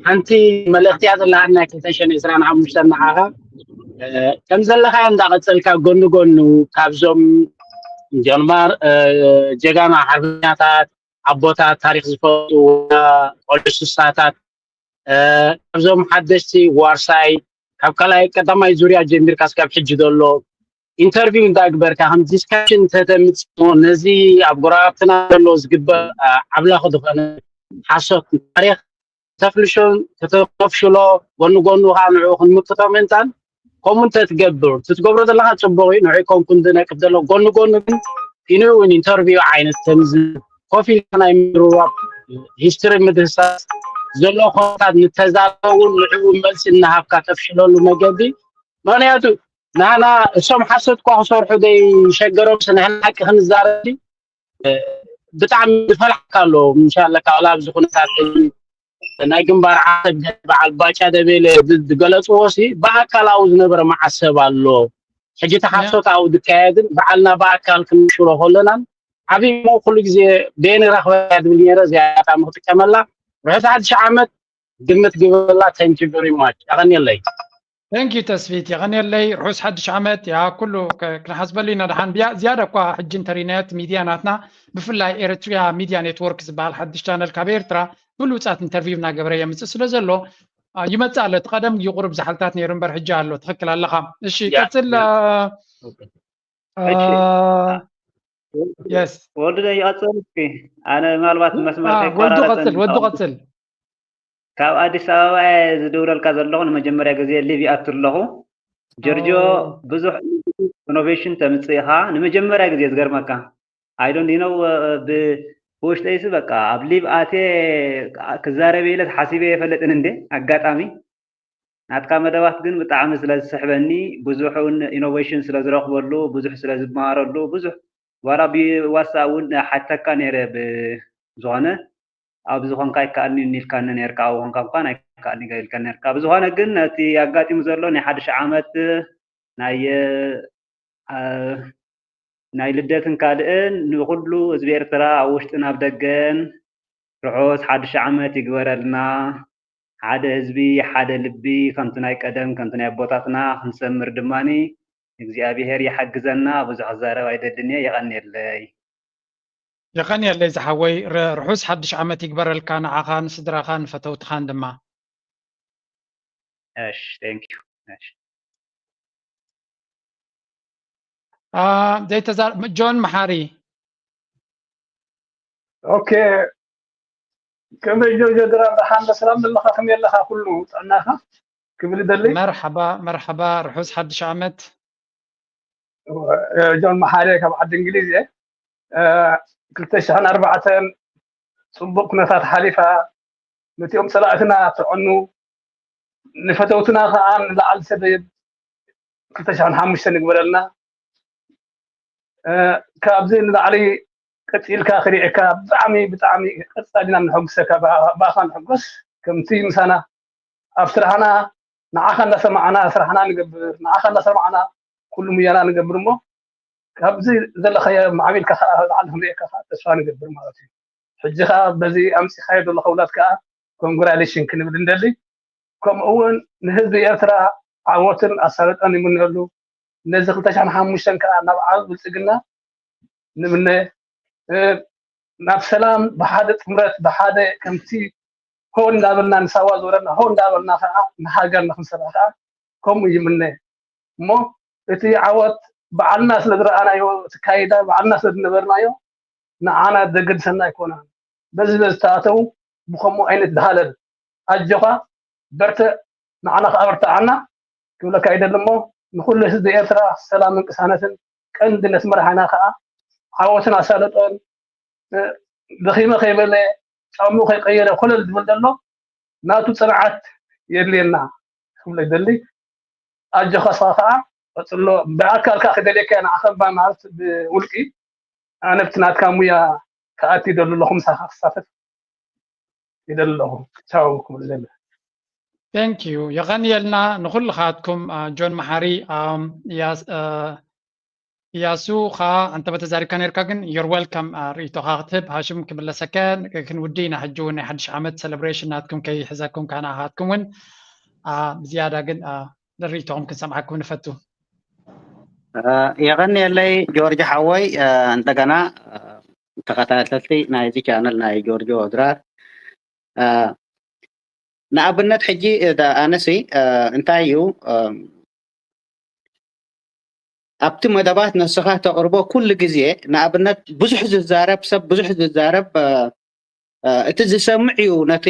ሓንቲ መልእኽቲ እያ ዘለሃና ክልተ ሽሕን ዕስራን ሓሙሽተን ንዓኻ። እ፣ ከም ዘለኻዮ እንዳቐጸልካ ጎኒ ጎኑ ካብዞም ጀንባር፣ እ፣ ጀጋና ሓርበኛታት ኣቦታት ታሪኽ ዝፈልጡ ቆልዑ ስሳታት፣ እ፣ ካብዞም ሓደሽቲ ዋርሳይ ካብ ካልኣይ ቀዳማይ ዙርያ ጀሚርካ እስካብ ሕጂ ዘሎ ኢንተርቪው እንዳግበርካ ከም ዲስካሽን እንተተምጽኦ ነዚ ኣብ ጎረባብትና ዘሎ ዝግበር፣ እ፣ ዓብላኹ ዝኾነ ሓሶት ታሪኽ ተፍልሾን ከተፍሽሎ ጎኒ ጎኑ ከዓ ንዕኡ ክንምክቶ ምእንታን ከምኡ እንተትገብር፣ እቲ ትገብሮ ዘለኻ ጽቡቕ እዩ፣ ንዕኡ ከም ክንዲ ነቅፍ ዘሎ ጎኒ ጎኑ ግን ኢንተርቪው ዓይነት ከምዚ ኮፍ ኢልካ ናይ ምርዋብ ሂስትሪ ምድህሳስ ዘሎ ኩነታት ንተዛረበ እውን ንዕኡ መልሲ እናሃብካ ተፍሽለሉ መገዲ። ምክንያቱ ንሕና እሶም ሓሶት እኳ ክሰርሑ ዘይሸገሮም ንሕና ሓቂ ክንዛረብ ብጣዕሚ ዝፈልሓካ ኣሎ። ምሻለ ካብ ኣብዚ ኩነታት ናይ ግንባር ዓሰብ በዓል ባጫ ደቤለ ዝገለፅዎ ሲ ብኣካላዊ ዝነበረ መዓሰብ ኣሎ። ሕጂ ተሓሶት ኣብኡ ዝካየድን በዓልና ብኣካል ክንሽሮ ከለናን ዓብሞ ኩሉ ግዜ ቤን ራኽበ ድብል ነረ እዚኣ ኣጋጣሚ ክጥቀመላ። ርሑስ ሓድሽ ዓመት ግምት ግበረላ። Thank you very much። ኣቐንየለይ። Thank you ተስፊት፣ የቐንየለይ። ርሑስ ሓድሽ ዓመት። ያ ኩሉ ክንሓስበሉ ኢና። ደሓን ዝያዳ እኳ ሕጂ እንተሪናዮት ሚድያ ናትና ብፍላይ ኤርትሪያ ሚድያ ኔትወርክ ዝበሃል ሓድሽ ቻነል ካብ ኤርትራ ብሉፃት ኢንተርቪው እናገበረ የምፅእ ስለ ዘሎ ይመፅእ ኣሎ። እቲ ቀደም እዩ ቁሩብ ዝሓልታት ነይሩ እምበር ሕጂ ኣሎ። ትኽክል ኣለኻ። እሺ ቀፅል። ወልዱ ይቐፅል። እስኪ ኣነ ምናልባት መስመር ወልዱ ቀፅል፣ ወልዱ ቀፅል። ካብ ኣዲስ ኣበባ እየ ዝድውለልካ ዘለኹ። ንመጀመርያ ግዜ ሊቭ ይኣቱ ኣለኹ። ጆርጆ ብዙሕ ኢኖቬሽን ተምፅእ ኢኻ። ንመጀመርያ ግዜ ዝገርመካ I don't know ብውሽጠይሲ በቃ ኣብ ሊቭ ኣትየ ክዛረብ ኢለ ሓሲበ የፈልጥን እንዴ ኣጋጣሚ ናትካ መደባት ግን ብጣዕሚ ስለ ዝስሕበኒ ብዙሕ እውን ኢኖቬሽን ስለ ዝረኽበሉ ብዙሕ ስለ ዝመሃረሉ ብዙሕ ዋላ ብዋትሳፕ እውን ሓተካ ነይረ ብዝኾነ ኣብ ዝኾንካ ይከኣልኒ ኢልካኒ ነርካ ኣብ ዝኾንካ እንኳን ኣይከኣልኒ ኢልካ ነርካ ብዝኾነ ግን ነቲ ኣጋጢሙ ዘሎ ናይ ሓድሽ ዓመት ናይ ናይ ልደትን ካልእን ንኹሉ ህዝቢ ኤርትራ ኣብ ውሽጥን ኣብ ደገን ርሑስ ሓድሽ ዓመት ይግበረልና። ሓደ ህዝቢ ሓደ ልቢ ከምቲ ናይ ቀደም ከምቲ ናይ ኣቦታትና ክንሰምር ድማኒ እግዚኣብሄር ይሓግዘና። ብዙሕ ክዛረብ ኣይደልን እየ። የቐንየለይ። የቐንየለይ ዝሓወይ፣ ርሑስ ሓድሽ ዓመት ይግበረልካ ንዓኻ ንስድራኻ ንፈተውትኻን ድማ። እሺ thank you። ዘይተዛ ጆን መሓሪ ኦኬ ከመይ ጆርጆ ድራር ደሓን ሰላም ዘለኻ ከመይ ኣለኻ ኩሉ ጥዕናኻ ክብል ይደሊ። መርሓባ መርሓባ ርሑስ ሓድሽ ዓመት። ጆን መሓሪ ካብ ዓዲ እንግሊዝ እየ። ክልተ ሽሕን ኣርባዕተን ፅቡቅ ኩነታት ሓሊፋ ነቲኦም ፀላእትና ተቐኑ ንፈተውትና ከዓ ንላዕሊ ሰደብ ክልተ ሽሕን ሓሙሽተን ይግበረልና። ካብዚ ንላዕሊ ቀፂልካ ክሪኤካ ብጣዕሚ ብጣዕሚ ቀፃሊና ንሐጉሰካ ብኣኻ ንሕጎስ ከምቲ ምሳና ኣብ ስራሕና ንዓኻ እንዳሰማዕና ስራሕና ንገብር ንዓኻ እንዳሰማዕና ኩሉ ሙያና ንገብር እሞ ካብዚ ዘለኻዮ ማዕቢልካ ከዓ ላዕሊ ክንሪኤካ ከዓ ተስፋ ንገብር ማለት እዩ። ሕጂ ከዓ በዚ ኣምፂኻዮ ዘለኻ ውላድ ከዓ ኮንግራሌሽን ክንብል እንደሊ ከምኡ እውን ንህዝቢ ኤርትራ ዓወትን ኣሳልጦን ይምነሉ። ነዚ ክልተ ሽሕን ሓሙሽተን ከዓ ናብ ዓቢ ብልፅግና ንምነ ናብ ሰላም ብሓደ ጥምረት ብሓደ ከምቲ ሆ እንዳበልና ንሳዋ ዞረና ሆ እንዳበልና ከዓ ንሃገር ንክንሰርሕ ከዓ ከምኡ ይምነ እሞ እቲ ዓወት ባዕልና ስለ ዝረኣናዮ እቲ ካይዳ ባዕልና ስለ ዝነበርናዮ ንዓና ዘገድሰና ኣይኮነን። በዚ በዚ ተኣተው ብከምኡ ዓይነት ዝሃለል ኣጆኻ በርትዕ ንዓና ከዓ በርትዓና ክብለካ ይደሊ እሞ ንኩሉ ህዝቢ ኤርትራ ሰላምን ቅሳነትን ቀንዲ ነቲ መራሒና ከዓ ዓወትን ኣሳልጦን ደኺመ ከይበለ ጫምኡ ከይቀየረ ኮለል ዝብል ዘሎ ናቱ ፅንዓት የድልየና ክብሎ ይደሊ። ኣጆኻ ስኻ ከዓ ቀፅሎ ብኣካል ከዓ ክደልየካ እየ ንዓኻ እባ ማለት ብውልቂ ኣነ ብቲ ናትካ ሙያ ክኣቲ ይደሊ ኣለኹ ምሳኻ ክሳተፍ ይደሊ ኣለኹ። ቻው ክብል ደሊ። Thank you የቐንየልና ንኹልኻትኩም ጆን መሓሪ እያሱ ኸዓ ኣንተ በተዛሪብካ ነርካ ግን you're welcome ርእይቶኻ ክትህብ ሃሽም ክምለሰከ ክንውዲ ኢና ሕጂ እውን ናይ ሓድሽ ዓመት celebration ናትኩም ከይሕዘኩም ካናኻትኩም እውን ብዝያዳ ግን ርእይቶኹም ክንሰምዓኩም ንፈቱ። የቐንየለይ ጆርጅ ሓወይ እንደገና ተኸታተልቲ ናይዚ ቻነል ናይ ጆርጆ ድራር ንኣብነት ሕጂ ኣነሲ እንታይ እዩ ኣብቲ መደባት ነስኻ ተቕርቦ ኩሉ ግዜ ንኣብነት ብዙሕ ዝዛረብ ሰብ ብዙሕ ዝዛረብ እቲ ዝሰምዕ እዩ ነቲ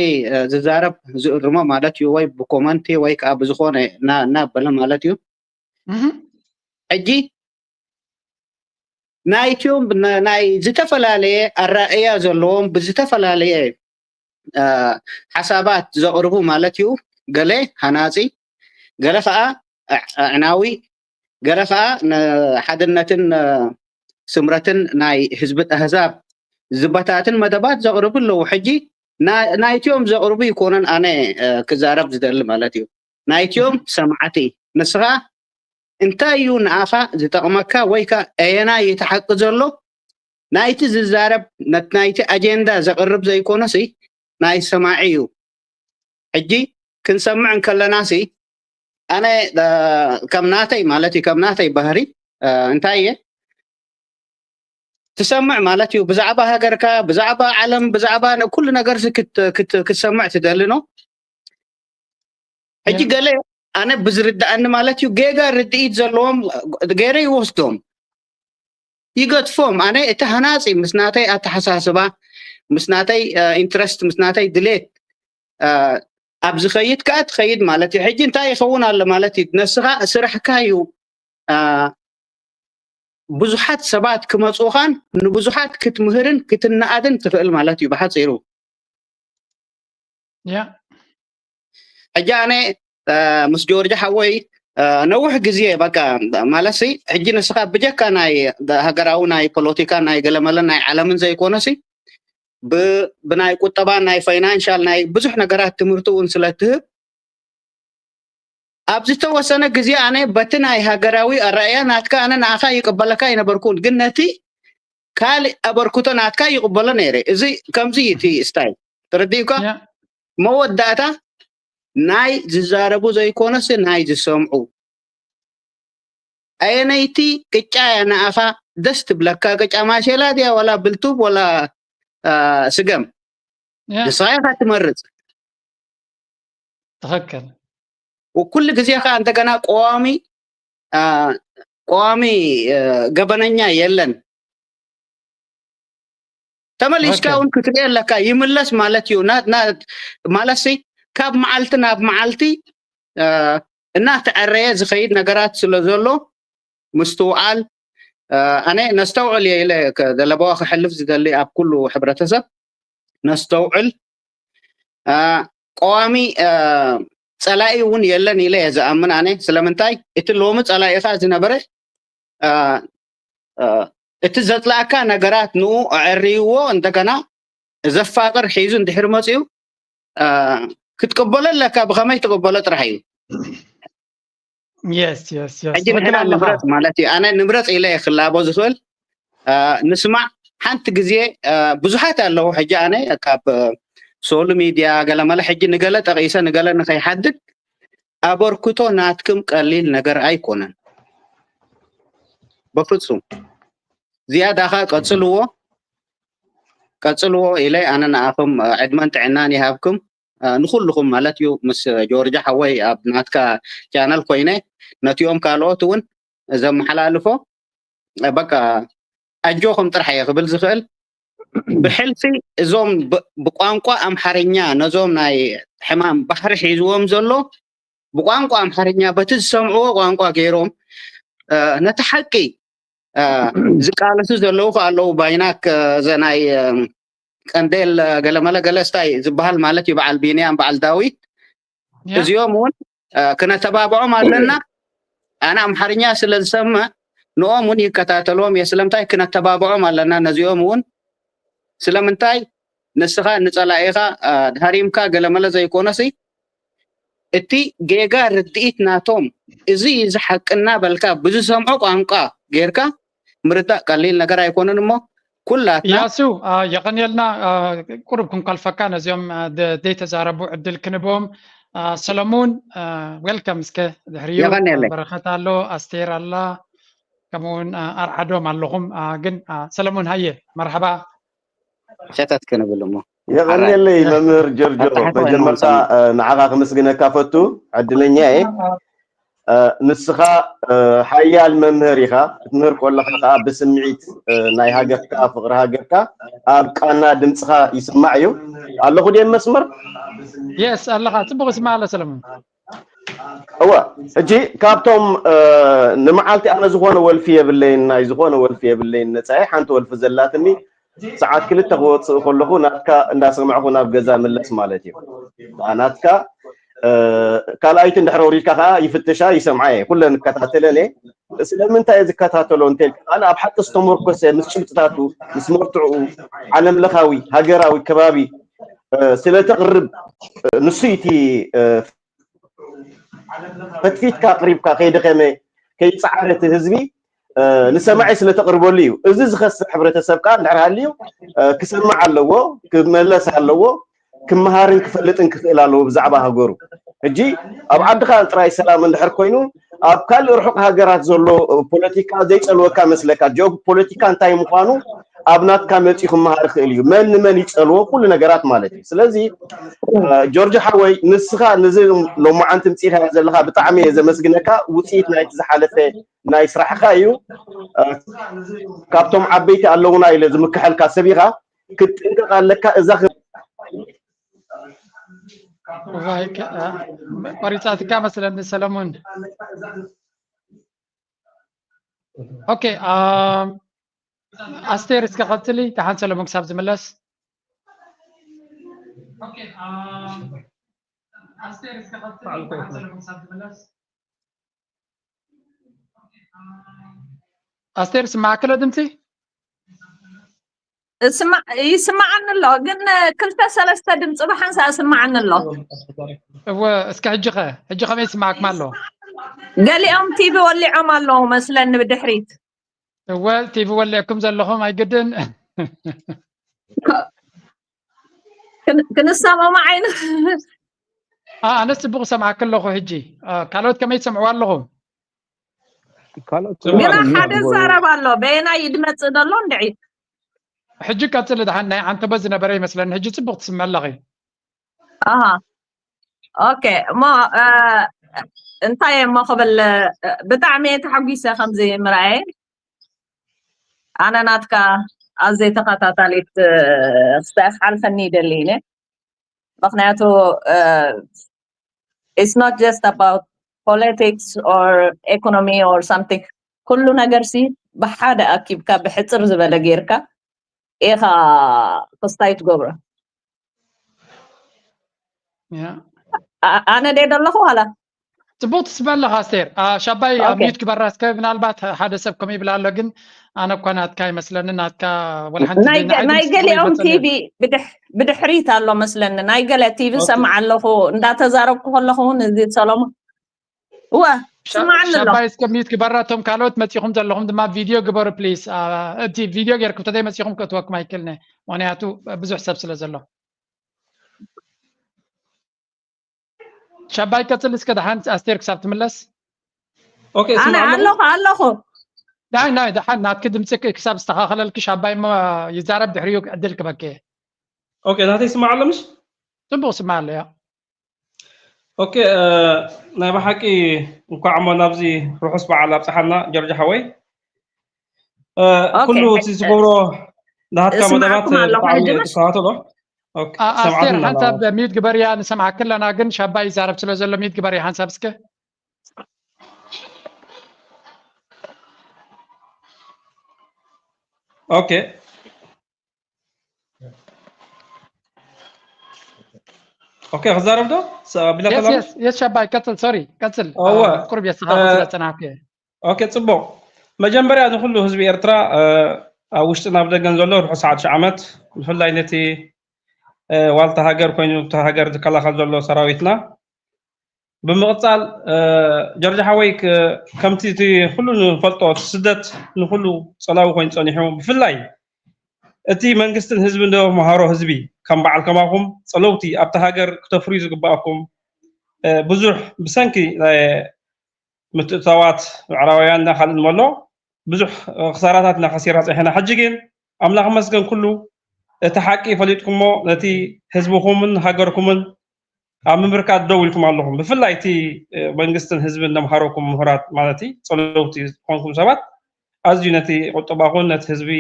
ዝዛረብ ዝእርሞ ማለት እዩ ወይ ብኮመንቲ ወይ ከዓ ብዝኾነ እናበለ ማለት እዩ ሕጂ ናይትዮም ናይ ዝተፈላለየ ኣራእያ ዘለዎም ብዝተፈላለየ ሓሳባት ዘቕርቡ ማለት እዩ። ገለ ሃናፂ፣ ገለ ከዓ ኣዕናዊ፣ ገለ ከዓ ንሓድነትን ስምረትን ናይ ህዝቢ ኣህዛብ ዝበታትን መደባት ዘቕርቡ ኣለዉ። ሕጂ ናይቲኦም ዘቕርቡ ይኮነን ኣነ ክዛረብ ዝደሊ ማለት እዩ። ናይቲኦም ሰማዕቲ፣ ንስኻ እንታይ እዩ ንኣኻ ዝጠቕመካ ወይ ከ ኣየናይ እቲ ሓቂ ዘሎ ናይቲ ዝዛረብ ናይቲ ኣጀንዳ ዘቕርብ ዘይኮነሲ ናይ ሰማዒ እዩ። ሕጂ ክንሰምዕ እንከለናሲ ኣነ ከም ናተይ ማለት እዩ ከም ናተይ ባህሪ እንታይ እየ ትሰምዕ ማለት እዩ። ብዛዕባ ሃገርካ፣ ብዛዕባ ዓለም፣ ብዛዕባ ኩሉ ነገር ክትሰምዕ ትደሊ ነው። ሕጂ ገለ ኣነ ብዝርድኣኒ ማለት እዩ ጌጋ ርድኢት ዘለዎም ገይረ ይወስዶም ይገድፎም። ኣነ እቲ ሃናፂ ምስ ናተይ ኣተሓሳስባ ምስ ናተይ ኢንትረስት ምስ ናተይ ድሌት ኣብ ዝኸይድ ከዓ ትኸይድ ማለት እዩ። ሕጂ እንታይ ይኸውን ኣሎ ማለት እዩ? ነስኻ ስራሕካ እዩ ብዙሓት ሰባት ክመፁኻን ንብዙሓት ክትምህርን ክትነኣድን ትኽእል ማለት እዩ ብሓፂሩ። ያ ሕጂ ኣነ ምስ ጆርጅ ሓወይ ነውሕ ግዜ በቃ ማለትሲ ሕጂ ንስኻ ብጀካ ናይ ሃገራዊ ናይ ፖለቲካ ናይ ገለመለ ናይ ዓለምን ዘይኮነሲ ብናይ ቁጠባን ናይ ፋይናንሻል ናይ ብዙሕ ነገራት ትምህርቲ እውን ስለ ትህብ ኣብ ዝተወሰነ ግዜ ኣነ በቲ ናይ ሃገራዊ ኣረኣያ ናትካ ኣነ ንኣኻ ይቅበለካ ኣይነበርኩን፣ ግን ነቲ ካልእ ኣበርክቶ ናትካ ይቅበሎ ነይረ። እዚ ከምዚ እዩ እቲ ስታይል ተረዲእካ። መወዳእታ ናይ ዝዛረቡ ዘይኮነስ ናይ ዝሰምዑ ኣየነይቲ ቅጫ እያ ንኣኻ ደስ ትብለካ? ቅጫ ማሸላ ድያ ዋላ ብልቱብ ዋላ ስገም? ንስኻ ኢኻ ትመርፅ። ትኽክል። ኩሉ ግዜ ከዓ እንደገና ቀዋሚ ቀዋሚ ገበነኛ የለን። ተመሊስካ እውን ክትሪኦ ኣለካ ይምለስ ማለት እዩ። ማለትሲ ካብ መዓልቲ ናብ መዓልቲ እናተዐረየ ዝኸይድ ነገራት ስለ ዘሎ ምስትውዓል ኣነ ነስተውዕል እየ ኢለ ዘለበዋ ክሕልፍ ዝደሊ ኣብ ኩሉ ሕብረተሰብ ነስተውዕል ቀዋሚ ፀላኢ እውን የለን ኢለ እየ ዝኣምን ኣነ። ስለምንታይ እቲ ሎሚ ፀላኢኻ ዝነበረ እቲ ዘፅላእካ ነገራት ንኡ ኣዕርይዎ እንደገና ዘፋቅር ሒዙ እንድሕር መፅኡ ክትቅበሎ ኣለካ። ብኸመይ ትቅበሎ ጥራሕ እዩ። የስ የስ የስ ሕጂ ንሕና ንምረፅ ማለት እዩ። ኣነ ንምረፅ ኢለ እየ ክላቦ ዝኽእል። ንስማዕ ሓንቲ ግዜ ብዙሓት ኣለዉ። ሕጂ ኣነ ካብ ሶሉ ሚድያ ገለመለ ሕጂ ንገለ ጠቒሰ ንገለ ንኸይሓድግ ኣበርክቶ ናትክም ቀሊል ነገር ኣይኮነን በፍጹም። ዝያዳኻ ቀጽልዎ ቀጽልዎ ኢለ ኣነ ንኣኹም ዕድመን ጥዕናን ይሃብኩም። ንኩልኹም ማለት እዩ ምስ ጆርጆ ሓወይ ኣብ ናትካ ቻነል ኮይነ ነቲኦም ካልኦት እውን ዘመሓላልፎ በቃ ኣጆኹም ጥራሕ እየ ክብል ዝኽእል። ብሕልፊ እዞም ብቋንቋ ኣምሓርኛ ነዞም ናይ ሕማም ባሕሪ ሒዝዎም ዘሎ ብቋንቋ ኣምሓርኛ በቲ ዝሰምዕዎ ቋንቋ ገይሮም ነቲ ሓቂ ዝቃለሱ ዘለዉ ከ ኣለዉ ባይናክ ዘናይ ቀንዴል ገለመለ ገለስታይ ዝበሃል ማለት እዩ በዓል ቢንያም በዓል ዳዊት እዚኦም እውን ክነተባብዖም ኣለና። ኣነ ኣምሓርኛ ስለ ዝሰምዕ ንኦም እውን ይከታተልዎም እየ። ስለምንታይ ክነተባብዖም ኣለና ነዚኦም እውን ስለምንታይ ንስኻ ንፀላኢኻ ሃሪምካ ገለመለ ዘይኮነሲ እቲ ጌጋ ርድኢት ናቶም እዚ እዚ ሓቅና በልካ ብዝሰምዖ ቋንቋ ጌርካ ምርዳእ ቀሊል ነገር ኣይኮነን እሞ ኩላትና ያሱ የቐንየልና። ቁሩብ ክንከልፈካ ነዚኦም ዘይተዛረቡ ዕድል ክንቦም። ሰለሙን ዌልካም እስከ ድሕሪዩ በረኸት ኣሎ ኣስቴር ኣላ ከምኡውን ኣርዓዶም ኣለኹም። ግን ሰለሙን ሃየ መርሓባ ሸተት ክንብል እሞ የቐንየለይ መምህር ጀርጆ መጀመርታ ንዓኻ ክምስግነካ ፈቱ ዕድለኛ እየ። ንስኻ ሓያል መምህር ኢኻ ክትምህር ከለኻ ከዓ ብስምዒት ናይ ሃገርካ ፍቅሪ ሃገርካ ኣብ ቃና ድምፅኻ ይስማዕ እዩ። ኣለኹ ድየ መስመር? የስ ኣለኻ። ፅቡቅ ይስማዕ ኣሎ ሰለሙን። እወ ሕጂ ካብቶም ንመዓልቲ ኣነ ዝኾነ ወልፊ የብለይን ናይ ዝኾነ ወልፊ የብለይን ነፃየ ሓንቲ ወልፊ ዘላትኒ ሰዓት ክልተ ክወፅእ ከለኹ ናትካ እንዳሰማዕኹ ናብ ገዛ ምለስ ማለት እዩ። ናትካ ካልኣይቲ እንድሕር ወሪድካ ከዓ ይፍትሻ፣ ይሰምዓ እየ፣ ኩለን እከታተለን እየ። ስለምንታይ እየ ዝከታተሎ እንተልካ፣ ኣነ ኣብ ሓቂ ዝተመርኮሰ ምስ ጭብጥታቱ፣ ምስ መርትዕኡ፣ ዓለም ለኻዊ፣ ሃገራዊ፣ ከባቢ ስለተቕርብ፣ ንሱ እቲ ፈትፊትካ ኣቕሪብካ ከይደኸመ ከይፀዓረ እቲ ህዝቢ ንሰማዒ ስለተቕርበሉ እዩ። እዚ ዝኸስር ሕብረተሰብ ከዓ እንድሕር ሃልዩ ክሰምዕ ኣለዎ፣ ክመለስ ኣለዎ፣ ክመሃርን ክፈልጥን ክኽእል ኣለዎ ብዛዕባ ሃገሩ። ሕጂ ኣብ ዓድኻ ጥራይ ሰላም እንድሕር ኮይኑ ኣብ ካልእ ርሑቕ ሃገራት ዘሎ ፖለቲካ ዘይፀልወካ መስለካ? ጂኦ ፖለቲካ እንታይ ምዃኑ ኣብ ናትካ መፂኡ ክመሃር ይኽእል እዩ። መን ንመን ይፀልዎ ኩሉ ነገራት ማለት እዩ። ስለዚ ጆርጆ ሓወይ ንስኻ ነዚ ሎማዓንቲ ምፂእኻ ዘለኻ ብጣዕሚ እየ ዘመስግነካ። ውፅኢት ናይቲ ዝሓለፈ ናይ ስራሕኻ እዩ። ካብቶም ዓበይቲ ኣለውና ኢለ ዝምክሐልካ ሰብ ኢኻ። ክትጥንቀቕ ኣለካ። እዛ ቆሪፃትካ መስለኒ ሰለሙን። ኦኬ፣ ኣስቴር እስከ ቀፅሊ፣ ደሓን ሰለሙን ክሳብ ዝምለስ። ኣስቴር ስማዕክሎ ድምፂ ይስማዓኒ ኣሎ፣ ግን ክልተ ሰለስተ ድምፂ ብሓንሳ ይስማዓኒ ኣሎ። እወ፣ እስከ ሕጂ ኸ? ሕጂ ከመይ ይስማዓኩም ኣሎ? ገሊኦም ቲቪ ወሊዖም ኣለዉ መስለኒ ብድሕሪት። እወ፣ ቲቪ ወሊዕኩም ዘለኹም ኣይግድን። ክንሰማማዕ ኣይን ኣነ ጽቡቕ ሰምዓክ ኣለኹ። ሕጂ ካልኦት ከመይ ትሰምዕዋ ኣለኹም? ግና ሓደ ዛረብ ኣሎ። በየናይ ይድመጽእ ዘሎ እንድዒ? ሕጂ ቀጽሊ። ደሓን ናይ ዓንተቦ ዝነበረ ይመስለኒ። ሕጂ ጽቡቕ ትስምዒ ኣለኺ። ኣሃ፣ ኦኬ። እሞ እንታይ እሞ ክብል፣ ብጣዕሚ እየ ተሓጒሰ ከምዚ ምርኣየ። ኣነ ናትካ ኣዘይ ተኸታታሊት ክሳይ ክሓልፈኒ ይደሊ ኢነ። ምኽንያቱ it's not just about politics or economy or something። ኩሉ ነገር ሲ ብሓደ ኣኪብካ ብሕፅር ዝበለ ጌርካ ኢኻ ክስታይ ትገብሮ። ኣነ ደ ዘለኹ ዋላ ጽቡቅ ትስመ ኣለኻ ኣስቴር። ሻባይ ኣብ ሚዩት ግበራ እስከ፣ ምናልባት ሓደ ሰብ ከምኡ ይብል ኣሎ፣ ግን ኣነ እኳ ናትካ ይመስለኒ፣ ናትካ ወላ ሓንቲ ናይ ገሊኦም ቲቪ ብድሕሪት ኣሎ መስለኒ። ናይ ገለ ቲቪ ሰምዓ ኣለኹ እንዳተዛረብኩ ከለኹ እውን እዚ ሰሎሞን እወ ስማዕኒ ኣሎ። ሻባይ እስከ ሚዩት ግበራ። እቶም ካልኦት መጺኹም ዘለኹም ድማ ቪድዮ ግበሩ ፕሊስ። እቲ ቪድዮ ጌርኩም ተዘይ መጺኹም ከእትወኩም ኣይክእልነ፣ ምክንያቱ ብዙሕ ሰብ ስለ ዘሎ። ሻባይ ቀጽል እስከ ደሓን ኣስቴር ክሳብ ትምለስ። ኦኬ፣ ኣነ ስማዕ ኣለኹ። ኣለኹ ኣለኹ። ናይ ናይ ደሓን ናትኪ ድምጺ ክሳብ ዝተኻኸለልኪ ሻባይ እሞ ይዛረብ፣ ድሕሪኡ ዕድል ክበኪ። ኦኬ፣ ናተይ ስማዕ ኣሎ ምሽ? ጽቡቕ ስማዕ ኣሎ። ያ ኦኬ፣ ናይ ብሓቂ እንኳዕ እሞ ናብዚ ርሑስ በዓል ኣብጽሓና ጆርጆ ሓወይ። ኩሉ እቲ ዝገብሮ ናትካ መደባት ብጣዕሚ እየ ዝከታተሎ። ኣስቴር ሓንሳብ ሚዩት ግበርያ፣ ንሰምዓኪ ኣለና፣ ግን ሻባይ ይዛረብ ስለ ዘሎ ሚዩት ግበርያ ሓንሳብ እስከ። ኦኬ ኦኬ፣ ክዛረብ ዶ? ኣቢላ ተዛረብ። የስ ሻባይ ቀጽል። ሶሪ ቀጽል። እወ ቁርብ የስተኻኽል ስለ ጸናሕኩ። ኦኬ፣ ጽቡቕ። መጀመርያ ንኹሉ ህዝቢ ኤርትራ ኣብ ውሽጥን ኣብ ደገን ዘሎ ርሑስ ሓድሽ ዓመት፣ ብፍላይ ነቲ ዋልታ ሃገር ኮይኑ እታ ሃገር ዝከላኸል ዘሎ ሰራዊትና። ብምቕጻል ጆርጆ ሓወይ፣ ከምቲ እቲ ኩሉ ንፈልጦ፣ እቲ ስደት ንኹሉ ጸላዊ ኮይኑ ጸኒሑ፣ ብፍላይ እቲ መንግስትን ህዝብን ዶ መሃሮ ህዝቢ ከም በዓል ከማኹም ጸለውቲ ኣብቲ ሃገር ክተፍርዩ ዝግባኣኩም፣ ብዙሕ ብሰንኪ ናይ ምትእትታዋት ምዕራባውያን እና ካልእን መሎ ብዙሕ ክሳራታት እና ከሲርና ጸኒሕና። ሕጂ ግን ኣምላኽ ይመስገን ኩሉ እቲ ሓቂ ፈሊጥኩሞ ነቲ ህዝብኹምን ሃገርኩምን ኣብ ምምርካት ደው ኢልኩም ኣለኹም። ብፍላይ እቲ መንግስትን ህዝብን ነምሃረኩም ምሁራት ማለት ጸለውቲ ዝኾንኩም ሰባት ኣዝዩ ነቲ ቁጠባኹን ነቲ ህዝቢ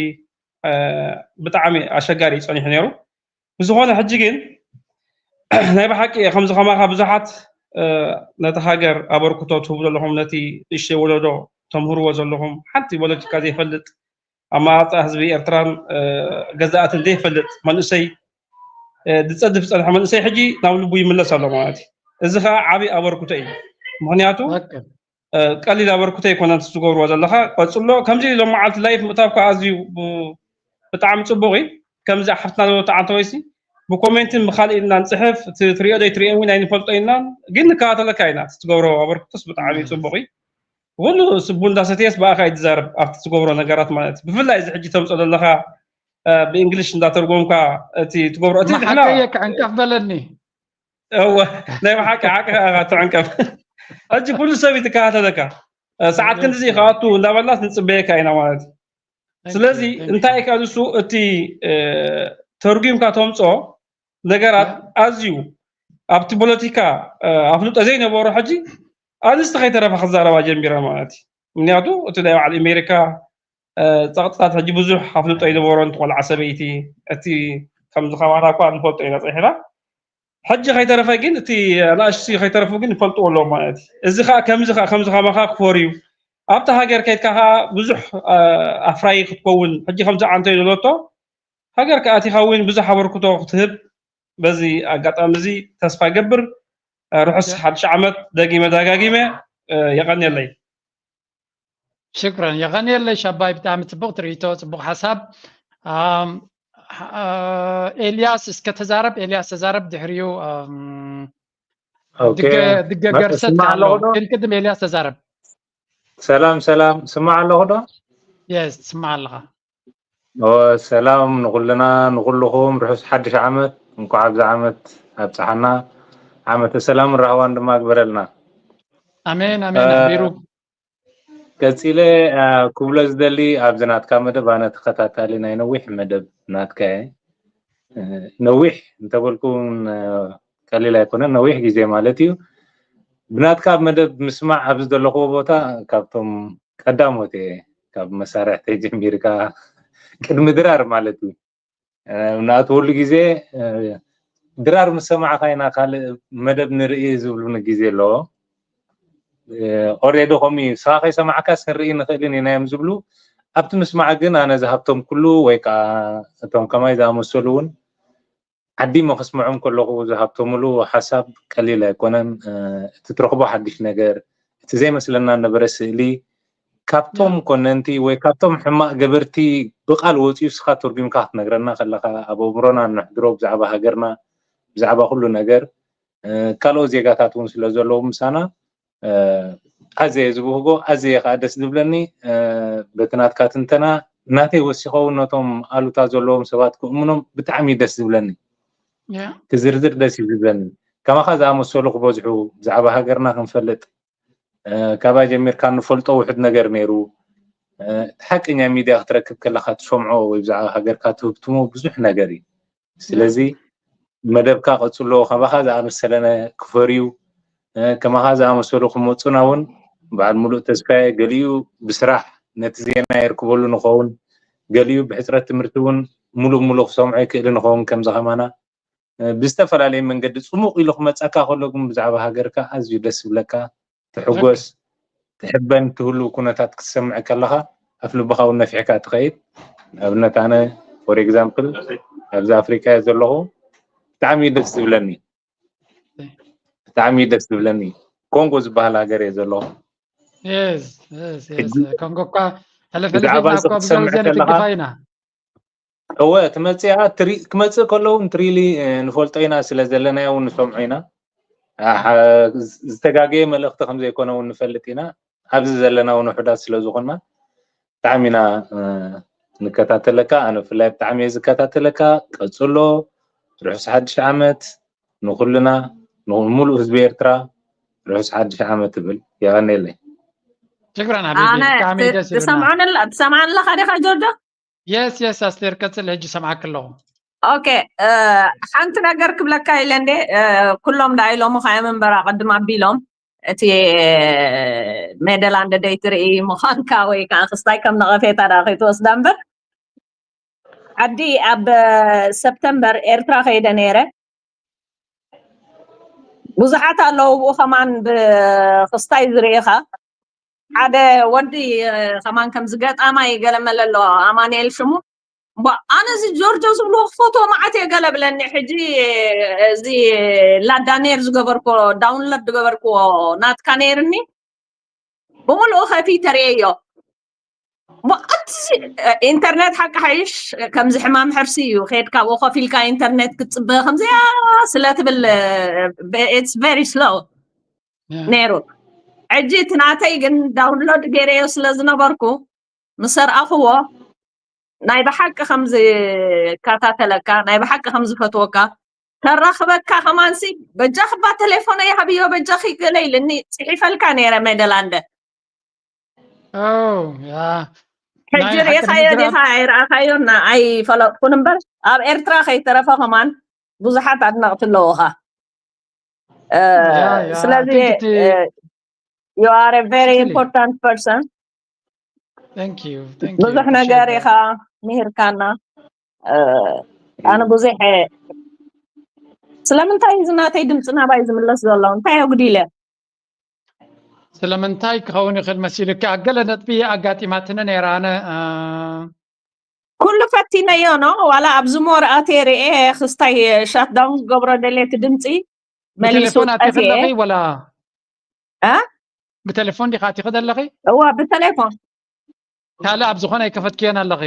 ብጣዕሚ ኣሸጋሪ እዩ ጸኒሑ ነይሩ። ብዝኾነ ሕጂ ግን ናይ ብሓቂ ከምዚ ከማኻ ብዙሓት ነቲ ሃገር ኣበርክቶ ትህቡ ዘለኹም፣ ነቲ ንእሽተይ ወለዶ ተምህርዎ ዘለኹም፣ ሓንቲ ፖለቲካ ዘይፈልጥ ኣመራርፃ ህዝቢ ኤርትራን ገዛእትን ዘይፈልጥ መንእሰይ፣ ዝፀድፍ ዝፀንሐ መንእሰይ ሕጂ ናብ ልቡ ይምለስ ኣሎ ማለት እዩ። እዚ ከዓ ዓብዪ ኣበርክቶ እዩ። ምክንያቱ ቀሊል ኣበርክቶ ኣይኮነን ትገብርዎ ዘለካ። ቀፅሎ ከምዚ ሎም መዓልቲ ላይፍ ምእታው ከዓ ኣዝዩ ብጣዕሚ ፅቡቅ እዩ። ከምዚ ሓፍትና ዝበልቶ ዓንተ ወይሲ ብኮሜንትን ብካልእ ኢልና ንፅሕፍ፣ ትሪኦ ዘይትሪኦ እውን ኣይንፈልጦ ኢልና፣ ግን ንከታተለካ ኢና። ትገብሮ ኣበርክቶስ ብጣዕሚ ፅቡቅ እዩ። ኩሉ ስቡ እንዳሰተየስ ብኣኻ እዩ ዝዛረብ ኣብቲ ትገብሮ ነገራት ማለት እዩ። ብፍላይ እዚ ሕጂ ተምፅኦ ዘለካ ብእንግሊሽ እንዳተርጎምካ እቲ ትገብሮ እቲ ንሕና ዕንቀፍ በለኒ። እወ ናይ ብሓቂ ሓቂ ትዕንቀፍ። ሕጂ ኩሉ ሰብ ይትከታተለካ። ሰዓት ክንድዚ ክኣቱ እንዳበልናስ ንፅበየካ ኢና ማለት እዩ። ስለዚ እንታይ እዩ ንሱ እቲ ተርጉምካ ተምፅኦ ነገራት ኣዝዩ ኣብቲ ፖለቲካ ኣፍልጦ ዘይነበሮ ሕጂ ኣንስቲ ከይተረፋ ክዛረባ ጀሚራ ማለት እዩ። ምክንያቱ እቲ ናይ ባዕል ኣሜሪካ ፀቕጥታት ሕጂ ብዙሕ ኣፍልጦ ይነበሮ፣ እቲ ቆልዓ ሰበይቲ እቲ ከምዚ ከባና እኳ ንፈልጦ ኢና ፀሒና። ሕጂ ከይተረፈ ግን እቲ ኣናእሽቲ ከይተረፉ ግን ይፈልጥዎ ኣለዎም ማለት እዩ። እዚ ከዓ ከምዚ ከዓ ከምዚ ከማኻ ክፈርዩ ኣብቲ ሃገር ከይድካ ከዓ ብዙሕ ኣፍራይ ክትከውን ሕጂ ከምዚ ዓንተይ ዘለቶ ሃገር ከዓ ኣቲኻ እውን ብዙሕ ኣበርክቶ ክትህብ በዚ ኣጋጣሚ እዚ ተስፋ ይገብር። ርሑስ ሓድሽ ዓመት ደጊመ ዳጋጊመ የቐንየለይ። ሽክረን የቐንየለይ ሻባይ፣ ብጣዕሚ ፅቡቅ ትርኢቶ፣ ፅቡቅ ሓሳብ። ኤልያስ እስከ ተዛረብ፣ ኤልያስ ተዛረብ፣ ድሕሪኡ ድገ ገርሰት ኣሎ። ግን ቅድም ኤልያስ ተዛረብ። ሰላም ሰላም፣ ስማዕ ኣለኹ ዶ? የስ ትስማዕ ኣለኻ። ሰላም ንኩልና ንኩልኹም፣ ርሑስ ሓድሽ ዓመት። እንኳዕ ኣብዚ ዓመት ኣብፀሓና። ዓመተ ሰላምን ራህዋን ድማ ግበረልና። ኣሜን ኣሜን። ኣቢሩ ቀፂለ ክብሎ ዝደሊ ኣብዚ ናትካ መደብ፣ ኣነ ተኸታታሊ ናይ ነዊሕ መደብ ናትካ እየ። ነዊሕ እንተበልኩ እውን ቀሊል ኣይኮነን፣ ነዊሕ ግዜ ማለት እዩ። ብናትካ መደብ ምስማዕ ኣብዚ ዘለኽዎ ቦታ ካብቶም ቀዳሞት እየ፣ ካብ መሳርሕተይ ጀሚርካ ቅድሚ ድራር ማለት እዩ። ናቱ ኩሉ ግዜ ድራር ምስ ሰማዕካ ኢና ካልእ መደብ ንርኢ ዝብሉኒ ግዜ ኣለዎ። ኦሬዲ ከምኡ እዩ፣ ንስኻ ከይሰማዕካስ ክንርኢ ንኽእልን ኢና እዮም ዝብሉ። ኣብቲ ምስማዕ ግን ኣነ ዝሃብቶም ኩሉ ወይ ከዓ እቶም ከማይ ዝኣመሰሉ እውን ዓዲሞ ከስምዖም ከለኹ ዝሃብቶምሉ ሓሳብ ቀሊል ኣይኮነን። እቲ ትረኽቦ ሓድሽ ነገር፣ እቲ ዘይመስለና ነበረ ስእሊ ካብቶም ኮነንቲ ወይ ካብቶም ሕማቕ ገበርቲ ብቓል ወፂኡ እስኻ ተርጉምካ ክትነግረና ከለኻ ኣብ ኣእምሮና እነሕድሮ ብዛዕባ ሃገርና ብዛዕባ ኩሉ ነገር ካልኦት ዜጋታት እውን ስለ ዘለዉ ምሳና ኣዘየ ዝብህጎ ኣዘየ ከዓ ደስ ዝብለኒ በቲ ናትካ ትንተና ናተይ ወሲኸ እውን ነቶም ኣሉታ ዘለዎም ሰባት ክእምኖም ብጣዕሚ ደስ ዝብለኒ። ክዝርዝር ደስ እዩ ዝብለኒ። ከማኻ ዝኣመሰሉ ክበዝሑ ብዛዕባ ሃገርና ክንፈልጥ ካባይ ጀሚርካ ንፈልጦ ውሕድ ነገር ነይሩ። እቲ ሓቀኛ ሚድያ ክትረክብ ከለካ ትሰምዖ ወይ ብዛዕባ ሃገርካ ትህብትሞ ብዙሕ ነገር እዩ። ስለዚ መደብካ ቀፅሎ፣ ከማኻ ዝኣመሰለነ ክፈርዩ ከማኻ ዝኣመሰሉ ክመፁና እውን በዓል ሙሉእ ተስፋየ። ገሊኡ ብስራሕ ነቲ ዜና የርክበሉ ንኸውን፣ ገሊኡ ብሕፅረት ትምህርቲ እውን ሙሉእ ሙሉእ ክሰምዖ ይክእል ንኸውን ከምዚ ከማና ብዝተፈላለየ መንገዲ ፅሙቕ ኢሉ ክመፀካ ከሎ ግን ብዛዕባ ሃገርካ ኣዝዩ ደስ ዝብለካ፣ ትሕጎስ፣ ትሕበን፣ ትህሉ ኩነታት ክትሰምዕ ከለኻ ኣፍ ልብኻ እውን ነፊሕካ ትኸይድ። ንኣብነት ኣነ for example ኣብዚ ኣፍሪቃ እየ ዘለኹ፣ ብጣዕሚ እዩ ደስ ዝብለኒ፣ ብጣዕሚ እዩ ደስ ዝብለኒ። ኮንጎ ዝበሃል ሃገር እየ ዘለኹ። ኮንጎ እኳ ሕልፍ ሕልፍ ኢልና እኳ ብዙሕ ግዜ ንትግፋ ኢና። እወ ትመፅእ እያ። ክመፅእ ከሎ እውን ትሪሊ ንፈልጦ ኢና፣ ስለ ዘለናዮ እውን ንሰምዖ ኢና። ዝተጋገየ መልእኽቲ ከም ዘይኮነ እውን ንፈልጥ ኢና። ኣብዚ ዘለና እውን ውሑዳት ስለ ዝኾንና ብጣዕሚ ኢና ንከታተለካ። ኣነ ብፍላይ ብጣዕሚ እየ ዝከታተለካ። ቀፅሎ። ርሑስ ሓድሽ ዓመት ንኩልና፣ ንሙሉእ ህዝቢ ኤርትራ ርሑስ ሓድሽ ዓመት እብል። የቐንየለይ። ሽክራን ሓቢቢ፣ ብጣዕሚ ደስ ይብልና። ትሰምዓኒ ኣለኻ ዲኻ ጆርጆ? የስ የስ ኣስቴር ቀፅል፣ ሕጂ ሰምዓክ ኣለኹ። ኦኬ፣ ሓንቲ ነገር ክብለካ ኢለ እንዴ። ኩሎም ደኣ ኢሎም ኻዮም እምበር ኣቐድም ኣቢሎም እቲ ሜደላ እንደ ደይትርኢ ምዃንካ ወይ ከዓ ክስታይ ከም ነቐፌታ ደኣ ከይትወስዳ እምበር፣ ዓዲ ኣብ ሰፕተምበር ኤርትራ ከይደ ነይረ። ብዙሓት ኣለዉ ብኡ ከማን ብክስታይ ዝርእኻ። ሓደ ወዲ ከማን ከምዚ ገጣማይ ገለመለ ኣሎ ኣማንኤል ሽሙ። ኣነ እዚ ጆርጆ ዝብልዎ ክፈትዎ መዓት እየ ገለ ብለኒ። ሕጂ እዚ ላዳ ነይር ዝገበርክዎ፣ ዳውንሎድ ዝገበርክዎ ናትካ ነይርኒ፣ ብምልኡ ከፊተ ርእየዮ። ብኣቲ ኢንተርኔት ሓቂ ሓይሽ ከምዚ ሕማም ሕርሲ እዩ። ከድካ ብኡ ኮፍ ኢልካ ኢንተርኔት ክትፅበ ከምዚኣ ስለ ትብል it's very slow ነይሩ። ሕጂ እቲ ናተይ ግን ዳውንሎድ ገይረዮ ስለ ዝነበርኩ ምስ ኣርኣኽዎ ናይ ብሓቂ ከም ዝከታተለካ ናይ ብሓቂ ከም ዝፈትወካ ተራኽበካ ከማንሲ በጃኺ እባ ተሌፎነይ ሃብዮ በጃኺ ገለ ኢልኒ ጽሒፈልካ ነይረ ሜደላንደ። ኦ ያ ሕጂ ናይ ሓቂ ርኢኻዮ ንምዝራብ ዲኻ ኣይረኣኻዮን ኣይፈለጥኩን እምበር ኣብ ኤርትራ ከይተረፈ ከማን ብዙሓት ኣድነቕቲ ኣለዉኻ። እ፣ ያ ያ I ስለዚ think እቲ እ፣ you are a very Actually, important person. thank you, thank you, ብዙሕ appreciate ነገር that. ኢኻ ምሂርካና። እ፣ ኣነ ብዙሕ እየ። ስለምንታይ እዚ ናተይ ድምፂ ናባይ ዝምለስ ዘሎ እንታይ ኣጉዲለ? ስለምንታይ ክኸውን ይኽእል መሲሉካ? ገለ ነጥቢ ኣጋጢማትኒ ነይራ። ኣነ እ፣ ኩሉ ፈቲነዮ ኖ ዋላ ኣብዚ ሞር ኣትየ ርኤ ክስታይ ሻትዳውን ክገብሮ ደልየ እቲ ድምፂ መሊሱ ብቴሌፎን ኣቲኺ ጠፍኤ። ኣለኺ ወላ እ? ብቴሌፎን ዲኻ ኣቲኺ ዘለኺ? እዋ ብቴሌፎን ካልእ ኣብ ዝኾነ ኣይከፈትክዮን ኣለኺ?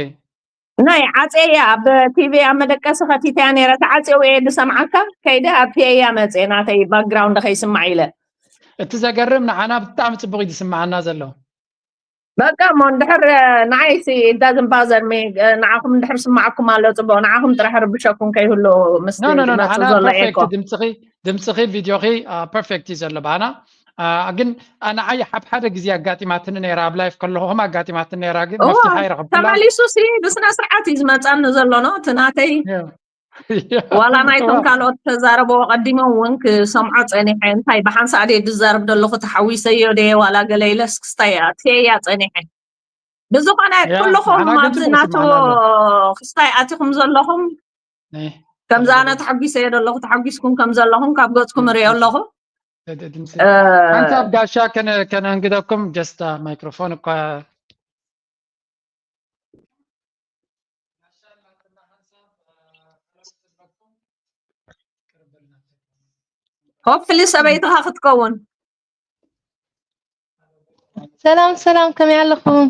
ናይ ዓፅየ ኣብ ቲቪ ኣብ መደቀሲ ከፊተያ ነይረ ተዓፅየው እየ ዝሰምዓካ ከይደ ኣብ ፒኤያ መፅየ ናተይ ባክግራውንድ ከይስማዕ ኢለ። እቲ ዘገርም ንዓና ብጣዕሚ ፅቡቕ እዩ ዝስምዓና ዘሎ። በቃ እሞ እንድሕር ንዓይሲ it doesn't bother me ንዓኹም እንድሕር ስማዓኩም ኣሎ ፅቡቕ ንዓኹም ጥራሕ ርብሸኩም ከይህሉ ምስ No no no ዝመፅእ ንዓና ዘሎ perfect ኤኮ ድምፅኺ ድምፅኺ ቪድዮኺ perfect እዩ ዘሎ ብዓና። ግን ንዓይ ሓብሓደ ግዜ ኣጋጢማትኒ ነይራ ኣብ ላይፍ ከለኹ ከም ኣጋጢማትኒ ነይራ ግን እዎ መፍትሒ ኣይረኸብኩላን። ተመሊሱ ሲ ብስነ ስርዓት እዩ ዝመፃኒ ዘሎ no እቲ ናተይ ዋላ ናይቶም ካልኦት ተዛረበዎ ቀዲሞም እውን ክሰምዖ ፀኒሐ እንታይ ብሓንሳእ ድየ ዝዛረብ ዘለኹ ተሓዊሰዮ ድየ ዋላ ገለ ኢለስ ክስታይ ኣትየያ ፀኒሐ ብዝኾነ ያ ኩልኹም ንዓና ግን ኣብዚ ፅቡቅ ናቱ ይስምዓና ኣሎ። ክስታይ ኣቲኹም ዘለኹም ናይ ከምዚ ኣነ ኣለኹ። ተሓጒሰዮ ዘለኹ ተሓጒስኩም ከም ዘለኹም ካብ ገፅኩም ርእዮ ኣለኹ ድምፂ እ፣ ሓንሳብ ጋሻ ከነ- ከነንግደኩም just ማይክሮፎን እኳ hopefully ሰበይትኻ ክትከውን ሰላም ሰላም፣ ከመይ ኣለኹም?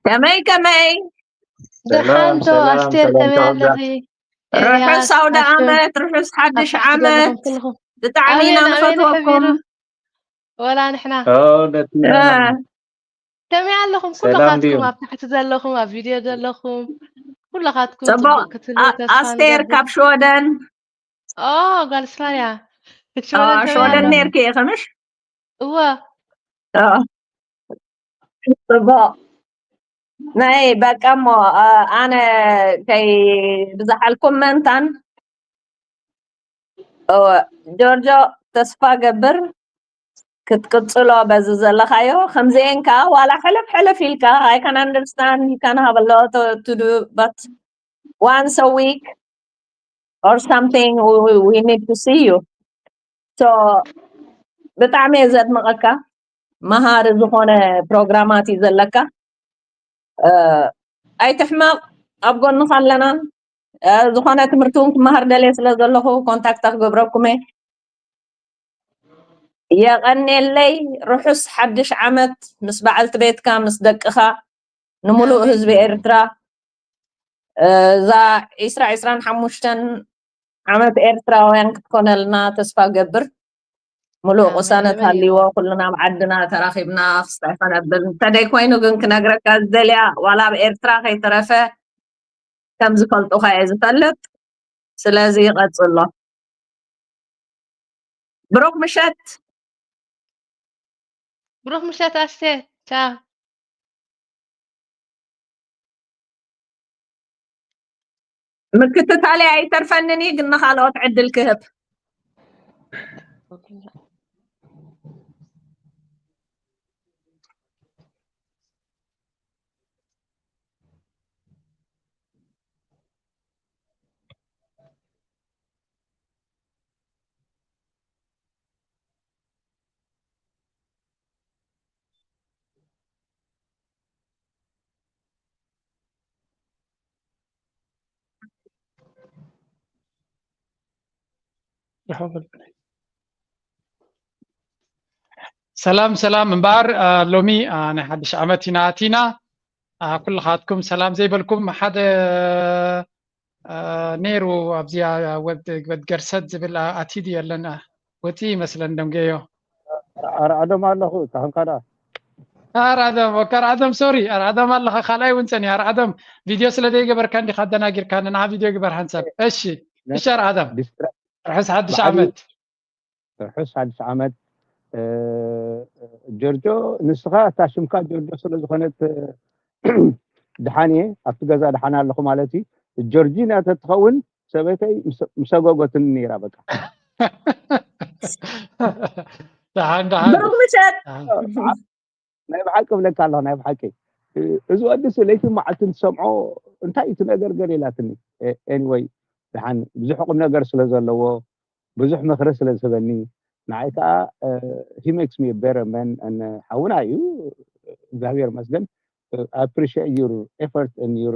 ከመይ ከመይ ደሓን ሰላም ዶ? ሰላም ኣስቴር ሰላም ከመይ ሰላም ኣለኺ? ኤርያ ርሑስ ኣውደ ኣስቴር ዓመት ርሑስ ሓድሽ ኣብ ታሕቲ ዓመት ዘለኹም ኩልኹም ብጣዕሚ ኢና ኣሜን ኣሜን ንፈትወኩም የሕቢሩ። ወላ ንሕና ኦ ነቲ እ፣ ከመይ ኣለኹም? ሰላም ድዩ? ኩልኻትኩም ኣብ ታሕቲ ዘለኹም ኣብ ቪድዮ ዘለኹም ኩልኻትኩም ጽቡቕ ጽቡቕ ክትህልዉ ኣ- ተስፋ ኣስቴር ንገብር። ካብ ሽወደን ኦ ጓል ስፋርያ ኣ፣ ሽወደን ከመይ ሽወደን ኣለኹም? ነርኪ ኢኺ ምሽ እወ ኣ፣ ጽቡቕ ናይ በቃ እሞ ኣ፣ ኣነ ከይ ብዝሓልኩም መንታን ኦ፣ ጆርጆ ተስፋ ገብር ክትቅጽሎ በዚ ዘለኻዮ ከምዚኤን ከኣ ዋላ ሕልፍ ሕልፍ ኢልካ I can understand you can have a lot to do but once a week or something we, we need to see you so ብጣዕሚ እየ ዘድንቐካ መሃሪ ዝኾነ ፕሮግራማት እዩ ዘለካ እ፣ ኣይትሕመቕ ኣብ ጎንኻ ኣለና እ፣ ዝኾነ ትምህርቲ እውን ክመሃር ደልየ ስለ ዘለኹ ኮንታክታ ክገብረኩም እየ የቐኔለይ ርሑስ ሓድሽ ዓመት ምስ በዓልቲ ቤትካ ምስ ደቅኻ ንምሉእ ኣሜን። ህዝቢ ኤርትራ እ፣ እዛ ዒስራ ዒስራን ሓሙሽተን ዓመት ኤርትራውያን ክትኮነልና ተስፋ ገብር ምሉእ ኣሜን። ቅሳነት ኣሜን። ሃልይዎ ኩልና ኣብ ዓድና ተራኺብና ክስታይ ከነብል እንተደይ ኮይኑ ግን ክነግረካ ዝደልያ ዋላ ኣብ ኤርትራ ከይተረፈ ከም ዝፈልጡኻ እየ ዝፈልጥ ስለዚ ይቐጽሎ ብሩክ ምሸት ብሩክ ምሸት ኣስቴር ቻው ምክትታለይ ኣይተርፈንን እዩ ግን ንኻልኦት ዕድል ክህብ ሰላም ሰላም። እምበኣር ሎሚ ናይ ሓድሽ ዓመት ኢና ኣቲና። ኩልኻትኩም ሰላም ዘይበልኩም ሓደ ነይሩ ኣብዚኣ ወድ ግበድ ገርሰት ዝብል ኣትዩ ድዩ የለን? ወፂ ይመስለን ደምገዮ። ኣርዓዶም ኣለኹ ካህምካ ዳ ኣርዓዶም ኦካ ኣርዓዶም ሶሪ ኣርዓዶም ኣለኻ ካልኣይ እውን ፀኒ ኣርዓዶም ቪድዮ ስለ ዘይገበርካ እንዲኻ ኣደናጊርካ ንዓ ቪድዮ ግበር ሓንሳብ። እሺ እሺ ኣርዓዶም ርሑስ ሓድሽ ዓመት። ርሑስ ሓድሽ ዓመት። ጆርጆ ንስኻ እታ ሽምካ ጆርጆ ስለ ዝኾነት ድሓን እየ ኣብቲ ገዛ ድሓን ኣለኹ ማለት እዩ። ጆርጂና ተትኸውን ሰበይተይ ምሰጎጎትኒ ነይራ በቃ። ደሓን ደሓን ብሩክ ምሸት። ናይ ብሓቂ እብለካ ኣለኹ ናይ ብሓቂ እዚ ወዲ ለይቲ መዓልቲ ትሰምዖ እንታይ እቲ ነገር ገር ኢላትኒ። ኤኒወይ ደሓን ብዙሕ ቁም ነገር ስለ ዘለዎ ብዙሕ ምክሪ ስለ ዝህበኒ ንዓይ ከዓ he makes me better man። ሓውና እዩ እግዚኣብሔር መስገን። I appreciate your effort and your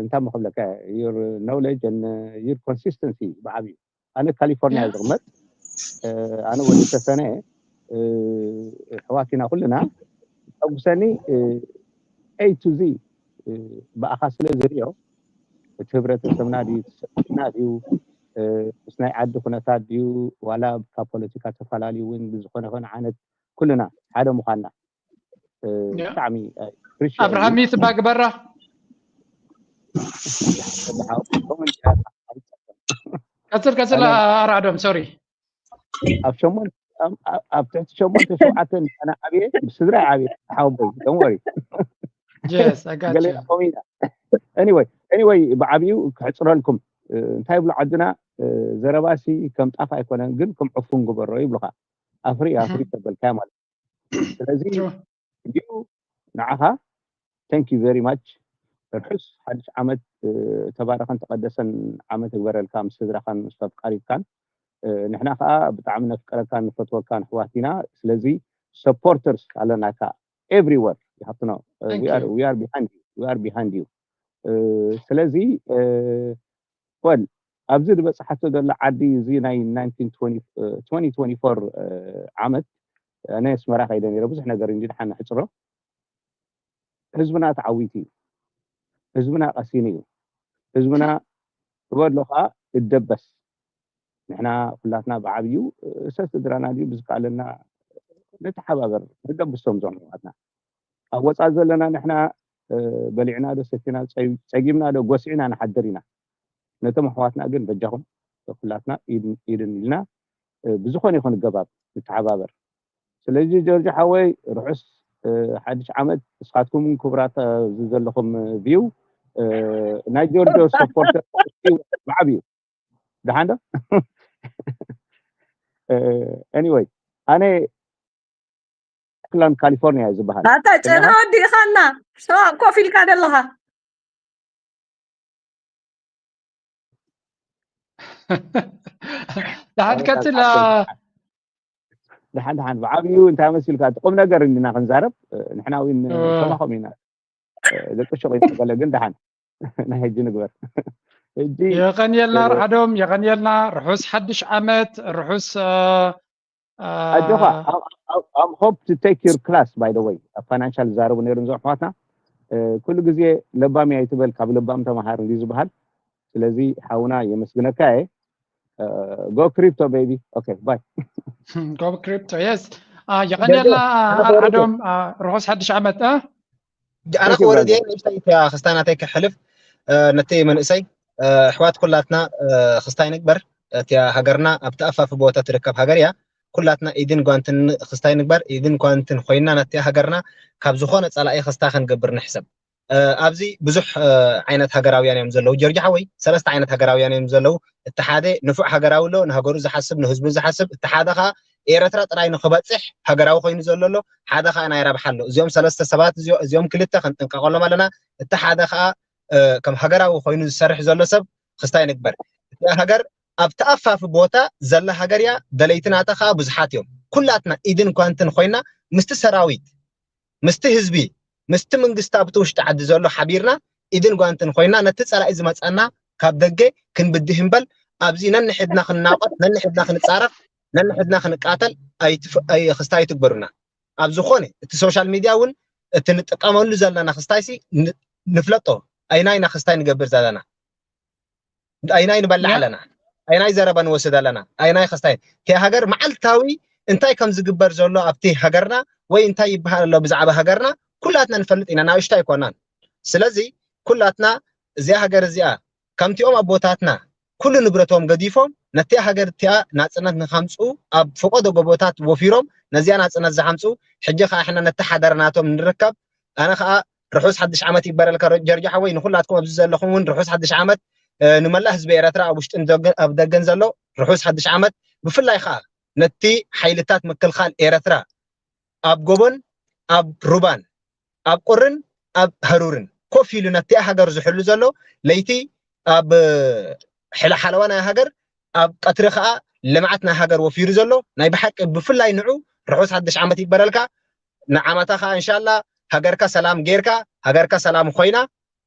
እንታይ ምክብለካ your knowledge and your consistency ብዓብዩ። ኣነ ካሊፎርኒያ ዝቕመጥ ኣነ ወዲ ሰሰነ ሕዋቲና ኩልና ተጉሰኒ A to Z ብኣኻ ስለ ዝሪኦ እቲ ህብረተሰብና ድዩ እቲ ሰብና ድዩ ምስ ናይ ዓዲ ኩነታት ድዩ ዋላ ካብ ፖለቲካ ተፈላለዩ እውን ብዝኾነ ኾነ ዓይነት ኩልና ሓደ ምዃንና ብጣዕሚ ኣብርሃም ይትባ ግበራ ቀፅል ቀፅል ኣርዓዶም ሶሪ ኣብ ሸሞንተ ኣብ ትሕቲ ሸሞንተ ሸውዓተ ኣነ ዓብየ ብስድራ ዓብየ ሓወቦይ don't worry ገሌና ኮሚና anyway anyway ብዓብዩ ክሕፅረልኩም እንታይ ይብሉ ዓድና ዘረባሲ ከም ጣፍ ኣይኮነን ግን ከም ዕፉን ግበሮ ይብሉካ ኣፍሪ ኣፍሪ ተበልካያ ማለት ስለዚ እንዲሁ ንዓኻ thank you very much ርሑስ ሓድሽ ዓመት ተባረኸን ተቐደሰን ዓመት እግበረልካ ምስ ስድራኻን ምስ ኣፍቃሪትካን ንሕና ከዓ ብጣዕሚ ነፍቀረካን ንፈትወካን ኣሕዋት ኢና ስለዚ supporters ኣለናካ everywhere you have to know we are we are behind you we are behind you ስለዚ well ኣብዚ ዝበፅሓቶ ዘሎ ዓዲ እዚ ናይ twenty twenty-four ዓመት ናይ ኣስመራ ከይደ ነረ ብዙሕ ነገር እንዲ ድሓን ንሕፅሮ ህዝብና ተዓዊቱ እዩ ህዝብና ቀሲኑ እዩ ህዝብና ክበሎ ከዓ እደበስ ንሕና ኩላትና ብዓብዩ ሰስድራና ድዩ ብዝከኣለና ንተሓባበር ንደብሶም ዞም ኣሕዋትና ኣብ ወፃእ ዘለና ንሕና በሊዕና ዶ ሰቲና ፀጊምና ዶ ጎስዒና ንሓድር ኢና ነቶም ኣሕዋትና ግን በጃኹም ኩላትና ኢድን ኢልና ብዝኾነ ይኹን ገባብ ንተሓባበር ስለዚ ጆርጆ ሓወይ ርሑስ ሓድሽ ዓመት እስኻትኩም ክቡራት ኣብዚ ዘለኹም view ናይ ጆርጆ supporter ብዓብዩ ደሓን ዶ anyway ኣነ ክላን ካሊፎርኒያ ዝበሃል ኣታ ጨና ወዲእኻና ሰዋ ኮፍ ኢልካ ዘለኻ ደሓን ቀፅል ደሓን ደሓን ብዓብዩ እንታይ መሲልካ ቁም ነገር እንዲና ክንዛረብ ንሕና እውን ከማኹም ኢና ደቂ ሸቆ ገለ ግን ደሓን ናይ ሕጂ ንግበር ሕጂ የቐንየልና ርዓዶም የቐንየልና ርሑስ ሓድሽ ዓመት ርሑስ ኣጆኻ I'm hope to take your class by the way ኣብ financial ዝዛረቡ ነይሩ እዞም ኣሕዋትና ኩሉ ግዜ ለባም እያ ይትበል ካብ ለባም ተምሃር እንዲ ዝበሃል ስለዚ ሓውና የመስግነካ እየ go crypto baby okay bye go crypto yes የቐንየልና ኣርዓዶም ርሑስ ሓድሽ ዓመት ኣነ ክወርድ እየ ንእሽተይ እቲያ ክስታይ ናተይ ክሕልፍ ነቲ መንእሰይ ኣሕዋት ኩላትና ክስታይ ንግበር እቲያ ሃገርና ኣብቲ ኣፋፊ ቦታ ትርከብ ሃገር እያ ኩላትና ኢድን ጓንትን ክስታይ ንግበር ኢድን ጓንትን ኮይና ነቲ ሃገርና ካብ ዝኾነ ፀላኢ ክስታ ክንገብር ንሕሰብ ኣብዚ ብዙሕ ዓይነት ሃገራውያን እዮም ዘለዉ ጀርጅ ሓወይ ሰለስተ ዓይነት ሃገራውያን እዮም ዘለዉ እቲ ሓደ ንፉዕ ሃገራዊ ኣሎ ንሃገሩ ዝሓስብ ንህዝቡ ዝሓስብ እቲ ሓደ ከዓ ኤረትራ ጥራይ ንክበፅሕ ሃገራዊ ኮይኑ ዘሎ ኣሎ ሓደ ከዓ ናይ ረብሓ ኣሎ እዚኦም ሰለስተ ሰባት እዚኦም ክልተ ክንጥንቀቀሎም ኣለና እቲ ሓደ ከዓ ከም ሃገራዊ ኮይኑ ዝሰርሕ ዘሎ ሰብ ክስታይ ንግበር እዚኣ ሃገር ኣብ ተኣፋፊ ቦታ ዘላ ሃገር እያ ደለይቲ ናታ ከዓ ብዙሓት እዮም ኩላትና ኢድን ኳንትን ኮይና ምስቲ ሰራዊት ምስቲ ህዝቢ ምስቲ መንግስቲ ኣብቲ ውሽጢ ዓዲ ዘሎ ሓቢርና ኢድን ጓንትን ኮይና ነቲ ፀላኢ ዝመፀና ካብ ደገ ክንብድህ እምበል ኣብዚ ነንሕድና ክንናቆት፣ ነንሕድና ክንጻረፍ፣ ነንሕድና ክንቃተል ኣይትፍ- ኣይ- ክስታይ ኣይትግበሩና። ኣብ ዝኾነ እቲ ሶሻል ሚድያ እውን እቲ ንጥቀመሉ ዘለና ክስታይሲ ን- ንፍለጦ። ኣይናይ ኢና ክስታይ ንገብር ዘለና? ኣይናይ ንበልዕ ኣለና? ኣይናይ ዘረባ ንወስድ ኣለና? ኣይናይ ክስታይ? እቲ ሃገር መዓልታዊ እንታይ ከም ዝግበር ዘሎ ኣብቲ ሃገርና ወይ እንታይ ይበሃል ኣሎ ብዛዕባ ሃገርና ኩላትና ንፈልጥ ኢና። ናእሽቱ ኣይኮናን። ስለዚ ኩላትና እዚኣ ሃገር እዚኣ ከምቲኦም ኣቦታትና ኩሉ ንብረቶም ገዲፎም ነቲኣ ሃገር እቲኣ ናጽነት ንካምጽኡ ኣብ ፈቆዶ ጎቦታት ወፊሮም ነዚኣ ናጽነት ዝሓምጽኡ፣ ሕጂ ከዓ ሕና ነቲ ሓደራ ናቶም ንርከብ። ኣነ ከዓ ርሑስ ሓድሽ ዓመት ይበረልካ ጀርጆ ሓወይ። ንኩላትኩም ኣብዚ ዘለኹም እውን ርሑስ ሓድሽ ዓመት፣ እ፣ ንመላእ ህዝቢ ኤረትራ ኣብ ውሽጥን ደገ- ኣብ ደገን ዘሎ ርሑስ ሓድሽ ዓመት። ብፍላይ ከዓ ነቲ ሓይልታት ምክልኻል ኤረትራ ኣብ ጎቦን ኣብ ሩባን ኣብ ቁርን ኣብ ሃሩርን ኮፍ ኢሉ ነቲኣ ሃገር ዝሕሉ ዘሎ፣ ለይቲ ኣብ ሕለሓለዋ ናይ ሃገር ኣብ ቀትሪ ከዓ ልምዓት ናይ ሃገር ወፊሩ ዘሎ ናይ ብሓቂ ብፍላይ ንዑ ርሑስ ሓድሽ ዓመት ይግበረልካ። ንዓመታ ከዓ እንሻላ ሃገርካ ሰላም ጌርካ ሃገርካ ሰላም ኮይና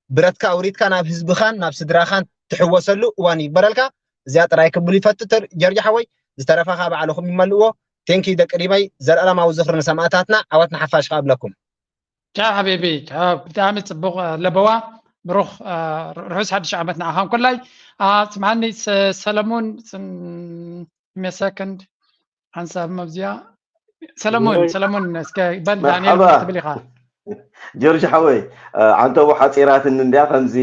ብረትካ ኣውሪድካ ናብ ህዝብኻን ናብ ስድራኻን ትሕወሰሉ እዋን ይግበረልካ። እዚኣ ጥራይ ክብል ይፈቱ ጀርጆ ሓወይ። ዝተረፈ ከዓ ባዕልኹም ይመልእዎ። ቴንኪ ደቂ ሪመይ። ዘለኣለማዊ ዝኽሪ ንሰማእታትና። ዓወት ንሓፋሽ ከዓ እብለኩም። ቻው ሓቢቢ፣ ቻው። ብጣዕሚ ጽቡቕ ለበዋ። ብሩኽ ርሑስ ሓድሽ ዓመት ንዓኻን ኮላይ። ስምዓኒ ሰለሙን፣ ሜ ሰከንድ ሓንሳብ መብዚያ ሰለሙን ሰለሙን እስከ በል ዳንኤል ትብል ኢኻ። ጆርጅ ሓወይ፣ ዓንተቦ ሓፂራትኒ እንድያ። ከምዚ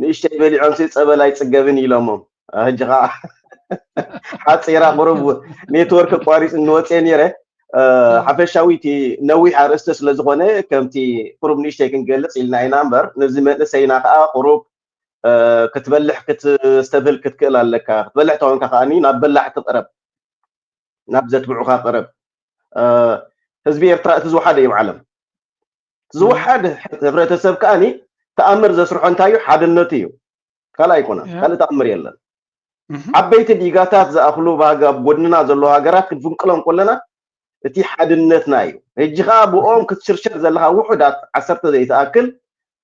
ንእሽተይ በሊዖም ሲ ፀበል ኣይፅገብን ኢሎሞም። ሕጂ ከዓ ሓፂራ ቁሩብ ኔትወርክ ኣቋሪፅኒ ወፅየ ነይረ። ሓፈሻዊ እቲ ነዊሕ ኣርእስቲ ስለዝኾነ ከምቲ ቁሩብ ንእሽተይ ክንገልፅ ኢልና ኢና እምበር፣ ነዚ መንእሰይና ከዓ ቁሩብ ክትበልሕ ክተስተብህል ክትክእል ኣለካ። ክትበልሕ ተኾንካ ከዓኒ ናብ በላሕቲ ቅረብ፣ ናብ ዘትብዑኻ ቅረብ። ህዝቢ ኤርትራ እቲ ዝወሓደ እዩ ዓለም። ዝወሓደ ሕብረተሰብ ከዓኒ ተኣምር ዘስርሖ እንታይ እዩ? ሓድነቱ እዩ። ካልእ ኣይኮነን። ካልእ ተኣምር የለን። ዓበይቲ ዲጋታት ዝኣኽሉ ባህጊ ኣብ ጎድንና ዘለዉ ሃገራት ክንፍንቅሎም ከለና እቲ ሓድነትና እዩ። ሕጂ ከዓ ብኦም ክትሽርሸር ዘለካ ውሑዳት ዓሰርተ ዘይትኣክል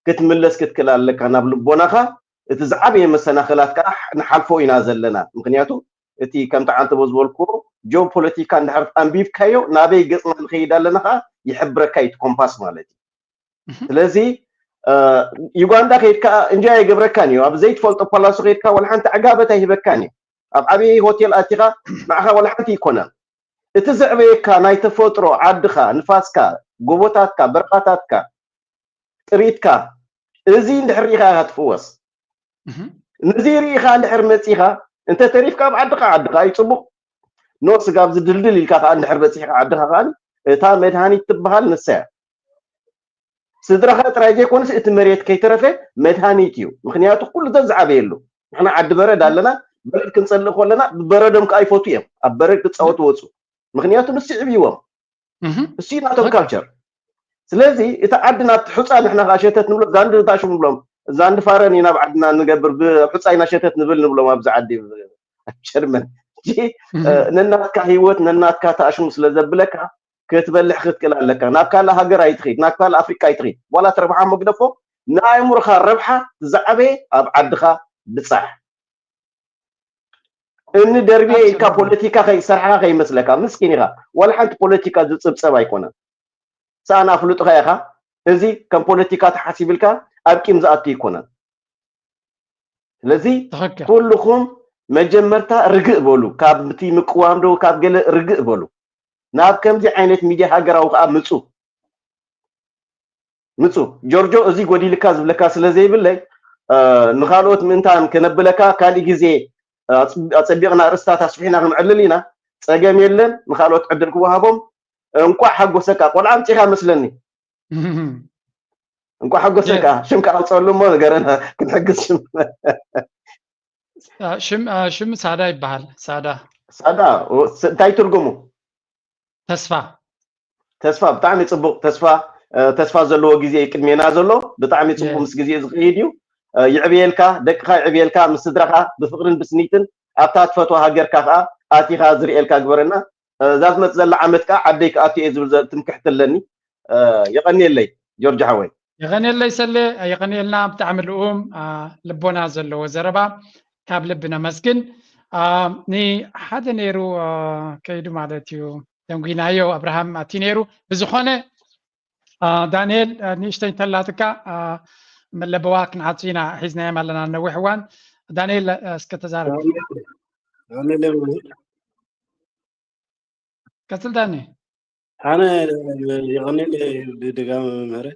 ክትምለስ ክትክእል ኣለካ ናብ ልቦናኻ። እቲ ዝዓበየ መሰናኽላት ከዓ ንሓልፎ ኢና ዘለና። ምክንያቱ እቲ ከምቲ ዓንተቦ ዝበልኩ ጂኦፖለቲካ እንድሕር ኣንቢብካዮ ናበይ ገፅና ንኸይድ ኣለና ከዓ ይሕብረካ እዩ እቲ ኮምፓስ ማለት እዩ። ስለዚ ዩጋንዳ ከይድካ እንጆ ኣይገብረካን እዩ። ኣብ ዘይትፈልጦ ፓላሶ ከይድካ ዋላ ሓንቲ ዕጋበት ኣይህበካን እዩ። ኣብ ዓብዪ ሆቴል ኣቲኻ ንዓኻ ዋላ ሓንቲ ይኮነን። እቲ ዘዕበየካ ናይ ተፈጥሮ ዓድኻ፣ ንፋስካ፣ ጎቦታትካ፣ በረኻታትካ፣ ጥሪትካ፣ እዚ እንድሕር ርኢኻ ኢኻ ትፍወስ። ነዚ ርኢኻ እንድሕር መፂኻ እንተ ተሪፍካ ኣብ ዓድኻ፣ ዓድኻ እዩ ፅቡቕ። ኖ ስጋብ ዝድልድል ኢልካ ከዓ እንድሕር በፂሕካ ዓድኻ ከዓ እታ መድሃኒት ትበሃል ንሳ እያ። ስድራኻ ጥራይ ዘይኮነስ እቲ መሬት ከይተረፈ መድሃኒት እዩ። ምክንያቱ ኩሉ ሰብ ዝዓበየሉ። ንሕና ዓዲ በረድ ኣለና። በረድ ክንጸልእ ከለና ብበረዶም ከዓ ይፈቱ እዮም። ኣብ በረድ ክፃወቱ ወፁ። ምክንያቱ ንሱ ይዕብይዎም። እሱ እዩ ናቶም ካልቸር። ስለዚ እቲ ዓዲ ናብቲ ሑፃ ንሕና ከዓ ሸተት ንብሎ ዛንዲ ታሽሙ ንብሎም። ዛንዲ ፋረን ኢና ኣብ ዓድና ንገብር፣ ብሑፃ ኢና ሸተት ንብል ንብሎም ኣብዚ ዓዲ ጀርመን። ነናትካ ህይወት ነናትካ ታሽሙ ስለ ዘብለካ ክትበልሕ ክትክእል ኣለካ። ናብ ካልእ ሃገር ኣይትኺድ፣ ናብ ካልእ ኣፍሪቃ ኣይትኺድ። ዋላ ትረብሓ መግደፎ ንኣእምሮኻ ረብሓ ዝዓበየ ኣብ ዓድኻ ብጻሕ። እኒ ደርብየ ኢልካ ፖለቲካ ከይሰርሕካ ከይመስለካ ምስኪን ኢኻ። ዋላ ሓንቲ ፖለቲካ ዝጽብጸብ ኣይኮነን። ሰኣን ኣፍልጥኻ ኢኻ። እዚ ከም ፖለቲካ ተሓሲብልካ ኣብ ቂም ዝኣቱ ኣይኮነን። ስለዚ ኩልኹም መጀመርታ ርግእ በሉ፣ ካብ እቲ ምቅዋም ዶ ካብ ገለ ርግእ በሉ። ናብ ከምዚ ዓይነት ሚድያ ሃገራዊ ከዓ ምፁ ምፁ። ጆርጆ እዚ ጎዲልካ ዝብለካ ስለ ዘይብለይ ንካልኦት ምእንታን ከነብለካ ካሊእ ግዜ ኣፀቢቕና ርእስታት ኣስፊሕና ክንዕልል ኢና። ፀገም የለን። ንካልኦት ዕድል ክወሃቦም። እንቋዕ ሓጎሰካ ቆልዓ ኣምፂኻ መስለኒ። እንቋዕ ሓጎሰካ። ሽም ከዓ ኣውፀሉ እሞ ንገረና ክንሕግዝ ሽም። ሽም ሽም ሳዳ ይበሃል። ሳዳ ሳዳ እንታይ ትርጉሙ? ተስፋ ተስፋ ብጣዕሚ ፅቡቅ ተስፋ። ተስፋ ዘለዎ ግዜ እዩ ቅድሜና ዘሎ። ብጣዕሚ ፅቡቅ ምስ ግዜ ዝኸይድ እዩ። ይዕብየልካ፣ ደቅኻ ይዕብየልካ፣ ምስ ስድራኻ ብፍቅርን ብስኒትን ኣብታ ትፈትዋ ሃገርካ ከዓ ኣቲኻ ዝርእየልካ ግበረና። እዛ ዝመፅ ዘላ ዓመት ከዓ ዓደይ ክኣቱ እየ ዝብል ትምክሕቲ ኣለኒ። የቐንየለይ ጆርጆ ሓወይ። የቐንየለይ ሰሌ፣ የቐንየልና። ብጣዕሚ ልኡም ልቦና ዘለዎ ዘረባ። ካብ ልቢ ነመስግን። ንሓደ ነይሩ ከይዱ ማለት እዩ፣ ደንጉናዮ ኣብርሃም ኣትዩ ነይሩ። ብዝኾነ ዳንኤል ንእሽተይ እንተላትካ፣ ለበዋ ክንዓጹ ኢና፣ ሒዝናዮም ኣለና ነዊሕ እዋን። ዳንኤል እስከ ተዛረብ። ቀጽል ዳኒ። ኣነ የቐኔል ብድጋሚ መምህረ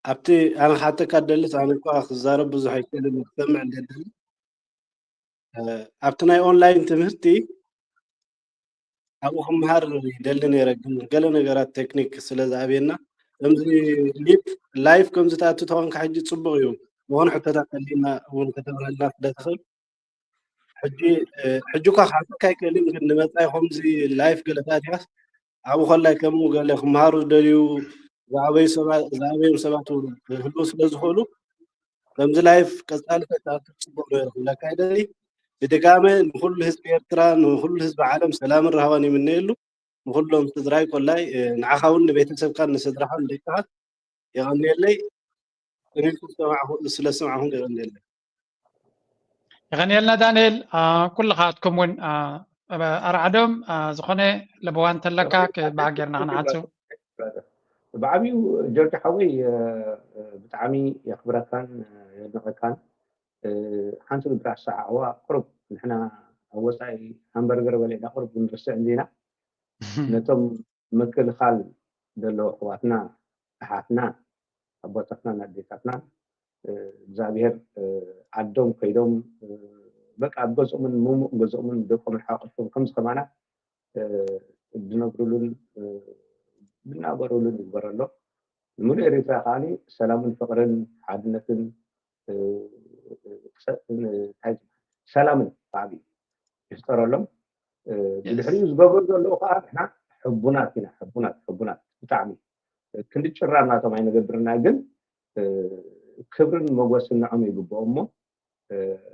ኣብቲ ኣነ ሓተካ ደልስ ኣነ እኳ ክዛረብ ብዙሕ ኣይክእልን ክሰምዕ እንደደሊ ኣብቲ ናይ ኦንላይን ትምህርቲ ኣብኡ ክምሃር ይደሊ ነይረ፣ ግን ገለ ነገራት ቴክኒክ ስለ ዝኣብየና ከምዚ ሊፕ ላይፍ ከምዚ ተኣቱ ተኾንካ ሕጂ ጽቡቕ እዩ። ዝኾነ ሕቶታት ተሊና እውን ከተብረልና ስለ ትኽእል ሕጂ ሕጂ እኳ ክሓተካ ኣይክእልን፣ ግን ንመጻኢ ከምዚ ላይፍ ገለ ተኣቲኻስ ኣብኡ ከላይ ከምኡ ገለ ክመሃሩ ዝደልዩ ዝኣበዩ ሰባት ዝኣበዮም ሰባት ክህልዉ ስለ ዝኽእሉ ከምዚ ላይፍ ቀጻሊ ተጻወቱ ጽቡቕ ነበረ ክብለካ ይደሊ። ብድጋመ ንኹሉ ህዝቢ ኤርትራ ንኹሉ ህዝቢ ዓለም ሰላምን ራህዋን ይምነየሉ። ንኹሎም ስድራይ ኮላይ ንዓኻ እውን ንቤተሰብካን ንስድራኻን ደቅኻን የቐንየለይ። ሪልኩም ስለሰማዕኹም የቐንየለይ። የቐንየልና ዳንኤል፣ ኩልኻትኩም እውን ኣርዓዶም ዝኾነ ለበዋ እንተለካ ብዓጌርና ክንዓጹ። ብዓብዩ ጆርጅ ሓወይ ብጣዕሚ የኽብረካን የድንቐካን። ሓንቲ ምድሪ ኣሰዓዕዋ ቁሩብ ንሕና ኣብ ወፃኢ ሃምበርገር በሊዕና ቁሩብ ክንርስዕ እንዲና። ነቶም ምክልኻል ዘለዉ ኣሕዋትና ኣሓትና ኣቦታትና ኣዴታትና እግዚኣብሔር ዓዶም ከይዶም በቃ ኣብ ገዝኦምን ምሙቕ ገዝኦምን ደቆምን ሓቆፎም ከምዚ ከማና ዝነብሩሉን ዝናበሩሉን ይግበረሎም። ንምሉእ ኤርትራ ከዓኒ ሰላምን ፍቕርን ሓድነትን ሰላምን ብዓቢ ይፍጠረሎም። ብድሕሪኡ ዝገብሮ ዘለዉ ከዓ ንሕና ሕቡናት ኢና፣ ሕቡናት ሕቡናት ብጣዕሚ ክንዲ ጭራም ናቶም ኣይነገብርና፣ ግን ክብርን መጎስን ንዖም ይግብኦ እሞ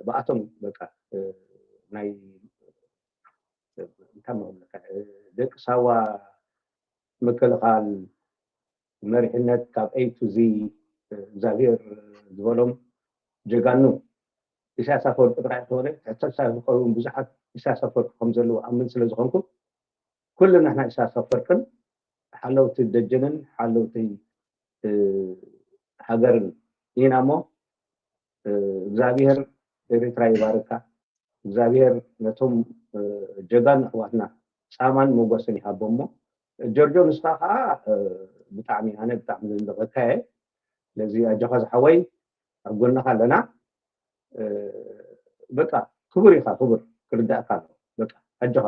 ብኣቶም በቃ ናይ እንታይ መብለካ ደቂ ሳዋ ምክልኻል መሪሕነት ካብ A to Z እግዚኣብሔር ዝበሎም ጀጋኑ ኢሳያስ ኣፈወርቂ ጥራይ ኣይኮነ፣ ትሕተ ሳይ ዝኸውን ብዙሓት ኢሳያስ ኣፈወርቂ ከም ዘለዉ ኣምን ስለ ዝኾንኩ ኩሉ ንሕና ኢሳያስ ኣፈወርቅን ሓለውቲ ደጀንን ሓለውቲ ሃገርን ኢና እሞ እግዚኣብሔር ኤርትራ ይባርካ። እግዚኣብሔር ነቶም ጀጋኑ ኣሕዋትና ጻማን መጎስን ይሃቦ እሞ ጆርጆ ንስኻ ከዓ ብጣዕሚ ኣነ ብጣዕሚ ዘንደቐካየ። ስለዚ ኣጆኻ ዝሓወይ ኣብ ጎንኻ ኣለና። በቃ ክቡር ኢኻ፣ ክቡር ክርዳእካ ኣሎ። በቃ ኣጆኻ።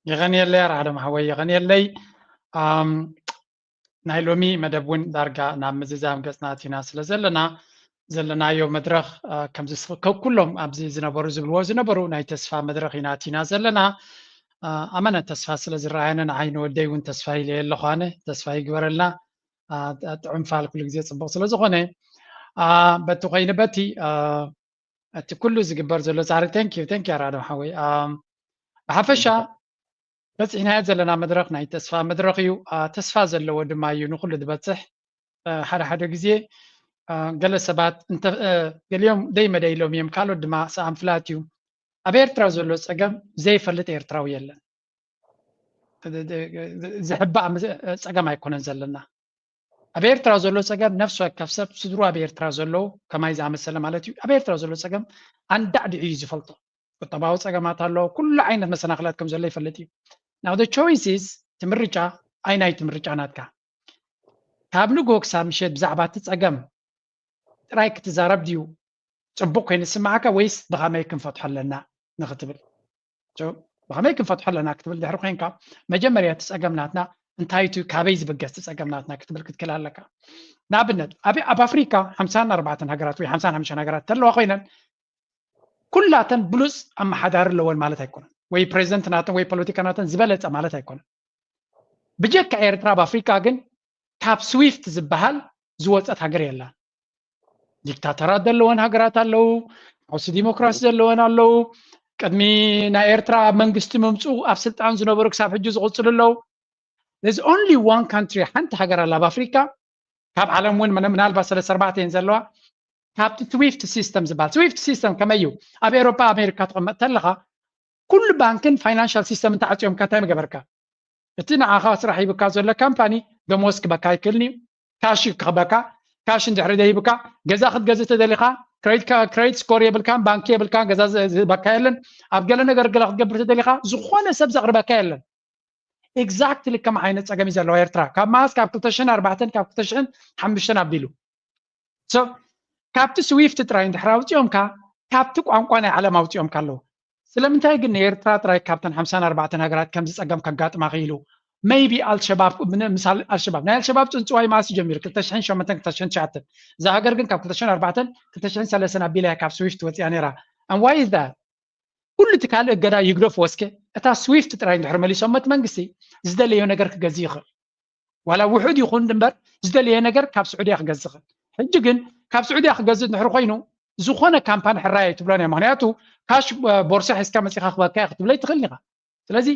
የቐንየለይ ኣርዓዶም ሓወይ፣ የቐንየለይ። ናይ ሎሚ መደብ እውን ዳርጋ ናብ ምዝዛም ገጽና ኣቲና ስለ ዘለና ዘለናዮ መድረኽ ከምዚ ኩሎም ኣብዚ ዝነበሩ ዝብልዎ ዝነበሩ ናይ ተስፋ መድረኽ ኢና ኣቲና ዘለና። ኣመነ ተስፋ ስለ ዝረኣየነ ንዓይ ንወደይ እውን ተስፋ ኢለ ኣለኹ። ኣነ ተስፋ ይግበረልና። ጥዑም ፋል ኩሉ ግዜ ጽቡቕ ስለ ዝኾነ በቲ ኮይኑ በቲ እቲ ኩሉ ዝግበር ዘሎ ጻዕሪ thank you thank you ኣራዶም ሓወይ። ብሓፈሻ በጺሕናዮ ዘለና መድረኽ ናይ ተስፋ መድረኽ እዩ። ተስፋ ዘለዎ ድማ እዩ ንኹሉ ዝበጽሕ። ሓደ ሓደ ግዜ ገለ ሰባት ገሊኦም ደይ መደይ ኢሎም እዮም፣ ካልኦት ድማ ሰኣን ፍላት እዩ። ኣብ ኤርትራ ዘሎ ጸገም ዘይፈልጥ ኤርትራዊ የለን። ዝሕባእ ጸገም ኣይኮነን ዘለና። ኣብ ኤርትራ ዘሎ ጸገም ነፍሲ ወከፍ ሰብ ስድሩ ኣብ ኤርትራ ዘለዉ ከማይ ዝኣመሰለ ማለት እዩ። ኣብ ኤርትራ ዘሎ ጸገም ኣንዳዕዲዑ እዩ ዝፈልጦ። ቁጠባዊ ጸገማት ኣሎ፣ ኩሉ ዓይነት መሰናኽላት ከም ዘሎ ይፈልጥ እዩ። Now the choice is እቲ ምርጫ ኣይናይ እቲ ምርጫ ናትካ። ካብ ንግሆ ክሳብ ምሸት ብዛዕባ እቲ ጸገም ጥራይ ክትዛረብ ድዩ ጽቡቕ ኮይኑ ዝስምዓካ ወይስ ብኸመይ ክንፈትሖ ኣለና ንኽትብል? ብኸመይ ክንፈትሖ ኣለና ክትብል ድሕሪ ኮይንካ መጀመርያ እቲ ጸገም ናትና እንታይ እቲ ካበይ ዝብገስ እቲ ጸገም ናትና ክትብል ክትክእል ኣለካ። ንኣብነት ኣብ ኣፍሪካ ሓምሳን ኣርባዕተን ሃገራት ወይ ሓምሳን ሓሙሽተን ሃገራት ተለዋ ኮይነን ኩላተን ብሉፅ ኣመሓዳሪ ኣለወን ማለት ኣይኮነን፣ ወይ ፕሬዚደንት ናተን ወይ ፖለቲካ ናተን ዝበለፀ ማለት ኣይኮነን። ብጀካ ኤርትራ ኣብ ኣፍሪካ ግን ካብ ስዊፍት ዝበሃል ዝወፀት ሃገር የላን። ዲክታተራት ዘለወን ሃገራት ኣለዉ፣ ቃውሲ ዲሞክራሲ ዘለወን ኣለዉ። ቅድሚ ናይ ኤርትራ ኣብ መንግስቲ ምምፅኡ ኣብ ስልጣን ዝነበሩ ክሳብ ሕጂ ዝቕፅሉ ኣለዉ። There's only one country፣ ሓንቲ ሃገር ኣላ ኣብ ኣፍሪካ ካብ ዓለም እውን ምናልባት ሰለስተ ኣርባዕተ እየን ዘለዋ፣ ካብቲ ስዊፍት ሲስተም ዝበሃል። ስዊፍት ሲስተም ከመይ እዩ? ኣብ ኤውሮጳ ኣሜሪካ ትቐመጥ ተለኻ ኩሉ ባንክን ፋይናንሻል ሲስተም እንተዓፅዮምካ እንታይ ምገበርካ? እቲ ንዓኻ ስራሕ ሂብካ ዘሎ ካምፓኒ ደሞዝ ክበካ ኣይክእልን እዩ። ካሽ ክበካ፣ ካሽ እንድሕሪ ደይብካ፣ ገዛ ክትገዝእ ተደሊኻ፣ ክሬዲት ስኮር የብልካን፣ ባንኪ የብልካን፣ ገዛ ዝህበካ የለን። ኣብ ገለ ነገር ገለ ክትገብር ተደሊኻ ዝኾነ ሰብ ዘቕርበካ የለን። ኤግዛክትሊ ከም ዓይነት ፀገም እዩ ዘለዋ ኤርትራ ካብ መዓስ? ካብ ክልተ ሽሕን ኣርባዕተን ካብ ክልተ ሽሕን ሓሙሽተን ኣቢሉ። ካብቲ ስዊፍት ጥራይ እንድሕር ኣውፂኦምካ፣ ካብቲ ቋንቋ ናይ ዓለም ኣውፂኦምካ ኣለዉ። ስለምንታይ ግን ንኤርትራ ጥራይ ካብተን ሓምሳን ኣርባዕተን ሃገራት ከምዚ ፀገም ከጋጥማ ክኢሉ? ሜይቢ ኣልሸባብ ምሳል ኣልሸባብ ናይ ኣልሸባብ ፅንፅዋይ መዓስ ጀሚሩ? ክልተ ሽሕን ሸሞንተን ክልተ ሽሕን ትሽዓተን። እዛ ሃገር ግን ካብ ክልተ ሽሕን ኣርባዕተን ክልተ ሽሕን ሰለስተን ኣቢላ ካብ ስዊፍት ወፂኣ ነይራ። And why is that? ኩሉ እቲ ካልእ እገዳ ይግደፍዎ እስከ፣ እታ ስዊፍት ጥራይ እንድሕር መሊሶሞ እቲ መንግስቲ ዝደለዮ ነገር ክገዝእ ይኽእል። ዋላ ውሑድ ይኹን እምበር ዝደለየ ነገር ካብ ስዑድያ ክገዝእ ይኽእል። ሕጂ ግን ካብ ስዑድያ ክገዝእ እንድሕር ኮይኑ ዝኾነ ካምፓኒ ሕራይ ኣይትብሎን እያ። ምክንያቱ ካሽ ቦርሳ ሒዝካ መፂኻ ክበካ ክትብሎ ኣይትኽእልን ኢኻ። ስለዚ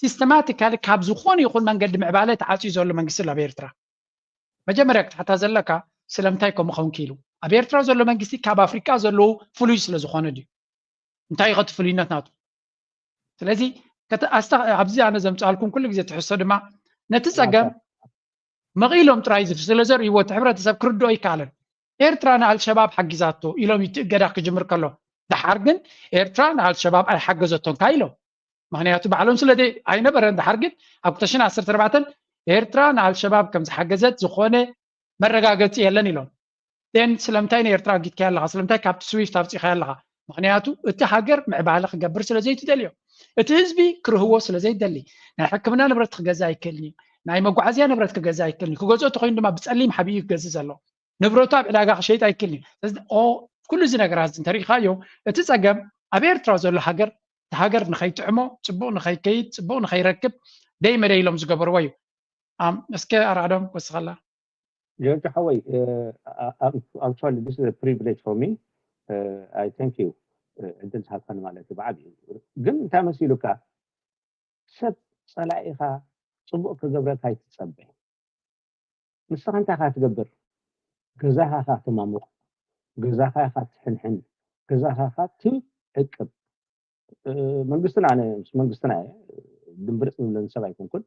ሲስተማቲካሊ ካብ ዝኾነ ይኹን መንገዲ ምዕባለ ተዓፅዩ ዘሎ መንግስቲ ኣሎ ኣብ ኤርትራ። መጀመርያ ክትሓታ ዘለካ ስለምንታይ ከምኡ ኸውን ክኢሉ? ኣብ ኤርትራ ዘሎ መንግስቲ ካብ ኣፍሪቃ ዘለዉ ፍሉይ ስለ ዝኾነ ድዩ? እንታይ እዩ ከቲ ፍሉይነት ናቱ? ስለዚ ኣብዚ ኣነ ዘምፅኣልኩም ኩሉ ግዜ ትሕዝቶ ድማ ነቲ ፀገም መቒሎም ጥራይ ስለ ዘርእይዎ እቲ ሕብረተሰብ ክርድኦ ይከኣለን። ኤርትራ ንኣልሸባብ ሓጊዛቶ ኢሎም እቲ እገዳ ክጅምር ከሎ፣ ደሓር ግን ኤርትራ ንኣልሸባብ ኣይሓገዘቶን ካ ኢሎም። ምክንያቱ ባዕሎም ስለ ኣይነበረን። ደሓር ግን ኣብ ክልተ ሽሕን ዓሰርተ ኣርባዕተን ኤርትራ ንኣልሸባብ ከም ዝሓገዘት ዝኾነ መረጋገፂ የለን ኢሎም። ን ስለምንታይ ንኤርትራ ኣጊድካያ ኣለኻ? ስለምንታይ ካብቲ ስዊፍት ኣውፂኻያ ኣለኻ? ምክንያቱ እቲ ሃገር ምዕባለ ክገብር ስለ ዘይትደልዮ፣ እቲ ህዝቢ ክርህዎ ስለ ዘይደሊ፣ ናይ ሕክምና ንብረት ክገዝእ ኣይክእልን እዩ። ናይ መጓዓዝያ ንብረት ክገዝእ ኣይክእልን እዩ። ክገዝኦ ተኮይኑ ድማ ብፀሊም ሓቢኡ ክገዝእ ዘሎ ንብረቱ ኣብ ዕዳጋ ክሸይጥ ኣይክእልን እዩ። ስለዚ ኩሉ እዚ ነገራት እዚ እንተሪኢኻዮ እቲ ፀገም ኣብ ኤርትራ ዘሎ ሃገር እቲ ሃገር ንኸይጥዕሞ፣ ፅቡቅ ንኸይከይድ፣ ፅቡቅ ንኸይረክብ ደይ መደይ ኢሎም ዝገበርዎ እዩ። እስከ ኣርኣዶም ወስኸላ። ጆርጆ ሓወይ፣ actually this is a privilege for me. I thank you ዕድል ዝሃብካኒ ማለት እዩ ብዓብዩ። ግን እንታይ መሲሉካ፣ ሰብ ፀላኢኻ ፅቡቅ ክገብረካ ኣይትፀበ። ንስኻ እንታይ ኢኻ ትገብር? ገዛኻ ኢኻ ትማሙቕ፣ ገዛኻ ኢኻ ትሕንሕን፣ ገዛኻ ኢኻ ትዕቅብ። መንግስትና ኣነ ምስ መንግስትና እየ ድምብርፅ ዝብለኒ ሰብ ኣይኮንኩን፣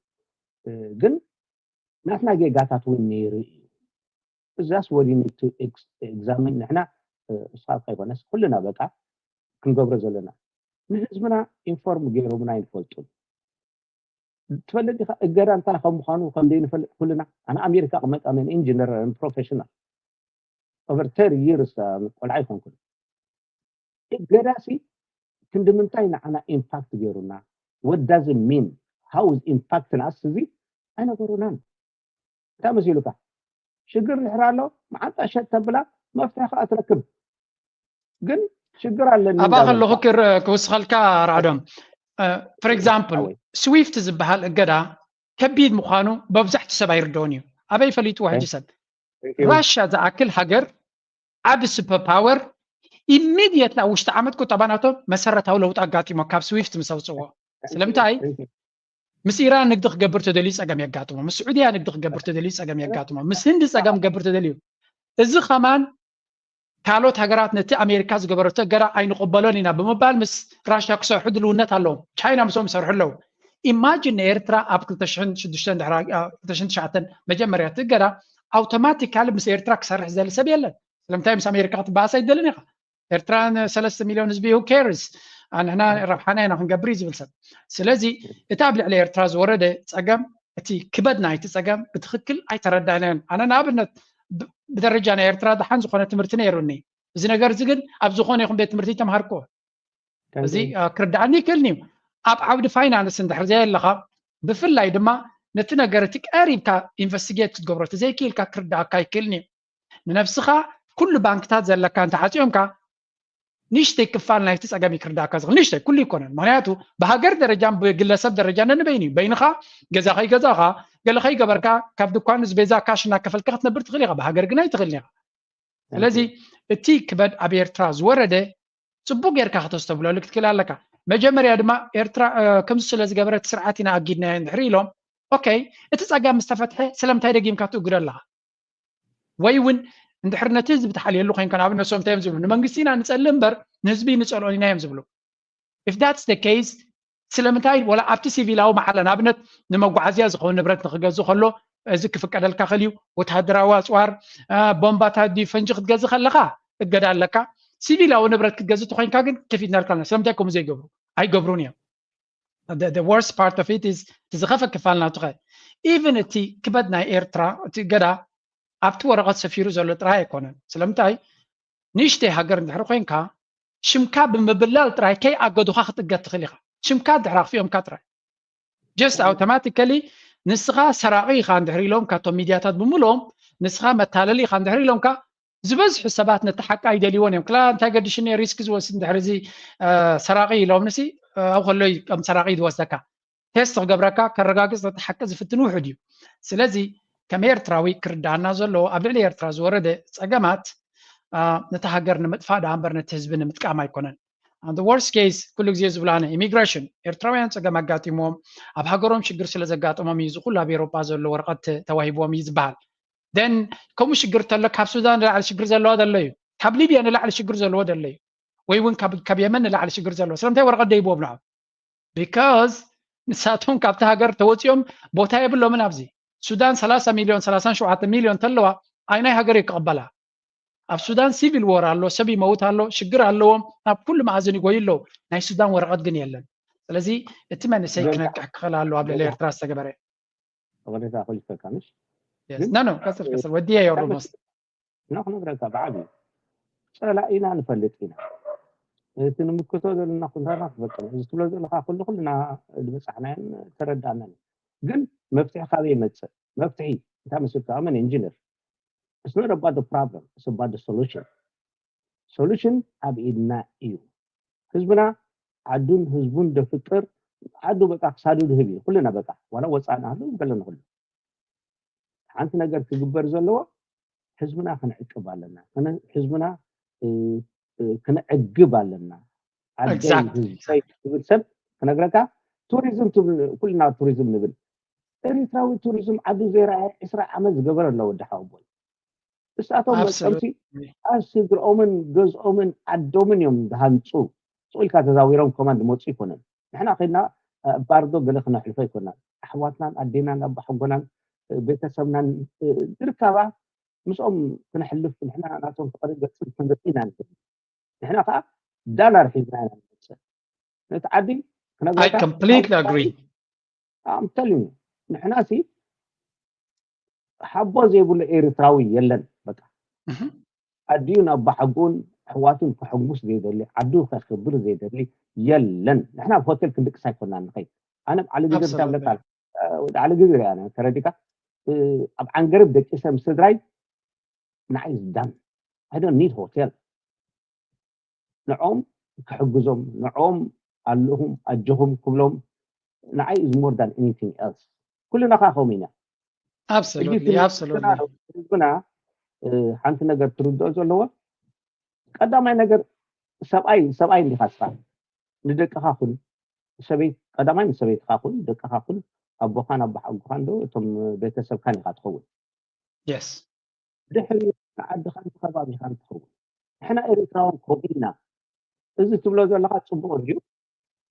ግን ናትና ጌጋታት እውን ነይሩ እዩ። እዛስ what you need to examine። ንሕና እሳ ከይኮነስ ኩልና በቃ ክንገብሮ ዘለና ንህዝብና ኢንፎርም ገይሮምና ኣይንፈልጡን። ትፈልጥ ዲኻ እገዳ እንታይ ከም ምዃኑ ከም ዘይንፈልጥ ኩልና? ኣነ ኣሜሪካ ክመጣ ምን ኢንጂነር ፕሮፌሽናል over thirty years ቆልዓ ኣይኮንኩን። እገዳሲ ክንዲ ምንታይ ንዓና ኢምፓክት ገይሩና? What does it mean? How is impacting us? እዚ ኣይነገሩናን። እንታይ መሲሉካ? ሽግር ድሕር ኣሎ መዓንጣ ሸጥ ተብላ መፍትሒ ከዓ ትረክብ። ግን ሽግር ኣለኒ ኣብኣ ከለኹ ክውስኸልካ ራዕዶም for example ስዊፍት ዝበሃል እገዳ ከቢድ ምዃኑ በብዛሕቲ ሰብ ኣይርድኦን እዩ። ኣበይ ፈሊጥዎ ሕጂ ሰብ? ራሻ ዝኣክል ሃገር ዓቢ ሱፐር ፓወር ኢሚድየት ኣብ ውሽጢ ዓመት ቁጠባ ናቶም መሰረታዊ ለውጢ ኣጋጢሞ ካብ ስዊፍት ምስ ኣውፅዎ። ስለምንታይ? ምስ ኢራን ንግዲ ክገብር ተደልዩ ፀገም የጋጥሞ፣ ምስ ስዑድያ ንግዲ ክገብር ተደልዩ ፀገም የጋጥሞ፣ ምስ ህንዲ ፀገም ክገብር ተደልዩ። እዚ ከማን ካልኦት ሃገራት ነቲ ኣሜሪካ ዝገበረቶ እገዳ ኣይንቕበሎን ኢና ብምባል ምስ ራሽያ ክሰርሑ ድልውነት ኣለዎም። ቻይና ምስኦም ይሰርሑ ኣለዉ። ኢማጂን ንኤርትራ ኣብ ክልተ ሽሕን ሽዱሽተን ድሕሪ ክልተ ሽሕን ትሽዓተን መጀመርያ እቲ እገዳ ኣውቶማቲካሊ ምስ ኤርትራ ክሰርሕ ዝደሊ ሰብ የለን። ስለምንታይ ምስ ኣሜሪካ ክትበኣስ ኣይደልን ኢኻ? ኤርትራ ሰለስተ ሚልዮን ህዝቢ who cares ንሕና ረብሓና ኢና ክንገብር እዩ ዝብል ሰብ። ስለዚ እቲ ኣብ ልዕሊ ኤርትራ ዝወረደ ፀገም እቲ ክበድ ናይቲ ፀገም ብትክክል ኣይተረዳእናዮን። ኣነ ንኣብነት ብደረጃ ናይ ኤርትራ ደሓን ዝኾነ ትምህርቲ ነይሩኒ። እዚ ነገር እዚ ግን ኣብ ዝኾነ ይኹን ቤት ትምህርቲ ተምሃርክዎ። እዚ ክርዳኣኒ ይክእልኒ እዩ። ኣብ ዓውዲ ፋይናንስ እንድሕር ዘየለኻ ብፍላይ ድማ ነቲ ነገር እቲ ቀሪብካ ኢንቨስቲጌት ክትገብሮ ተዘይክኢልካ ክርዳኣካ ይክእልኒ እዩ። ንነብስኻ ኩሉ ባንክታት ዘለካ እንተዓፅዮምካ ንእሽተይ ክፋል ናይቲ ፀገም ክርዳእካ ዝኽእል ንእሽተይ ኩሉ ይኮነን። ምክንያቱ ብሃገር ደረጃን ብግለሰብ ደረጃ ነንበይኑ እዩ። በይንኻ ገዛ ከይገዛኻ ገለ ከይገበርካ ካብ ድኳን ዝቤዛ ካሽ እናከፈልካ ክትነብር ትኽእል ኢኻ። ብሃገር ግን ኣይትኽእልን ኢኻ። ስለዚ እቲ ክበድ ኣብ ኤርትራ ዝወረደ ፅቡቅ ጌርካ ከተስተብለሉ ክትክእል ኣለካ። መጀመርያ ድማ ኤርትራ ከምዚ ስለ ዝገበረት ስርዓት ኢና ኣጊድናዮ እንድሕር ኢሎም ኦኬ እቲ ፀገም ምስ ተፈትሐ ስለምንታይ ደጊምካ ትእግዶ ኣለኻ? ወይ እውን እንድሕር ነቲ ህዝቢ ትሓልየሉ ኮይንካ፣ ንኣብነት ንሶም እንታይ እዮም ዝብሉ? ንመንግስቲ ኢና ንጸልእ እምበር ንህዝቢ ንጸልኦን ኢና እዮም ዝብሉ። If that's the case፣ ስለምንታይ ወላ ኣብቲ ሲቪላዊ መዓላ፣ ንኣብነት ንመጓዓዝያ ዝኸውን ንብረት ንክገዝእ ከሎ፣ እዚ ክፍቀደልካ ክእል እዩ። ወተሃደራዊ ኣፅዋር፣ ቦምባታት ድዩ ፈንጂ ክትገዝእ ከለካ እገዳ ኣለካ። ሲቪላዊ ንብረት ክትገዝእ ተኮይንካ ግን ከፊትና ልካ። ስለምንታይ ከምኡ ዘይገብሩ? ኣይገብሩን እዮም። The worst part of it is፣ ዝኸፈ ክፋል ናቱ ከ፣ even እቲ ክበድ ናይ ኤርትራ እቲ እገዳ ኣብቲ ወረቐት ሰፊሩ ዘሎ ጥራይ ኣይኮነን። ስለምንታይ? ንእሽተይ ሃገር እንድሕር ኮይንካ ሽምካ ብምብላል ጥራይ ከይኣገዱኻ ክትእገድ ትኽእል ኢኻ። ሽምካ እንድሕር ኣኽፊኦምካ ጥራይ just automatically ንስኻ ሰራቒ ኢኻ እንድሕር ኢሎም፣ ካብቶም ሚድያታት ብምልኦም ንስኻ መታለሊ ኢኻ እንድሕር ኢሎምካ፣ ዝበዝሑ ሰባት ነቲ ሓቂ ኣይደልይዎን እዮም። ክላ እንታይ ገዲሽኒ ሪስክ ዝወስድ እንድሕር እዚ ሰራቒ ኢሎም ንሲ ኣብኡ ከሎ እዩ ከም ሰራቒ ዝወስደካ። ቴስት ክገብረካ ከረጋግፅ ነቲ ሓቂ ዝፍትን ውሑድ እዩ። ስለዚ ከም ኤርትራዊ ክርዳኣና ዘለዎ ኣብ ልዕሊ ኤርትራ ዝወረደ ፀገማት ነቲ ሃገር ንምጥፋእ ደኣ እምበር ነቲ ህዝቢ ንምጥቃም ኣይኮነን። The worst case ኩሉ ግዜ ዝብላነ ኢሚግሬሽን ኤርትራውያን ፀገም ኣጋጢሞም ኣብ ሃገሮም ሽግር ስለ ዘጋጠሞም እዩ ዝኩሉ ኣብ ኤሮጳ ዘሎ ወረቐት ተዋሂብዎም እዩ ዝበሃል። ን ከምኡ ሽግር ተሎ ካብ ሱዳን ንላዕሊ ሽግር ዘለዎ ዘሎ እዩ። ካብ ሊብያ ንላዕሊ ሽግር ዘለዎ ዘሎ እዩ። ወይ እውን ካብ የመን ንላዕሊ ሽግር ዘለዎ ስለምንታይ ወረቐት ደይብዎም ንዖም? Because ንሳቶም ካብቲ ሃገር ተወፂኦም ቦታ የብሎምን። ኣብዚ ሱዳን ሰላሳ ሚልዮን ሰላሳን ሸውዓተ ሚልዮን ተለዋ ኣይናይ ሃገር እዩ ክቕበላ። ኣብ ሱዳን ሲቪል ዎር ኣሎ፣ ሰብ ይመውት ኣሎ፣ ሽግር ኣለዎም፣ ናብ ኩሉ መኣዝን ይጎዩ ኣለዉ። ናይ ሱዳን ወረቐት ግን የለን። ስለዚ እቲ መንእሰይ ክነቅሕ ክኽእል ኣለዎ ኣብ ልዕሊ ኤርትራ ዝተገበረ። ወደዛ ክልተካ ምሽ ኖ ኖ ቀፅል ቀፅል ወዲየ የውርሞስ እና ክነግረካ ብዓብዩ ፀላኢና ንፈልጥ ኢና። እቲ ንምክቶ ዘለና ኩነታት በቃ እዚ ትብሎ ዘለካ ኩሉ ኩልና ዝበፃሕናዮን ተረዳእናን። ግን መፍትሒ ካበይ ይመፅእ? መፍትሒ እንታይ መስልካ? I'm an engineer. It's not about the problem, it's about the solution. Solution ኣብ ኢድና እዩ። ህዝብና ዓዱን ህዝቡን ደፍቅር ዓዱ በቃ ክሳዱ ድህብ እዩ ኩልና በቃ ዋላ ወፃእና ህሉ ገለና ኩሉ ሓንቲ ነገር ክግበር ዘለዎ ህዝብና ክንዕቅብ ኣለና። ህዝብና ክነዕግብ ኣለና። ዓደይ ህዝበይ ትብል ሰብ ክነግረካ ቱሪዝም ትብል ኩልና ቱሪዝም ንብል። ኤሪትራዊ ቱሪዝም ዓዱ ዘይረኣየ ዕስራ ዓመት ዝገበረ ኣሎ ወዲ ሓወቦይ። እሳቶም መፀምሲ ኣብ ስድርኦምን ገዝኦምን ዓዶምን እዮም ዝሃንፁ። ስቕ ኢልካ ተዛዊሮም ከማን ዝመፁ ይኮነን። ንሕና ከድና ባርዶ ገለ ክነሕልፎ ኣይኮናን። ኣሕዋትናን ኣዴናን ኣባሓጎናን ቤተሰብናን ዝርከባ ምስኦም ክነሕልፍ ንሕና ናቶም ፍቕሪ ገፅን ክንርኢ ኢና ንኽእል። ንሕና ከዓ ዳላር ሒዝና ኢና ንመፅእ። ነቲ ዓዲ I completely agree. I'm telling you ንሕና ሲ ሓቦ ዘይብሉ ኤርትራዊ የለን። በቃ ኣዲኡን ኣባሓጎኡን ኣሕዋቱን ከሐጉስ ዘይደሊ ዓዱ ከክብር ዘይደሊ የለን። ንሕና ኣብ ሆቴል ክንድቅስ ኣይኮናን ንኸይድ። ኣነ በዓል ግዜ እንታይ ብለካ በዓል ግዜ ሪኣ ተረዲካ ኣብ ዓንገርብ ደቂሰ ምስ ስድራይ ንዓይ ዝዳን I don't need hotel ንዖም ክሕግዞም ንዖም ኣለኹም ኣጆኹም ክብሎም ንዓይ is more than anything else። ኩልና ከዓ ከምኡ ኢና። Absolutely, absolutely. ህዝብና ሓንቲ ነገር ትርድኦ ዘለዎ ቀዳማይ ነገር ሰብኣይ ሰብኣይ እንዲኻ ስኻ ንደቅኻ ኩን ሰበይቲ ቀዳማይ ንሰበይትኻ ኩን ደቅኻ ኩን ኣቦኻን ኣባሓጎኻን ዶ እቶም ቤተሰብካን ኢኻ ትኸውን። Yes. ድሕሪ ንዓድኻን ከባቢኻን ትኸውን። ንሕና ኤርትራውያን ከምኡ ኢና። እዚ ትብሎ ዘለኻ ፅቡቕ እዩ፣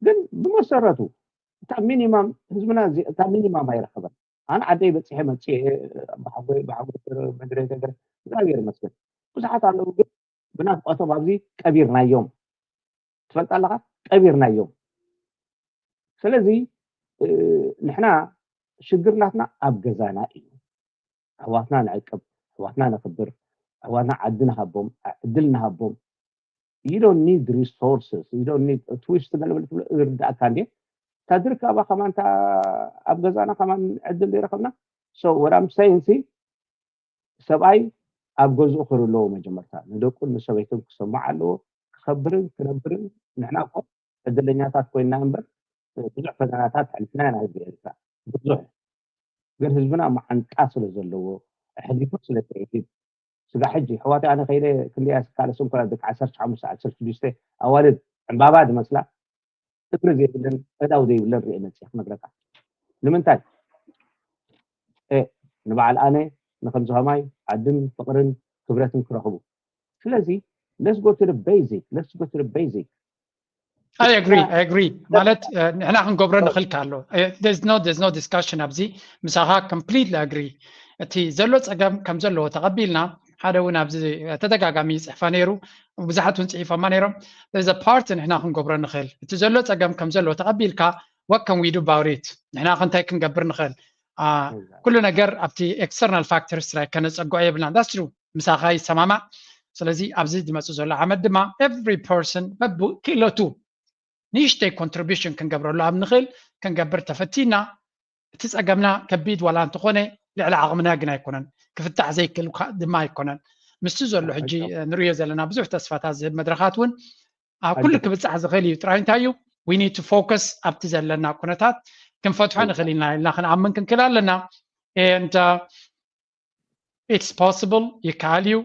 ግን ብመሰረቱ እታ ሚኒማም ህዝብና እታ ሚኒማም ኣይረኸበን። ኣነ ዓደይ በፂሐ መፅእ ብሓጎይ ብሓጎይ ምድረ ገገር እግዚኣብሔር ይመስገን ብዙሓት ኣለዉ፣ ግን ብናፍቆቶም ኣብዚ ቀቢርናዮም ትፈልጣ ኣለኻ ቀቢርናዮም። ስለዚ ንሕና ሽግር ናትና ኣብ ገዛና እዩ። ኣሕዋትና ንዕቅብ፣ ኣሕዋትና ነኽብር፣ ኣሕዋትና ዓዲ ንሃቦም፣ ዕድል ንሃቦም። You don't need resources, you don't need twist ገለበለ ትብሎ ዝርዳእካ እንዴ? እታ ዝርከባ ከማን እታ ኣብ ገዛና ከማን ዕድል ዘይረኸብና። So what I'm saying ሲ ሰብኣይ ኣብ ገዝኡ ክር ኣለዎ መጀመርታ ንደቁን ንሰበይቱን ክሰማዕ ኣለዎ። ክኸብርን ክነብርን ንሕና እኮ ዕድለኛታት ኮይና እምበር ብዙሕ ፈተናታት ኣሕሊፍና ኢና ህዝቢ ኤርትራ ብዙሕ ግን ህዝብና መዓንጣ ስለ ዘለዎ ኣሕሊፉ ስለ ዘይህብ ስጋ ሕጂ ኣሕዋተይ ኣነ ከይደ ክንደይ ኣስካለ ስንኮላ ደቂ ዓሰርተ ሓሙሽተ ዓሰርተ ሽዱሽተ ኣዋልድ ዕምባባ ዝመስላ እግሪ ዘይብለን ኣእዳው ዘይብለን ሪኤ መፅየ ክነግረካ ንምንታይ ንበዓል ኣነ ንከምዚ ከማይ ዓድን ፍቅርን ክብረትን ክረኽቡ። ስለዚ let's go to the basic, let's go to the basic. I agree, I agree. ማለት ንሕና ክንገብሮ ንኽእል ኣሎ። There's no, there's no discussion ኣብዚ። ምሳኻ completely agree። እቲ ዘሎ ፀገም ከም ዘለዎ ተቐቢልና፣ ሓደ እውን ኣብዚ ተደጋጋሚ ይፅሕፋ ነይሩ፣ ብዙሓት እውን ፅሒፎማ ነይሮም። There's a part ንሕና ክንገብሮ ንኽእል። እቲ ዘሎ ፀገም ከም ዘለዎ ተቐቢልካ what can we do about it? ንሕና ክንታይ ክንገብር ንኽእል? ኩሉ ነገር ኣብቲ external factors ጥራይ ከነፀግዖ የብልና። That's true። ምሳኻ ይሰማማዕ። ስለዚ ኣብዚ ዝመፅእ ዘሎ ዓመት ድማ every person በብክእለቱ ንእሽተይ contribution ክንገብረሉ ኣብ ንኽእል ክንገብር ተፈቲና። እቲ ፀገምና ከቢድ ዋላ እንተኾነ ልዕሊ ዓቕምና ግን ኣይኮነን፣ ክፍታሕ ዘይክእል ድማ ኣይኮነን። ምስቲ ዘሎ ሕጂ ንሪኦ ዘለና ብዙሕ ተስፋታት ዝህብ መድረኻት እውን ኣብ ኩሉ ክብፃሕ ዝኽእል እዩ። ጥራይ እንታይ እዩ we need to focus ኣብቲ ዘለና ኩነታት ክንፈትሖ ንኽእል ኢና ኢልና ክንኣምን ክንክእል ኣለና። And it's possible፣ ይከኣል እዩ።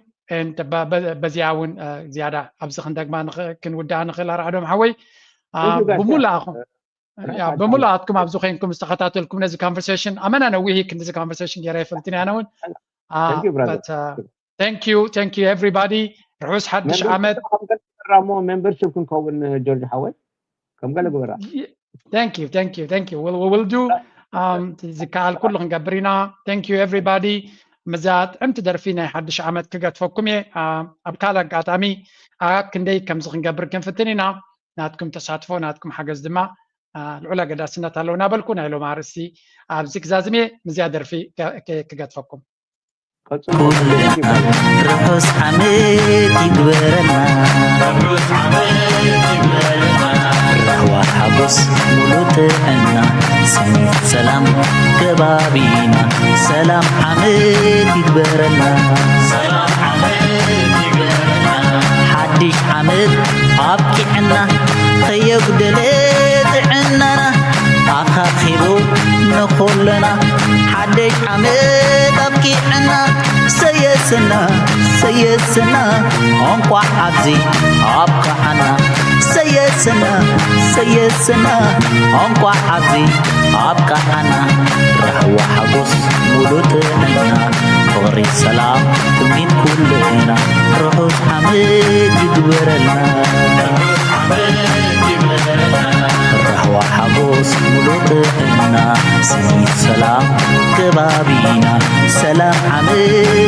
በዚኣ እውን ዝያዳ ኣብዚ ክንደግማ ክንውድኣ ንኽእል። ኣርዓዶም ሓወይ፣ ብምሉኣኹም ብምሉኣትኩም ኣብዚ ኮይንኩም ዝተኸታተልኩም ነዚ conversation፣ ኣመና ነዊሕ ክንዲዚ conversation ገይረ ይፈልጥን ኣነ እውን። Thank you, everybody። ርሑስ ሓድሽ ዓመት። ሞ membership ክንከውን ጆርጅ ሓወይ ከም ገለ ግበራ። Thank you, thank you, thank you. We'll, we will do ዝከኣል ኩሉ ክንገብር ኢና። Thank you, everybody። ምዛ ጥዕምቲ ደርፊ ናይ ሓድሽ ዓመት ክገድፈኩም እየ። ኣብ ካልእ ኣጋጣሚ ኣብ ክንደይ ከምዚ ክንገብር ክንፍትን ኢና። ናትኩም ተሳትፎ፣ ናትኩም ሓገዝ ድማ ልዑል ኣገዳስነት ኣለዎ እናበልኩ ናይ ሎም ኣርእስቲ ኣብዚ ክዛዝም እየ። ምዚኣ ደርፊ ክገድፈኩም። ርሑስ ዓመት ይግበረልና። ራህዋ ሓጎስ ሙሉ ጥዕና፣ ስኒት ሰላም ከባቢና፣ ሰላም ዓመት ይግበረልና። ሓድሽ ዓመት ኣብቂዕና፣ ከየጉደለ ጥዕናና፣ ኣኻኺቡ ንኹልና። ሓድሽ ዓመት ኣብቂዕና፣ ሰየስና ሰየስና፣ እንቋዕ ኣብዚ ኣብቅዓና። ሰየስና ሰየስና፣ እንቋዕ ኣብዚ ኣብቅዓና። ራህዋ ሓጎስ ሙሉ ጥዕና፣ ፍቕሪ ሰላም ትምኒት ኩልና። ርሑስ ዓመት ይግበረልና። ራህዋ ሓጎስ ሙሉ ጥዕና፣ ስኒት ሰላም ከባቢና። ሰላም ዓመት